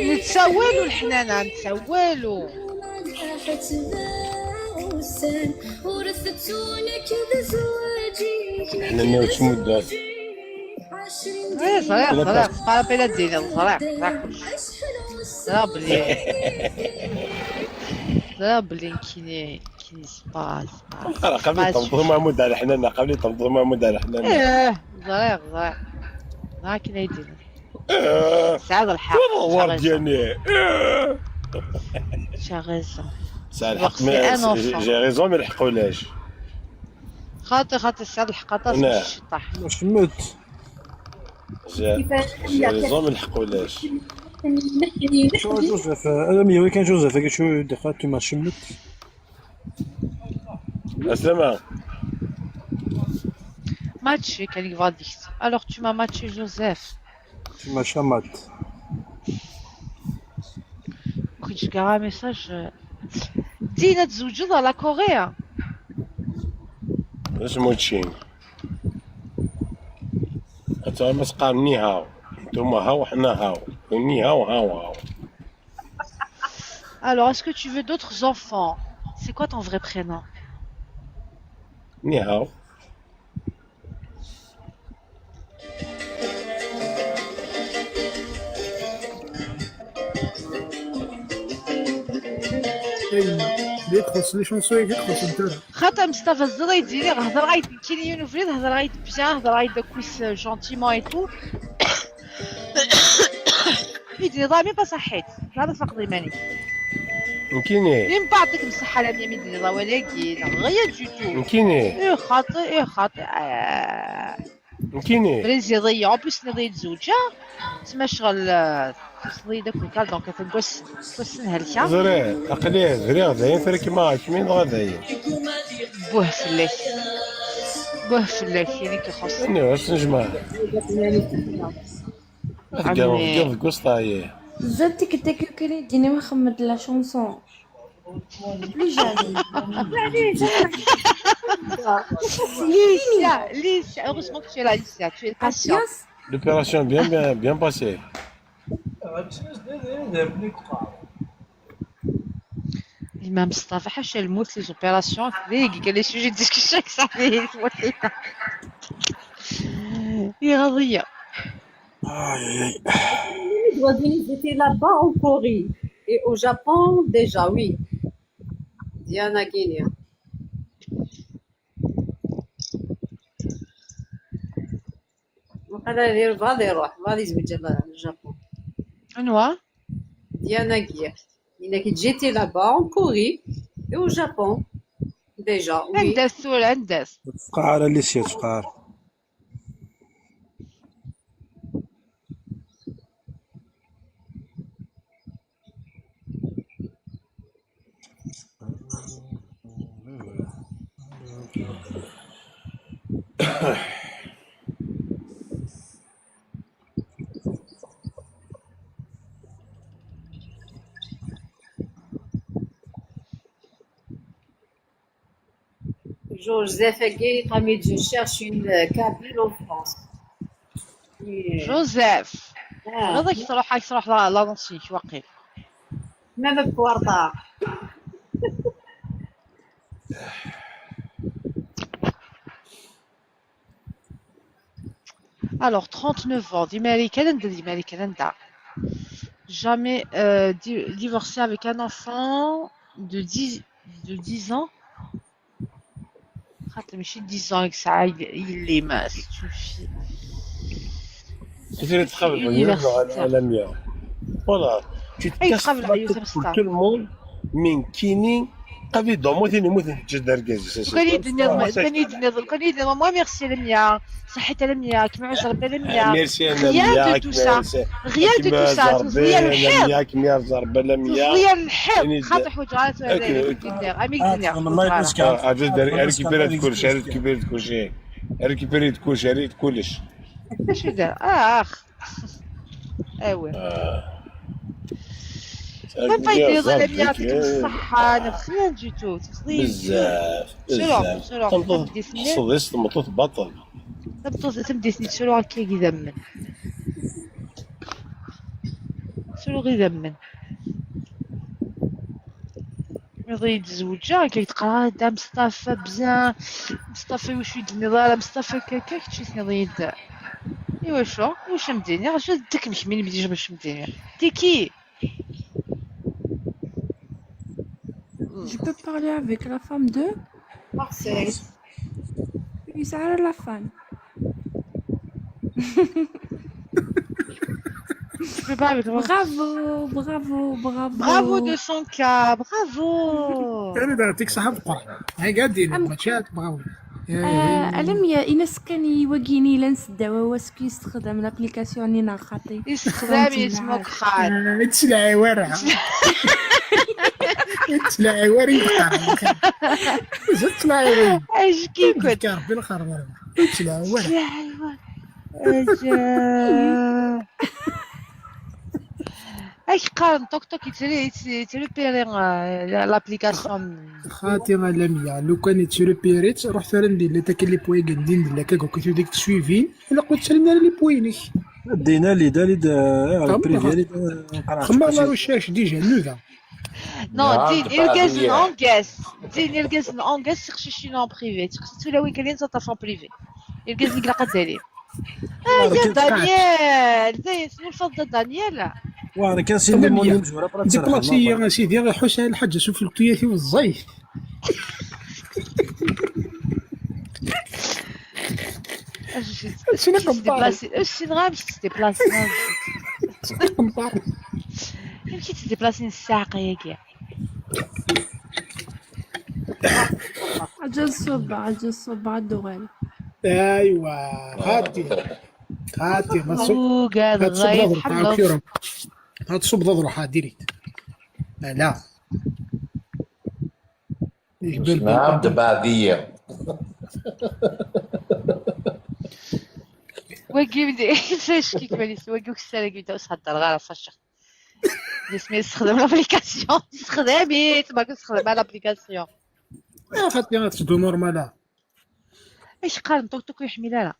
Nettawal ur ḥnana, nettawal ur. Ḥnana ur ttmuddat. Eh, ẓriɣ, ẓriɣ, teqqar apel ad d-tiniḍ, ẓriɣ, ẓriɣ kullec. Ẓriɣ belli, ẓriɣ belli nekkini, nekkini c'est pas, c'est pas, Ara qabli tebḍu Mahmud ar ḥnana, qabli tebḍu Mahmud ar ḥnana. Eh, ẓriɣ, ẓriɣ. Ẓriɣ akken ay d-tiniḍ. Eh, Tesɛiḍ lḥeqq. War diani. Tu as raison. Sɛiɣ lḥeqq, C'est un enfant. J'ai raison, mais lḥeqq ulac. Xaṭi, xaṭi, tesɛiḍ lḥeqq aṭas. Nah. Mačči ciṭṭaḥ. Cemmet. J'ai j'ai raison, mais lḥeqq ulac. Joseph, euh, alammi, oui, kan Joseph, quelque chose de tu m'as cemmet. Aslama. Matché, kan yebɣa ad d-yektu. Alors, tu m'as matché, Joseph. Tu m'as chamat. Quand je garde un message, euh, Dina, tu joues dans la Corée, hein? Isem učči. Ata ma teqqar ni hao. Nituma hao, ḥna hao. Ni hao, hao, hao. Alors, est-ce que tu veux d'autres enfants? C'est quoi ton vrai prénom? Ni hao. Ayen d ixuṣṣen, les chansons i d ixuṣṣen tura. Xaṭi Mestafa, ẓriɣ-d yili, hedreɣ-d nekkini yiwen ubrid, hedreɣ-d bja, hedreɣ-d akkis, euh, gentiment et tout. I d-yenniḍ-aɣ mi pas aḥit, ẓer tfaqeḍ iman-ik. Nekkini. Min baɛd dik msaḥḥa la mi d-yenniḍ awal-agi, rien du tout. Nekkini. Eh xaṭi, eh xaṭi. Ah. Nekkini. Brésil, en plus, tenniḍ-iyi-d zewǧeɣ, ttmacɣel, euh, tusiḍ-iyi-d akk lkal, donc atan deg wass, deg wass n helka. Ẓriɣ, aql-i briɣ dayen, tura kima kmin dɣa dayen. Buh fell-ak. Buh fell-ak, ayen i k-ixuṣṣen. Anwa, ad s-nejmeɛ. Ad gganeɣ, Ɛemmi. Gganeɣ deg usteɛyi. Zad tikkelt akka kan i d-yenna Muḥemmed la chanson. Plus jamais. Licia, Licia, heureusement que tu es là, Licia, tu es patiente. L'opération bien, bien, bien passée. Imam Mustafa, ḥaca lmut, les opérations, les sujets de discussion, ça fait. Iɣaḍ-iyi. Aïe, aïe, aïe. Ils doivent venir, ils étaient là-bas en Corée. Et au Japon, déjà, oui. Diana Guinea. وقال لي بغا يروح، بغا يزوج على الجابون. Anwa? Diana Guier. Il a dit, j'étais là-bas, en Corée, et au Japon. Déjà, oui. Anda-t tura, anda-t? Tfeqɛer a Licia, tfeqɛer. Joseph Aguirre, ami, je cherche une, euh, kabyle en France. Joseph. Ah. Tebɣiḍ ad k-truḥ, ad k-truḥ la, la danse-ik, waqil. Même pas retard. Alors, trente-neuf ans, di Marikan, anda di Marikan, anda. Jamais, euh, di-, divorcé avec un enfant de dix, de dix ans. Xaṭi, mačči dix ans i yesɛa yelli-m, c'est une fille. Tiziri tqabel universitaire. Voilà. Tu te casses la tête pour tout le monde, mais nekkini, qabel d amu tin yemmuten teǧǧa-d argaz-is. Kan i d-tenniḍ, kan i d-tenniḍ, kan i d-tenniḍ, moi, merci, Lamia. Ṣaḥit a Lamia, kem iɛuzz Rebbi a Lamia. Merci a Lamia, rien de tout ça. Rien de tout ça. Teẓri lḥiḍ. Kem iɛuzz Rebbi a Lamia. Teẓri lḥiḍ. Xaṭi ḥwaǧeɣ ara tura ad k-d-nniɣ. Ami k-d-nniɣ. Récupérer kullec, récupérer kullec. Récupérer kullec, récupérer kullec. Acu d? Ax. Awi. Même pas idée, Lamia, يعطيكم الصحة. Rien du tout. Rien du tout. بزاف، بزاف. Tameṭṭut تحصد اسم تمطوط بطل. Tameṭṭut, tameddit-nni tesru akka i idammen. Tesru i idammen. Iḍ-iyi-d zewǧeɣ, akka i d-qqareɣ, "A Mustafa, bzan, Mustafa, iwacu i d-tenniḍ ara, Mustafa, akka, akka, kečč i tenniḍ-iyi-d." Iwacu? Iwacu am-d-iniɣ? Acu d akken kemmini mi d-ijmeɛ acu am-d-iniɣ? Tiki! Je peux parler avec la femme de Marseille. Yesɛa la femme. Je peux pas avec toi. Bravo, bravo, bravo. Bravo de son cas, bravo. Kan ad aɣ-tt-iksaḥ ad qqar. Hay qadin, mačči ad bravo. Alamya, in-as kan i wagini llan seddaw-aw asku yessexdam l'application-nni neɣ xaṭi. Yessexdam, yesmukxal. Ur ttlaɛi wara. Ur ttlaɛi wara i d-qqaren. Ur ttlaɛi wara. Ajkikut. Rebbi lxer wara. Ur ttlaɛi wara. Ur ttlaɛi wara. Aja. Ak qqaren tuk tuk yettru-, yettru-, yettrupiri, euh, l'application. Xaṭi a Lamia, lukan yettrupiri-tt, ruḥ tura anda yella takka les points-agi, anda yella akka, akka tudeg teswivin, ilaq ur ttalen ara les points-inek. Din ali, d ali, d, eh, privé, ali, d, eh, xemma la recherche déjà, nuda. Non, din, irgazen angas. Din, irgazen angas, siqcicin en privé. Siqci tulawin kan, taṭṭaf en privé. Irgazen ilaq ad d-ali. Ah, ya Daniel! Daniel, tnulfaḍ da Daniel? Wa, nekk kan sin limoni mzura, brat. Déplace-iyi a sidi, iḥuss-aɣ lḥaǧa s ufluktu-yaki ẓẓayet. Acu i tettdeplasin? Amek i tettdeplasin ssaɛqa-agi? Aǧa ad ṣubbeɣ, aǧa ad ṣubbeɣ, ad d-uɣal. Aywa, xaṭi. Xaṭi, ma tṣub-, ugadeɣ ma tṣubbeḍ ad ruḥeɣ, tḥelleḍ. Ad ṣubbeḍ ad ruḥeɣ direct. Ala. Nɛam, tebɛed-iyi. Wagi, wagi ukessar-agi, ur s-heddreɣ ara, faceɣ. Yesmi yessexdem l'application, yessexdam-itt, ma yessexdem ara l'application. Ah, xaṭi, ad teddu normal, ah. Acu qqaren, tuk tuk ur yeḥmil ara.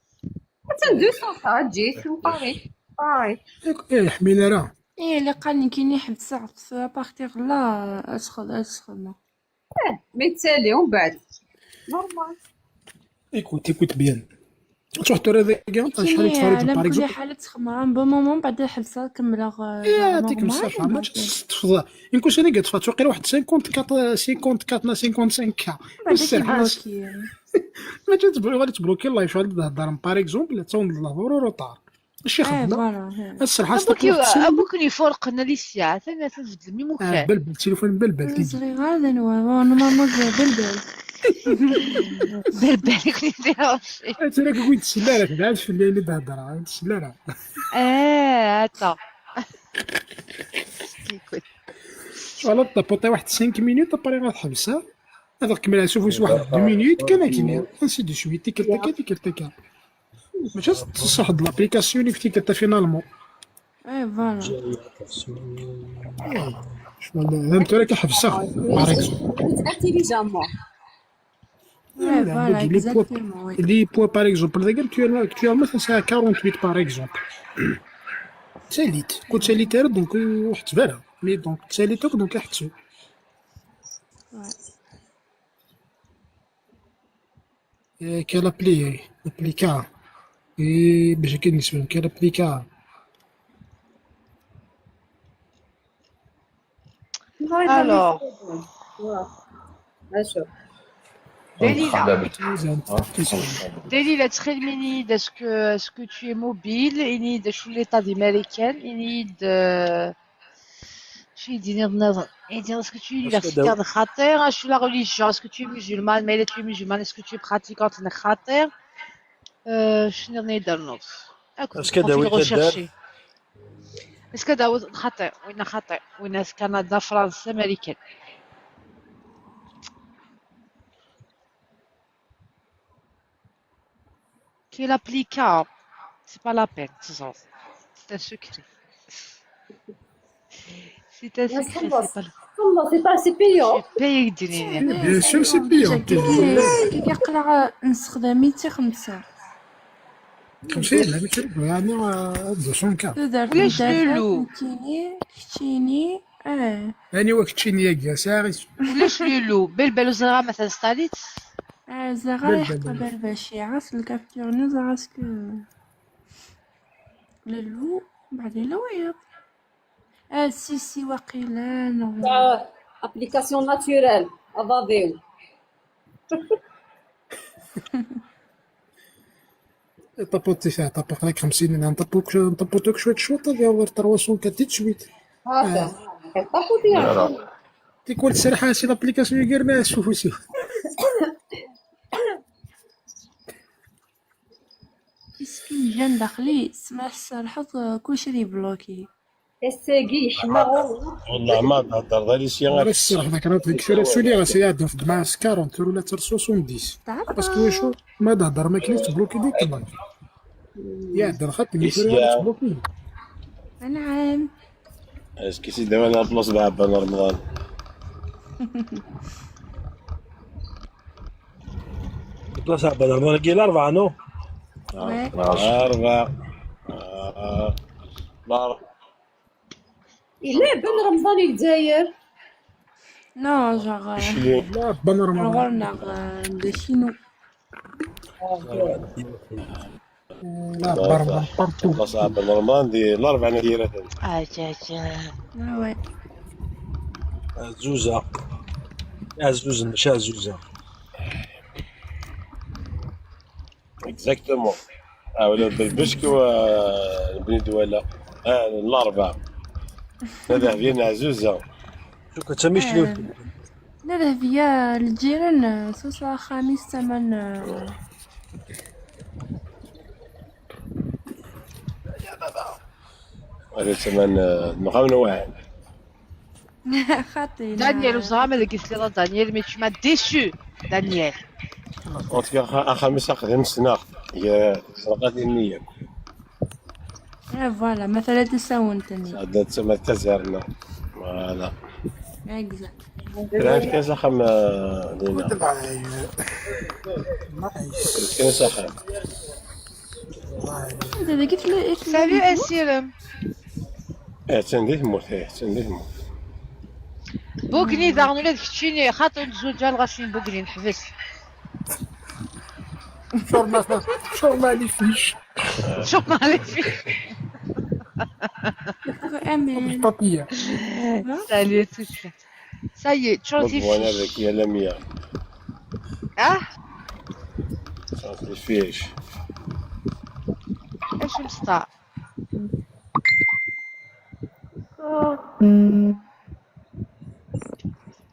Attan du sens, ah, ǧǧet, pareil, pareil. Eh, ur yeḥmil ara. Eh, la qqaren nekkini ḥebseɣ, à partir là, ad sxed-, ad sxedmeɣ. Eh, mais ttali, umbeɛd. Normal. Écoute, écoute bien. Tṛuḥ tura dagi, acḥal i tfariḍ, par exemple? Ala mkul ḥal ad txemmeɣ, un bon moment, mbeɛd ad ḥebseɣ, ad kemmleɣ, eh, normal, mbeɛd. Yaɛṭikem ṣṣeḥḥa, mačči s-, s-, tefḍa. Inkusan-agi ṭṭfeɣ-tt, waqila waḥed cinquante-quatre, cinquante-quatre neɣ cinquante-cinq K. Mbeɛd ad k-ibluki. Mačči ad tblu-, ad tbluki live, ad d-theddrem, par exemple, ad tawen-d lehdur u retard. Acu i xedmeɣ? Ad serḥeɣ s taqlubt. Abukken yefurqen Alicia, atan ad tbeddlem imukan. Ah, belbel, tilifun belbel, tigi. Ur ẓriɣ ara d anwa, normalement belbel. Belbel, i kent-id-iṛuḥ. Ah, tura kwi ur d-tsell ara, tebɛed fell-i ayen i d-heddreɣ, ur d-tsell ara. Ah, attends. Écoute. Voilà, tapuṭi waḥed cinq minutes, après ad ḥebseɣ. هذا كمل سوف يسوى واحد deux minutes كان كيني، ainsi de suite، تيكل تاكا، تيكل تاكا. باش تصحد l'application اللي فتيك حتى finalement. اي فوالا. شغل انت راك حبسها، par exemple. Intelligemment. اي فوالا، exactement، oui. Les points, par exemple, actuellement, actuellement, c'est à quarante-huit, par exemple. تساليت، كنت تساليت، donc واحد تبارا. Mais donc تساليت، donc حتى Ouais. Eh, quelle appli, eh, applica. Eh, باش كاين نسمع quelle applica. Alors, Voilà. Bien sûr. Dalila. Zant. Dalila, ttxil-m, est-ce que, est-ce que tu es mobile? Ini-d acu l'état des Américains? Ini-d, euh, acu i d-tiniḍ nniḍen? Ini-d, est-ce que tu es universitaire neɣ xaṭi? Acu la religion? Est-ce que tu es musulmane? Ma yella tu es musulmane, est-ce que tu es pratiquante neɣ xaṭi? Euh, acu nniḍen i d-ternuḍ? Akk Est-ce que profil d-awi taddart? Recherché. Est-ce que d-awi xaṭi? Winna xaṭi. Winna s Canada, France, Américaine. Quelle applica? C'est pas la peine, c'est ça. C'est un secret. C'est un secret, c'est pas le خلص، c'est pas, c'est payant. C'est payé, Dini. Bien sûr, c'est payant. كي كي قرا نسخدم ميتي خمسة. خمسين، لا، ماشي ربع، يعني، آه، deux cent quatre. تدار علاش تدار لولو؟ كتيني كتيني اه يعني، وقت تشيني يا ساغي. علاش لولو؟ بالبال زرا مثلا ستاليت. اه زغا بل- يحق بل- بل. بالباشي عاس الكافتيرني زغا اسكو لولو بعدين لويض. اه سي سي واقيلا نو. Application naturelle. Avaveo. طابوتي فيها، طابق لك خمسين، انا نطبق، نطبق شويه شوط، هذه هو trois cent quatre شويت. هذا. طابوتي. تيكون تسرح سي l'application يقرنا شوفوا سي. مسكين جان داخلي سمع الصراحة كلشي ديبلوكي. الساقي يحمى. والله ما تهضر، غير شي غير السرح ذاك راه ديك الشويه سولي راه سياد في دماغ سكارون ترو لا تر soixante-dix. تعرف باسكو شو ما تهضر، ما كاينش تبلوكي ديك الله. يا عبد الخط اللي يسيا. يقول تبلوكي. نعم. اسكي سي دابا انا بلاص باب انا رمضان. بلاص باب انا رمضان كي الاربعه نو. وي. اربعه. آه. لا. الا بن رمضان الجزائر. نو جوغ شلي. لا بن رمضان. الغرنة دو شينو. لا برمضان بارتو. بلاص باب نورمال دي الاربعه انا ديالها. آه، جا، جا. اه وي. عزوزه. عزوز ماشي عزوزه. اكزاكتومون. اه ولا بالبشك وبني دواله. اه الاربعه. هذا بين عزوزه. شو كنت مش آه. لا لا هي الجيران سوسة خميس ثمن. هذا ثمن نغم نوع. خاطي دانيال وزعما اللي قلت لي راه دانيال، mais tu m'as déçu دانيال. اون تو كا اخا مساق غير نسنا. هي سرقات النيه. اه فوالا مثلا تساونتني. هذا تسمى التزهرنا. فوالا. اكزاكت. كان كاين ساخم لينا. كاين ساخم. هذا قلت له قلت له Salut اسيرم. ايه تندي تموت، ايه تندي تموت. بوكني داغن ولا كتشيني خاطر نتزوج على غاشين بوكني نحبس. شور ما، شور ما لي فيش. شوف ما عليك فيه. امين. بابيا. Salut tout ça. Ça y est, tu as وانا fait. ذكيه لميا. اه، صافي فيش. اش مصطع؟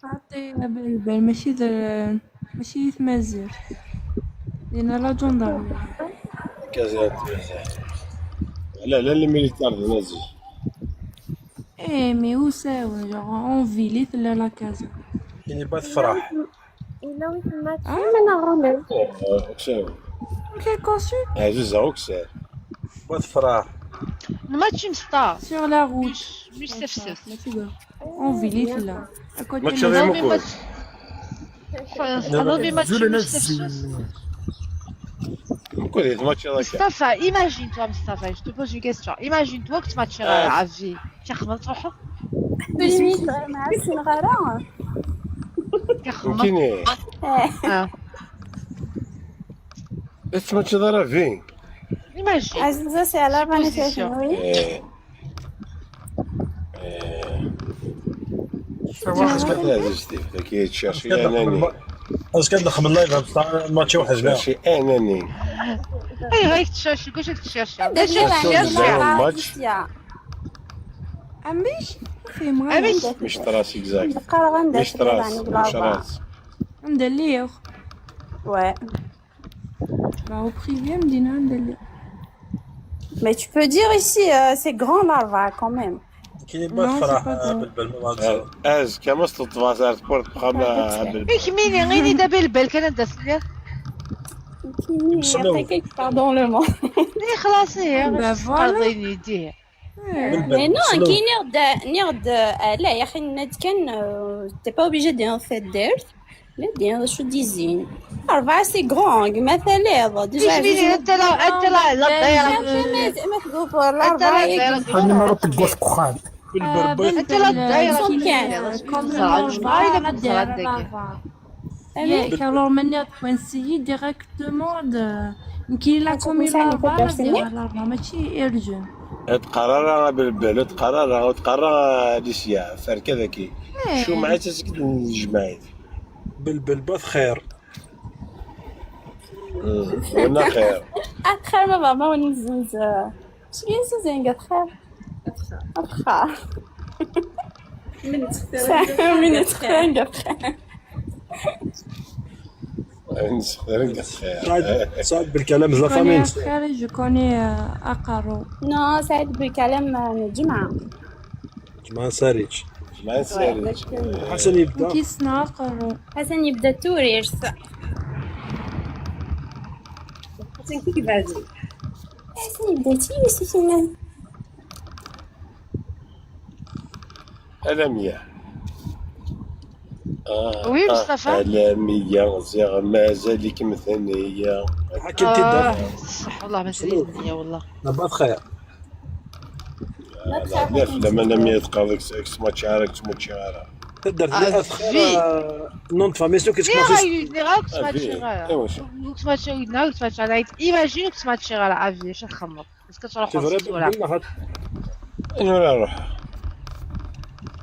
عطي بالبال ماشي ذا ماشي ثمازير. لينا لا جندرمي. كازات. لا لا، لي ميليتار نازي. ايه مي وساوي جوغ اون فيلي لا لا كازا. كاين با تفرح. Yella wi temmati. Ah, mais normalement. Aksar. Quel consul? Ɛziza Aksar. Ma tefraḥ. Match Msṭa. Sur la route. Mustafsef. Match. En ville, là. À côté. Match de Real Madrid. Match. Mukul di tmaččiḍ akka. Mustafa, imagine-toi, Mustafa, je te pose une question. Imagine-toi que tu matches à vie. Kexma tṛuḥeḍ? Ur ssineɣ ara. Kexma. Nekkini. Ah. Ur tettmaččiḍ ara vi. Imagine. Aziza, c'est à la supposition. Vanessa, oui. Eh. Eh. Est-ce que نخمم لايف بصح ماتشي وحدنا؟ تشيرشي اناني. اي غير تشيرشي، كلشي تشيرشي. عندك شي حاجة؟ ماتش. عميش؟ في مهم. عميش. مش تراس، exact. نقرا غندير مش تراس، مش تراس. ندير ليه. Ouais. راهو privé مدينة عند ال- Mais tu peux dire ici, euh, c'est grand, là, va, quand même. كاين باش فرح بالبال ما غاديش. از كما ستطفى زار سبورت بخام بالبال. ايش ميني غيني دابا البال كان داس لي. يعطيك pardon le mot. اي خلاص هي. Mais non, كي نيغد نيغد آه، لا يا اخي ناد كان، euh, t'es pas obligé de faire. لا دي، هذا شو ديزين؟ أربعة c'est grand، ما ثلاثة. Déjà، إيش بيني؟ أنت لا، أنت لا، لا، الدايرة. ما تقول فور، لا، أنت لا، أربعة الدايرة. يقول خلينا نروح تقوى في الكخان. بالبربر. أنت لا، الدايرة. كم الأربعة، لا، الدايرة، لا، أربعة. ياك، alors maintenant, tu essayes directement de، كي لا كومي الأربعة، لا، الدايرة، لا، أربعة، ماشي urgent. تقرر بالبال، تقرر، تقرر ليسيا، فركة ذكي. شو معي تسكت الجماعة. بالبلبات خير. مم. قلنا خير. خير ما بابا ونزوز. شكون زوزين قد خير؟ أبخا. من تختار من تختار قد خير. نسخر قد خير. سعد، سعد بالكلام زعما. خير، جو كوني أقرو. نو، سعد بالكلام الجمعة. جمعة ساريج. جمعة ساريج. حسن يبدا. كيسنا قرو. حسن يبدا توريرس. حسن كيف يبدا؟ حسن يبدا تيوس يسمى. ألمية. آه، وي، آه، مصطفى؟ ألمية، زيغ مازالك مثنية. حكيتي آه، دابا. صح، والله مازالك مثنية، والله. لاباس خير. لا، لا، لا، لا، ما، لا، ما يتقاضيك اكس ماتش عارك، اكس ماتش عارك. تقدر آه، تلعب في، آه، نون فامي سو كيس ليه ماتش. غايدني غير اكس آه، ماتش في. غير. ايوا، شوف. اكس ماتش غايدني غير اكس ماتش غير. ايماجين اكس ماتش غير، عافية، شنو خمر؟ بس كتروح سي فري، وتسولها. بالله غت- ايوا، لا، روح.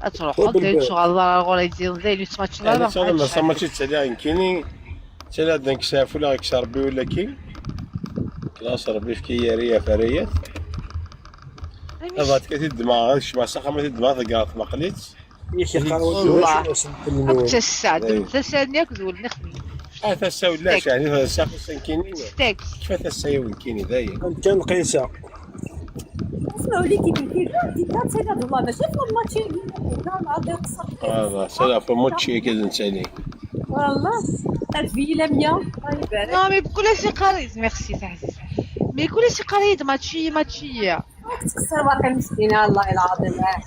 اتروح، هو داير بالبال. شغل الله، غورا يدير، داير اكس ماتش غير، يعني، ما صافي، بقاش. ما صافي، ماشي تسالي عن كيني. تسالي عندك سافو، لا، اكس ربي ولا كي. خلاص، ربي في كي يا ريا فريات. هذا كتي الدماغ، هذا الشمعة صح، ما تدماغ، ثقافة ما قليت. يا شيخ، والله. أكتسع، أيوة. أكتسع، أكتسع، لا، شعني، هذا الساعة خمسة كيني. ستيك. كيف هذا الساعة وين كيني، دايم؟ كان قيسة. اسمعوا لي، كي تمشي، ديك الساعة تسعة والله، ماشي في الماتش، لا، لا، عندي قصة. آه، لا، سلام، في الماتش كذا نسالي. والله، هاد في لمية، الله يبارك. نو، مي بكل شيء قريت، ميرسي، صح، صح. مي كل شيء قريت، ماتشي، ماتشي. راك تكسر واقع مسكينة، الله العظيم. آه، آه.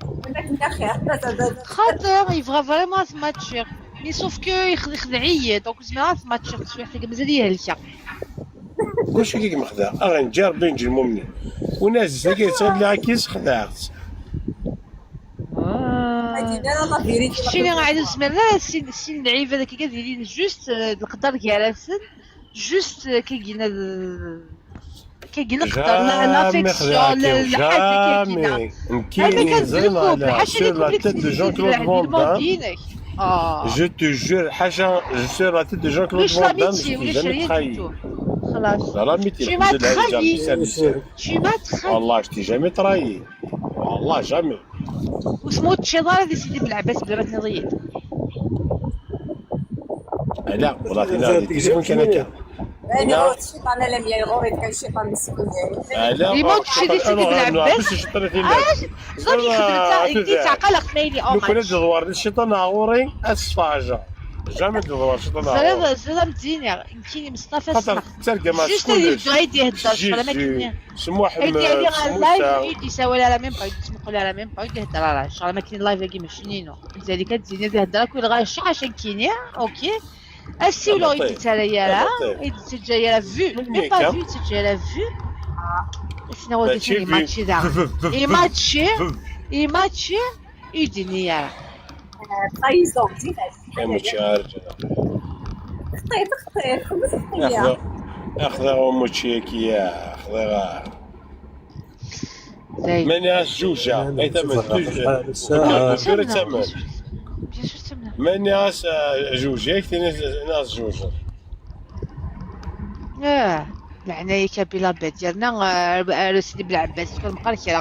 ولكن يا أخي، هكا زعما. خاطر يبغى فريمون سماتشير. مي سوف كو يخ-، يخدعيه، دونك زعما سماتشير شوية حاجة مازال يهلكها. كلشي كيك مخدع. أغا نجي ربي نجي المؤمنين. وناس زكي تصير لي هاكي خدعت. آه. شتيني غا عاد زعما لا، سين، سين لعيبة داك كي كديرين جوست، آه، القدر كيراسن. جوست كيجينا ال-، كيجينا خطر لا، لا جامي فيكسيون، لا، خلاكي، لا حاجة كيجينا. جامي. هذا نكيني كان زين دركو، على بحال شي سور لا تيت دو جون كلود فان دام. دينك. آه. جو تو جور، حاجة، جو سور لا تيت دو جون كلود فان دام، لاميتي، جو تو جامي تخايي. خلاص. لا، لاميتي، الحمد لله، جامي سير، سير. Tu m'as trahi. والله، جو تو جامي ترايي. والله، جامي. واسمو الشيطان هذا سيدي بلعبات بلا ما تنضيد. لا، والله، لا، لا، لا، لا، لا، لا. يعني، لا. هو الشيطان، لا، لا، يغوري، كان الشيطان مسكين، يعني. آه، لا، يموت شي دي سيدي بلعبات. باش يشطر في المال. آه، زوج يخدم تاع، كي تعقل خميني، أو لو كان ماتش. الجوار الشيطان غوري، الصفاجة. Jamais d-teḍra ciṭ neɣ Ẓriɣ ẓriɣ am d-iniɣ nekkini Meṣṭafa Xaṭer ssneɣ. ttargam Juste ad yebdu ad d-ihedder ccɣel am akken. Smuḥ Ad d-yali ɣer live ur d-yessawal ara même pas, ur d-yettmuqul ara même pas, ur d-ihedder ara ccɣel am akken live-agi mačči inu. Zalik ad d-yini ad ihedder akk ilɣa ccaḥ aca nekkini. Ok. Assiwel ur d-yettarra ara, ur d-yettaǧǧa ara vu, même pas vu, ur d-yettaǧǧa ara vu. Ass-nni ur d-yettarra imačči daɣen. Imačči, imačči, ur d-yenni ara. Trahison, d tidet. Imačči arǧa. Xṭiṭ, xṭiṭ, xemmet xṭiya. Aql-aɣ umučči-agi, aql-aɣ. Dayen. Mani as juja, ay tamen, Bien sûr, tuja, tamen. Bien sûr, ttamneɣ. Mani as juja, ay tini as juja. Ah, leɛnaya-k a Bilabed, yerna ah, ar Sidi Belɛebbas, ur meqqar kra.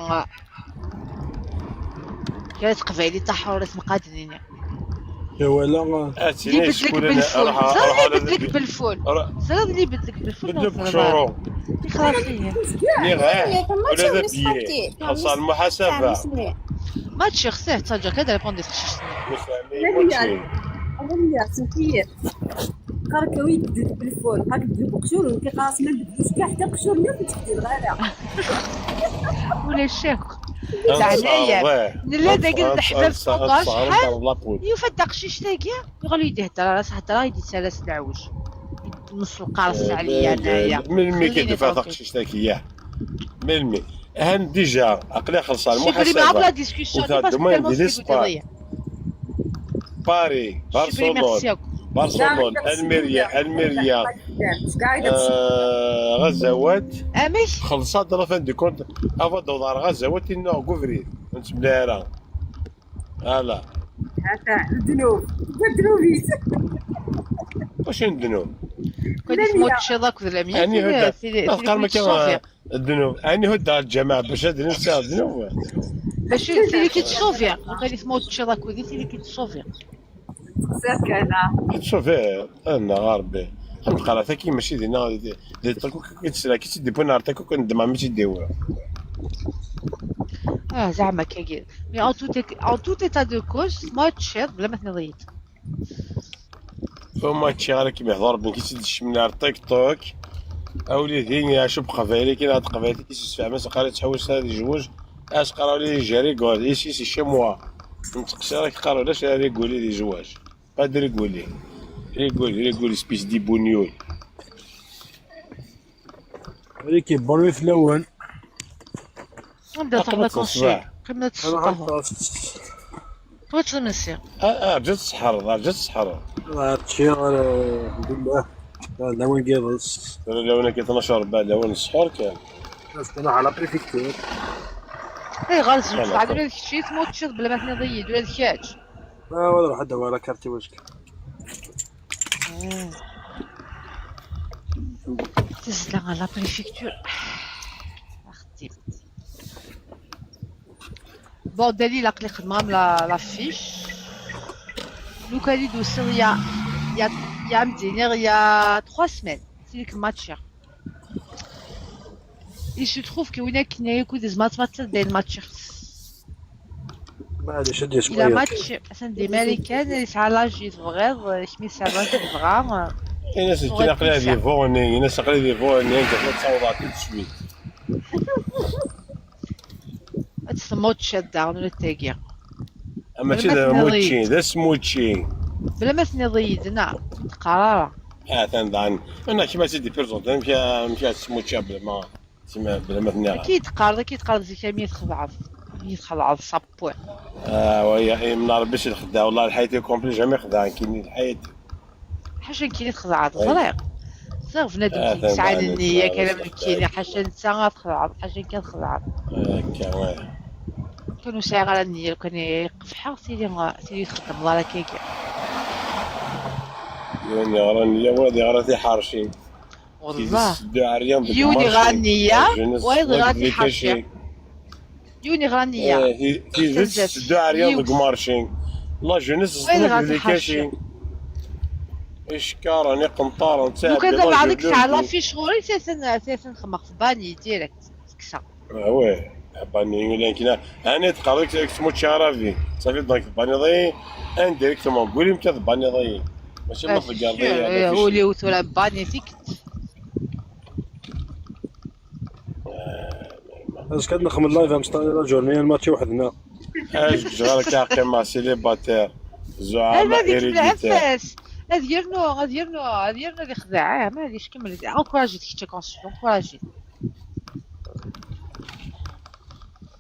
Kra teqbaylit taḥurit mqaden-ini. Awala. Ad Li tini bedlek cukula belful. ruḥ Ẓriɣ ruḥ li ala bedlek belful. Ẓriɣ li bedlek belful. Bedlek curu. Ixlaṣ-iyi. Niɣ eh, ula d abiye. Xelṣan muḥasaba. Ma tččiɣ sih, ttaǧǧa kan ad répondre teqcict-nni. Muḥasaba. Qqar-k wi yebded belful, qqar-k yebded uqjun, nekk qqar-as ma yebded ucekkaḥ, ḥtta uqjun-nni ur t-ttxeddimeɣ ara. Ulac akk. Leɛnaya. Nella dagi neḥbab ṭuṭa acḥal. Yufa-d taqcict-agi, yuɣal ur d-ihedder ara s hedra, i d-yettarra s leɛwej. Mselqar sseɛli yeɛnaya. Melmi i k-id-tufa taqcict-agi? Melmi? Han déjà, aql-i xelṣan Supprimer muḥasaba. la discussion. Ur tɛeddem di l'Espagne. Paris, Barcelone, Barcelone, Almeria, Almeria, euh, Ɣazawat. Amek? Xelṣaɣ-d la fin du compte, avant d-awḍeɣ ɣer Ɣazawat, innuɣ deg ubrid. Ur nettemlay ara. Voilà. Ata, ddnub. Ddnub-is. Wacu n ddnub? Kod isem uččiḍ akked lamya. Ani hudda. Ma teqqarem akka ddnub. Ani hudda lǧameɛ bac ad nseɣ ddnub. Bac tili ki tṣubi. Kod isem uččiḍ akked tili ki tṣubi. Xsir kan. Tṣubi, anna ɣarbi. Am tqarat-agi mačči dinna, di ṭakuk i tt-sra, ki tt-id-iwwin ar ṭakuk n ddmeɣ mi tt-id-iwwi. Ah, zeɛma kagi. Mais en tout, en tout état de cause, ma teččiḍ, bla ma tenniḍ-iyi-d. Ur ma ččiɣ ara kem-ihḍer ben ki tt-id-icemlen ar TikTok. Awlidi acu beqbayli kina ɣer teqbaylit i s-isfehmen as qqar ittḥewwis ad yejwej. As qqar awlidi j'ai rigolé, ici c'est chez moi. Nettqeṣṣir ak qqar ulac ara rigoli di zzwaǧ. Pas de rigoli. Rigoli, rigoli, espèce d'ibouniol. Riki, bon fell-awen. Anda tṛuḥ vacances? Qqim ad tṣeṭṭaḥeḍ. Tura ttɣimisi. Rǧa tseḥḥreḍ, rǧa tseḥḥreḍ. Ččiɣ, alhamdulillah. Lawan n yiḍes. Tura lawan akka tnac rebɛa, lawan n ṣṣḥur kan. Ass-a à la préfecture. Ayɣer zewǧeɣ ula d kečč, ma ur teččiḍ bla ma tenniḍ-iyi-d ula d kečč? Ah, wala ḥedd wala karti wacka. Tezla à la préfecture. Axeddim. Bon, Dalil, aql-i xedmeɣ-am la, la fiche. Lukan i d-tusiḍ, il y a, il y a, il y a, am d-iniɣ, il y a trois semaines. Tili-k matchiɣ. Il se trouve que win akken akk d zmat matchiɣ, dayen matchiɣ. Maɛlic, ad Il a match, atan di Marikan, yesɛa l'âge i tebɣiḍ, kmi yesɛa l'âge i tebɣa. Ini-as nekkini aql-i di Borni, ini-as aql-i di Borni, anda ad tawḍeḍ tout de suite. Ad tt-tmuččiḍ daɣen ula d tagi. Mačči d amučči, d asmučči. Bla ma tenniḍ-iyi-d, neɣ ur d-qqar ara. Atan daɣen. Ana kemm ad tt-id-ipirzonti, amek, amek ad tesmuččiḍ bla ma, bla ma tenniḍ. Akka i d-teqqareḍ, akka i d-teqqareḍ zik armi i txedɛeḍ. I txelɛeḍ sapwi. Ah, waya, imna Rebbi si lxedɛa, wallah lḥayat-iw complet jamais xedɛen kini lḥayat. Ḥaca nekkini txedɛeḍ, ẓriɣ. Ẓriɣ bnadem yesɛan nniya kan am nekkini, ḥaca netta ad txedɛeḍ, ḥaca nekk ad xedɛeḍ. Akka, wah. Kan ur sɛiɣ ara nniya, lukan i qebḥeɣ tili, tili txeddmeḍ ara kagi. Yiwen yeɣra nniya, wayeḍ yeɣra tiḥerci. Wallah. Yiwen yeɣra nniya, wayeḍ yeɣra tiḥerci. Yiwen yeɣra nniya. Tidet tetteddu ɛeryan deg umarci. La jeunesse ẓẓlen deg lkaci. Icekkaren, iqenṭaren, lukan d abeɛḍ i yesɛa la fiche ɣur-i, atan xemmeɣ tbani direct, tekkseɣ. Ah ouais, tbani, ula nekk ɛni teqqareḍ-ik tmučči arabi. Safi donc tbaniḍ-iyi, indirectement, deg wul-im kan tbaniḍ-iyi. ماشي ما تقدر. ولي وثورة باني فيك. اش كتنخم اللايف امستاني لا جورني الماتش وحدنا. اش جرالك يا قيمة سيليباتير؟ زعما هذا ديك إيريديتير. العفاس. هذا يرنو، هذا يرنو، هذا يرنو اللي خدعاه، ما هذيش كمل. انكوراجي تكتشي كونسيبت، انكوراجي.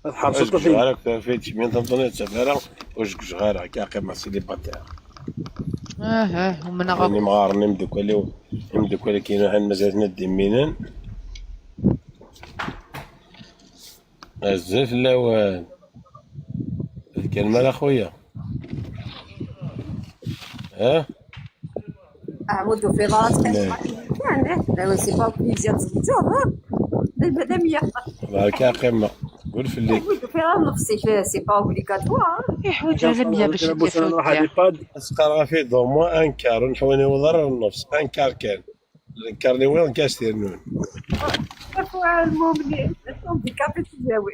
الحرب اش جرالك في تشمين تنطوني تسافر؟ واش جرالك يا قيمة سيليباتير؟ اه اه، ومن يعني غير مغارني مدوكالي، مدوكالي كاين واحد مازال ندي مينان. بزاف لاوان. الكلمة لا خويا. ها؟ عمود في راسك. يعني، لا، سي با بليزير تزوجوه، ها؟ المدام يا. بارك يا قمة. قول في اللي. عمود في راسك، سي با اوبليغاتوار. يحوج على مية باش يدير فيه. اسقر في ضوما انكار، نحويني وضرر النفس، انكار كان. الكارني وين كاستيرنون؟ عفوا المؤمنين، هانديكابي تجاوي.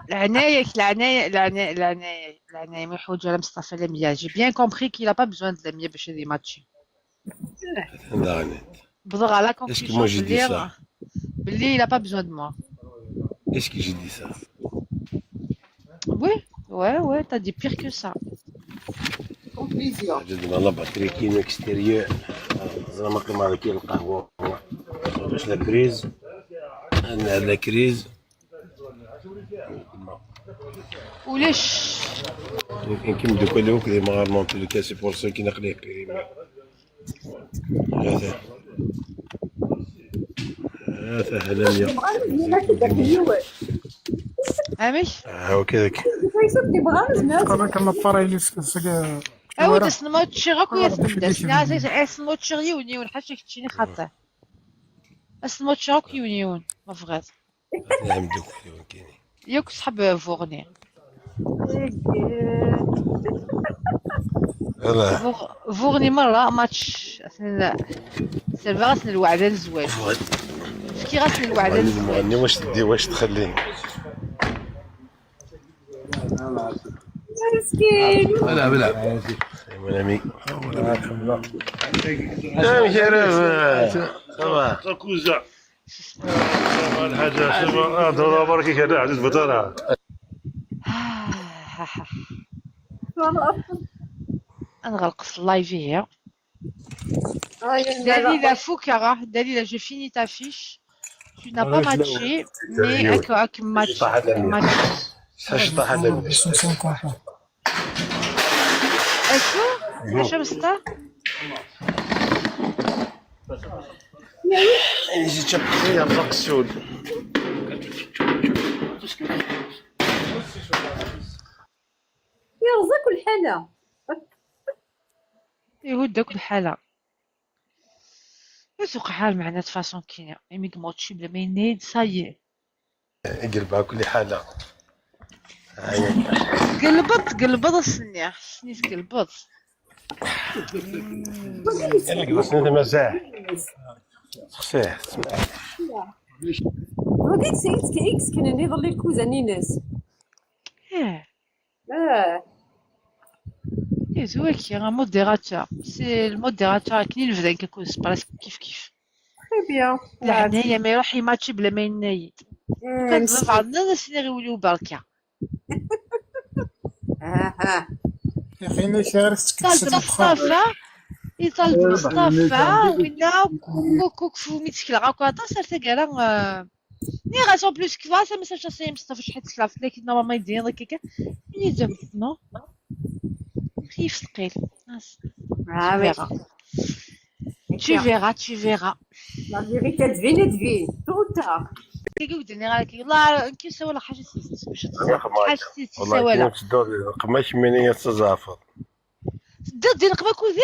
العناية، العناية، العناية، العناية، العناية، ما يحوج على مصطفى لمية. J'ai bien compris qu'il a pas besoin de لمية باش يدي ماتشي. داني. بضغ على اش كي كونفيسيون مو جي دي بلي سا؟ بلي il a pas besoin de moi. اش كي جي دي سا؟ Oui, ouais, ouais, t'as dit pire que ça. جد والله باتري كيما اكستيريور. زعما كيما هذا كاين القهوة. باش لا كريز. انا لا كريز. ولاش؟ يمكن كيما دوكا اللي وكلي ما غير مونتي لو كاسي بور سا كي نقليه كريم. هذا. هذا هلاليا. عامش؟ ها هو كذاك. كما كان لاباري اللي سك-، سك-، اود اسنموتشي غاكو يا سمداس. لا، سي، سي، اسنموتشي يون يون، حاشاك تشيني خاطر. اسنموتشي غاكو يون يون، ما بغات. نعم، دوك يون كيني. ياك صحاب فوغني. يلا. فوغ-، فوغني مرة ماتش. أصلاً سيرفا غاسن الوعدة الزواج. فوغني. فكي غاسن الوعدة الزواج. فوغني واش تدي، واش تخلي؟ مسكين. بلا، بلا. Mon ami. Ah, Michel, ça va. الحاجة شنو؟ آه، دورة برك كذا، عزيز بطارة. نغلق في اللايف هي. دليلة فكرة، دليلة je finis ta fiche. Tu n'as pas matché, mais هاك، هاك match، match. شحال طاح هذا؟ اشو؟ اش مسطا؟ يجي تشبك فيها الرقص سود. يرزق الحالة. يهدك الحالة. يسوق حال معنا فاصون كينا. إمي كموتشي بلا ما ينيد، صايي. يقلبها كل حالة. هاي. قلبت، قلبت السنية. السنية تقلبت. يلا، قلبت سنية مزاح. سخسيه، سمع. وديك سيت كيكس كان يظل الكوزة نيناس. إيه. اه. إيه، زويك يا موديراتور. سي الموديراتور كاين اللي بدا كيكون بريسك كيف كيف. تري بيان. لا، هنايا ما يروح يماتشي بلا ما ينايد. كان بعضنا الناس اللي غيوليو بركة. اه، اه. يا أخي، ما يشارك طالب تكتب مصطفى، يطالب مصطفى، وينا كوكو كفو ميتسكل غاكو عطا سير تاكالا، آه، ني غاس اون بلوس كفا، سا ما سالش سي مصطفى شحال تكلافت، لكن نورمالمون يدير هكاكا. ملي جاب نو. خيف ثقيل. ناس. آه، Tu verras. Tu verras, tu verras. La vérité devine, devine. Tôt ou tard. كيقول لي راه كي-، والله كي سوى حاجة سيستم. حاجة سيستم والله سوى. كي تدور القماش من هي تزعفر. دير دير القماش كوزي؟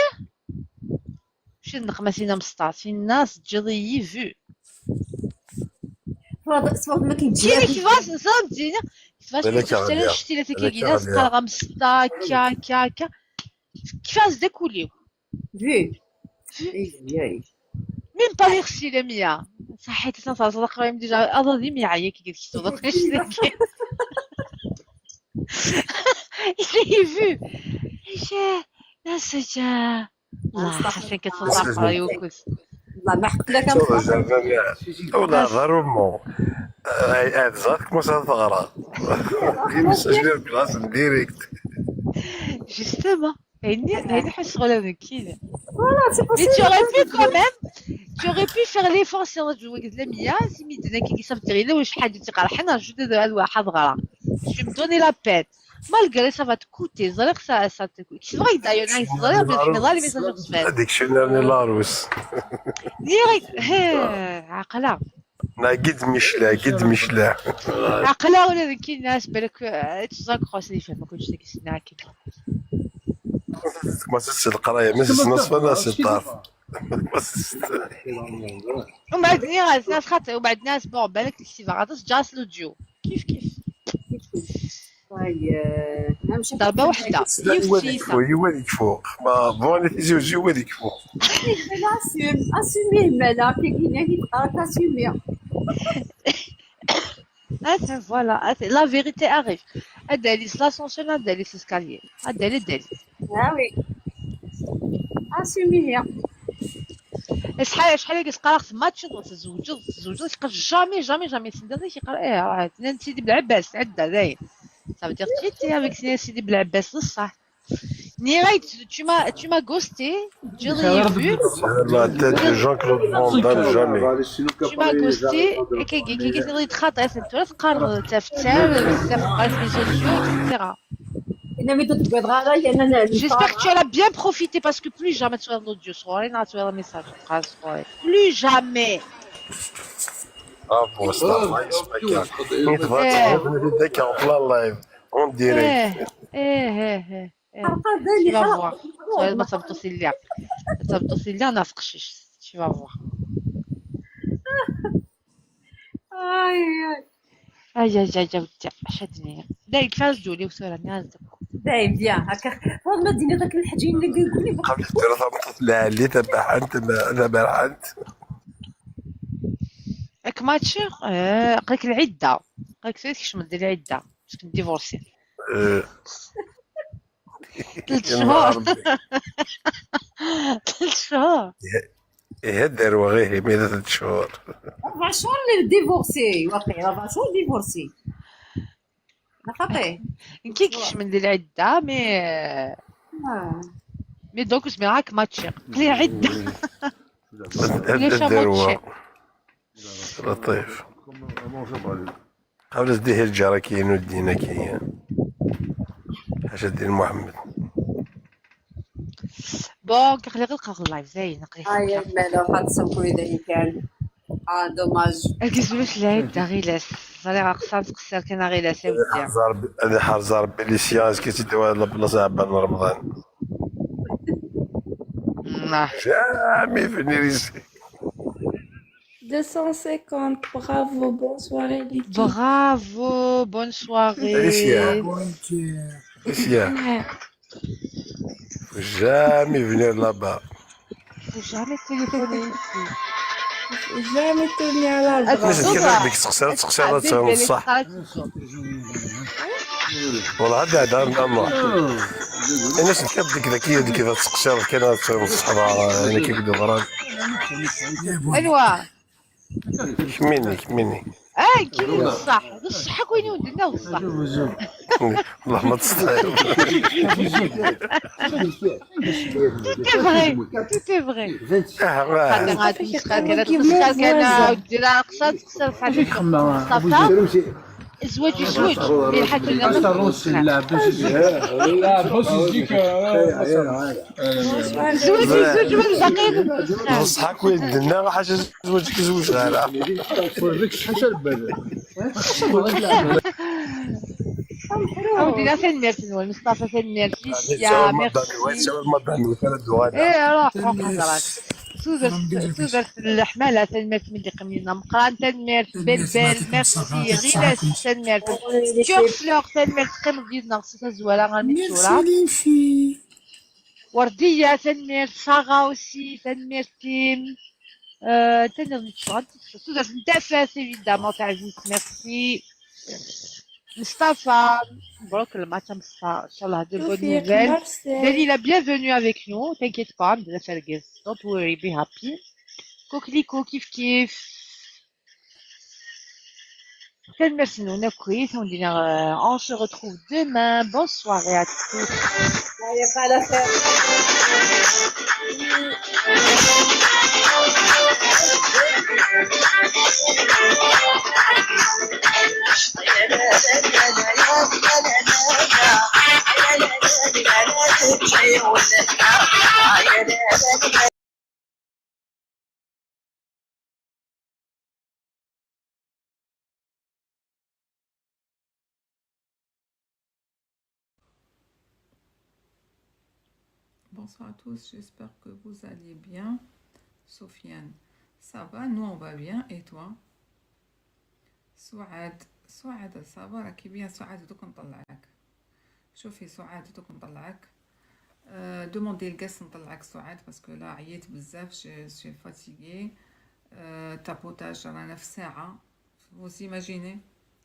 شي النقمة سينا مسطا، سينا سجلي فو. صوت، صوت ما كيجيش. كيفاش نصاب زينة؟ كيفاش بالك كنت غادية. شتي لك بالك كيجي غادية. ناس قال غا مسطا، كا، كا، كا. كيفاش داكوليو؟ فو. فو. إي، إي. ميم با ميرسي لميا. صحيت، تنصر صدق، ديجا، أظن ديما يعيا كي قلت كي صدق. إي، فو. إيش، لا سجا. الله حسن كتصلح في رايوكوس. الله ما حق لك. والله ضروري. هاد زاك ما صار ثغرة. يمسج لي بلاص ديريكت. Justement. هيني هيني حس غلا كينا. Voilà, c'est Mais tu aurais pu possible. Quand même, tu aurais pu faire l'effort si on jouait de la mia, si mi donnait qui s'en tirait là, je حد يتقال حنا je te donne واحد غرا. Tu me donnes la peine. Malgré ça va te coûter, ça ça te coûte. C'est vrai d'ailleurs, c'est vrai, mais je me donne les messages de semaine. Dictionnaire ni Larousse. Direct, هي عقلة. لا قد مشلع قد مشلع. عقلة ولا ذكي الناس بالك تزاك خاص يفهم ما كنتش ديك السنة كي. ما سست القراية ما سست نصف ما سست طرف. ما سست. ومن بعد ني غاز ناس خاطر ومن بعد ناس بون بالك السيفا غاطس جاس لوديو كيف كيف. هاي، آه، نمشي ضربة وحدة. هو اللي يكفو هو اللي يكفو. ما بون تيزي وزي هو اللي يكفو. Assume, assume مالا كي كاين اللي تقرا تاسيمي. Attends, voilà, attends, la vérité arrive. Adèle, l'ascenseur, Adèle, l'escalier. Adèle, Adèle. Ah oui. Assume هي. شحال شحال هادي تقرا خص ما تشوف تزوجت تزوجت كيقرا jamais jamais jamais سندي كيقرا ايه راه تنين سيدي بلعباس عدا داير. Ça veut dire تي تي avec سنين سيدي بلعباس بصح. Nirek, tu m'as tu m'as ghosté. Je l'ai vu. La tête de Jean-Claude Van Damme jamais. Tu m'as ghosté. كي كي كي كي تقرا تفتال بزاف تقرا في les réseaux sociaux, et cetera. انا ميدو تبغى غالا انا. J'espère que tu as bien profité parce que plus jamais tu vas l'audio صغوري نا tu vas message. Plus jamais. Bravo, c'est un nice mec. Il va être d'accord en plein live, en direct. ايه ايه ايه ايه. حرقه Tu بالي vas حرقه. voir. صغير ما تبطوسي ليا. تبطوسي ليا نافقشيش. Tu vas voir. اي اي. اي اي اي اي ودي شدني. دايك فاز جولي وسورة ناز. دايم بيان هكا. والله ما دينا داك الحجين اللي يقول لي قبل الدراسة مطلع لي تبعت تبعت. اك ماتشي. آه، قلك العدة. قلك سيدي كيش من دير العدة. باش كنت ديفورسي. آه، ثلاث يا شهور. ربي. ثلاث شهور. ايه دار وغيه ميدا ثلاث شهور. اربع شهور اللي ديفورسي واقيلا اربع شهور ديفورسي. انا خاطي. كي كيش من دير العدة مي آه. مي دوك اسمي راك ماتشي. قلي عدة. دار ماتشي. لطيف. قبل زديه الجارة كاين ودينا كاين. حاجة دين محمد. بون كنخلي غير القهوة اللايف زين نقري. هاي مالا واحد الصنف اذا كان. اه دوماج. الكسبوش العيد دا غيلاس. صالي غا قصان تقصر كان غيلاس يا ودي. حرزار ب- انا حرزار بلي سياز كي تدوى لا بلاصة عبان رمضان. ناه. جامي فيني ريسي. deux cent cinquante. Bravo, bonne soirée l'équipe. Bravo, bonne soirée. Alicia. Alicia. Faut jamais venir là-bas. Faut jamais téléphoner ici. Faut jamais tourner à la Attends, Mais c'est attends. très bien, c'est très, c'est très, c'est très, صح. والله هذا هذا هذا الله. الناس كيف ديك ذكيه ديك اذا تسقسي كان تصير الصحراء يعني كيف يقولوا غرام. ايوا. كميني كميني. اه كاين بصح بصح كاين ودنا بصح. والله ما تستاهل. Tout est vrai. Tout est vrai. اه هذا ما غادي يسخر كذا تسخر كذا ودي راه قصاد تسخر بحال مصطفى. الزواج يزوج مي الحاج ولا الروس لا باش يجيك لا باش يجيك الزواج يزوج والباقي بصح كوين درنا حاجه زوجك زوج غير. وريك شحال شال بالك اودي لا تنميرت نوال مصطفى تنميرت ليسيا ميرسي. ايه روح روح هضرات. سوزر سوزر الحمالة تنميرت من اللي قمينا مقران تنميرت بلبل ميرسي غيلاس تنميرت كيور فلور تنميرت قيم ديالنا خصوصا زوالة غير مكسورة. وردية تنميرت ساغا اوسي تنميرت تيم. آه، تنميرت سوزر نتافاس ايفيدامون تعزيز ميرسي. Mustafa, مبروك الماتش مصفى. إن شاء الله des bonnes nouvelles. Merci. Dalila, bienvenue avec nous. T'inquiète pas, مازال ترقص. Don't worry, be happy. Coquelicot, كيف كيف. Merci, nous, on est quiz, on dit, euh, on se retrouve demain. Bonne soirée à tous. Allez, pas la fête. Bonsoir à tous, j'espère que vous allez bien. Sofiane, ça va? Nous, on va bien. Et toi? سعاد، سعاد، ça va؟ راكي bien سعاد؟ دوك نطلعك. شوفي سعاد، دوك نطلعك. آه، demandez الكاس نطلعك سعاد، parce que là عييت بزاف، je suis fatiguée. آه، tapotage رانا في ساعة. Vous imaginez؟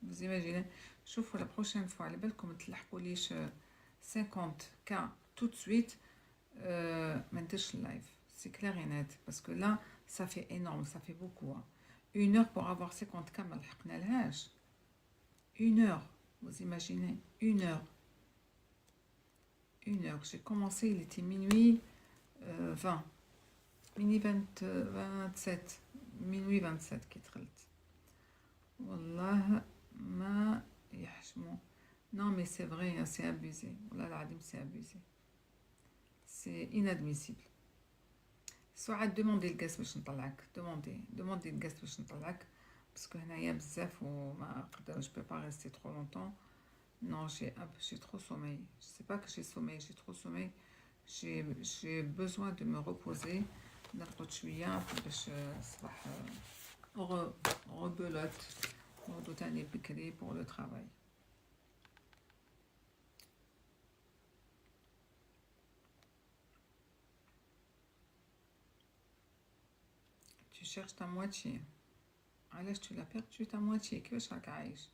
Vous imaginez؟ شوفوا la prochaine fois، على بالكم ما تلحقوليش cinquante K tout de suite. آه، ما نديرش اللايف، c'est clair et net, parce que là ça fait énorme, ça fait beaucoup, hein. Une heure pour avoir cinquante K ما لحقنالهاش. Une heure, vous imaginez, une heure. Une heure. J'ai commencé, il était minuit, euh, vingt. Minuit vingt, euh, vingt-sept. Minuit vingt-sept كي دخلت. والله ما يحشموا. Non, mais c'est vrai, hein, c'est abusé. والله العظيم c'est abusé. C'est inadmissible. سعاد، demandez الكاس باش نطلعك. Demandez، demandez الكاس باش نطلعك. Parce que هنايا بزاف وما نقدرش، je peux pas rester trop longtemps. Non, j'ai un peu, j'ai trop sommeil. Je sais pas que j'ai sommeil, j'ai trop sommeil. J'ai, j'ai besoin de me reposer. نرقد شوية باش الصباح، euh, re-، rebelote. نوضو تاني بكري pour le travail. Tu cherches ta moitié. علاش tu l'as perdu ta moitié؟ كيفاش راك عايش؟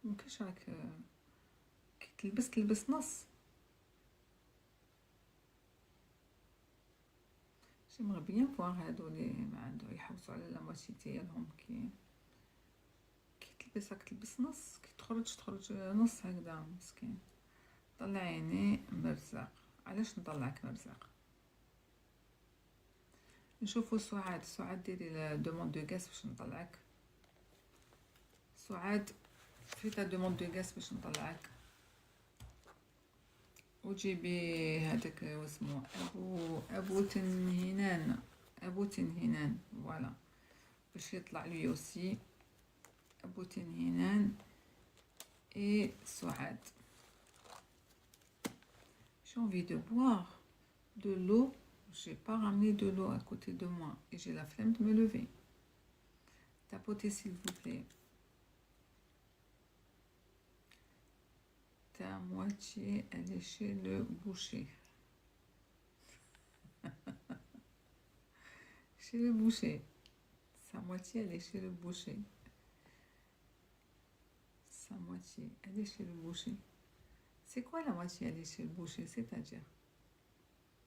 كيفاش راك، آه، كي تلبس، تلبس نص. J'aimerais bien voir هادو اللي ما عندو يحوسوا على la moitié ديالهم، كي، كي تلبس راك تلبس نص، كي تخرج تخرج نص هكذا مسكين. طلعيني مرزاق. علاش نطلعك مرزاق؟ نشوفوا سعاد. سعاد، ديري la demande de كاس باش نطلعك. سعاد، في ta demande de كاس باش نطلعك. وجيبي هذاك واسمو أبو، أبو تنهينان. أبو تنهينان، voilà. باش يطلع lui aussi. أبو تنهينان et سعاد. J'ai envie de boire de l'eau. J'ai pas ramené de l'eau à côté de moi et j'ai la flemme de me lever. Tapotez, s'il vous plaît. Ta moitié, elle est chez le boucher. Chez le boucher. Sa moitié, elle est chez le boucher. Sa moitié, elle est chez le boucher. C'est quoi la moitié, elle est chez le boucher? C'est-à-dire,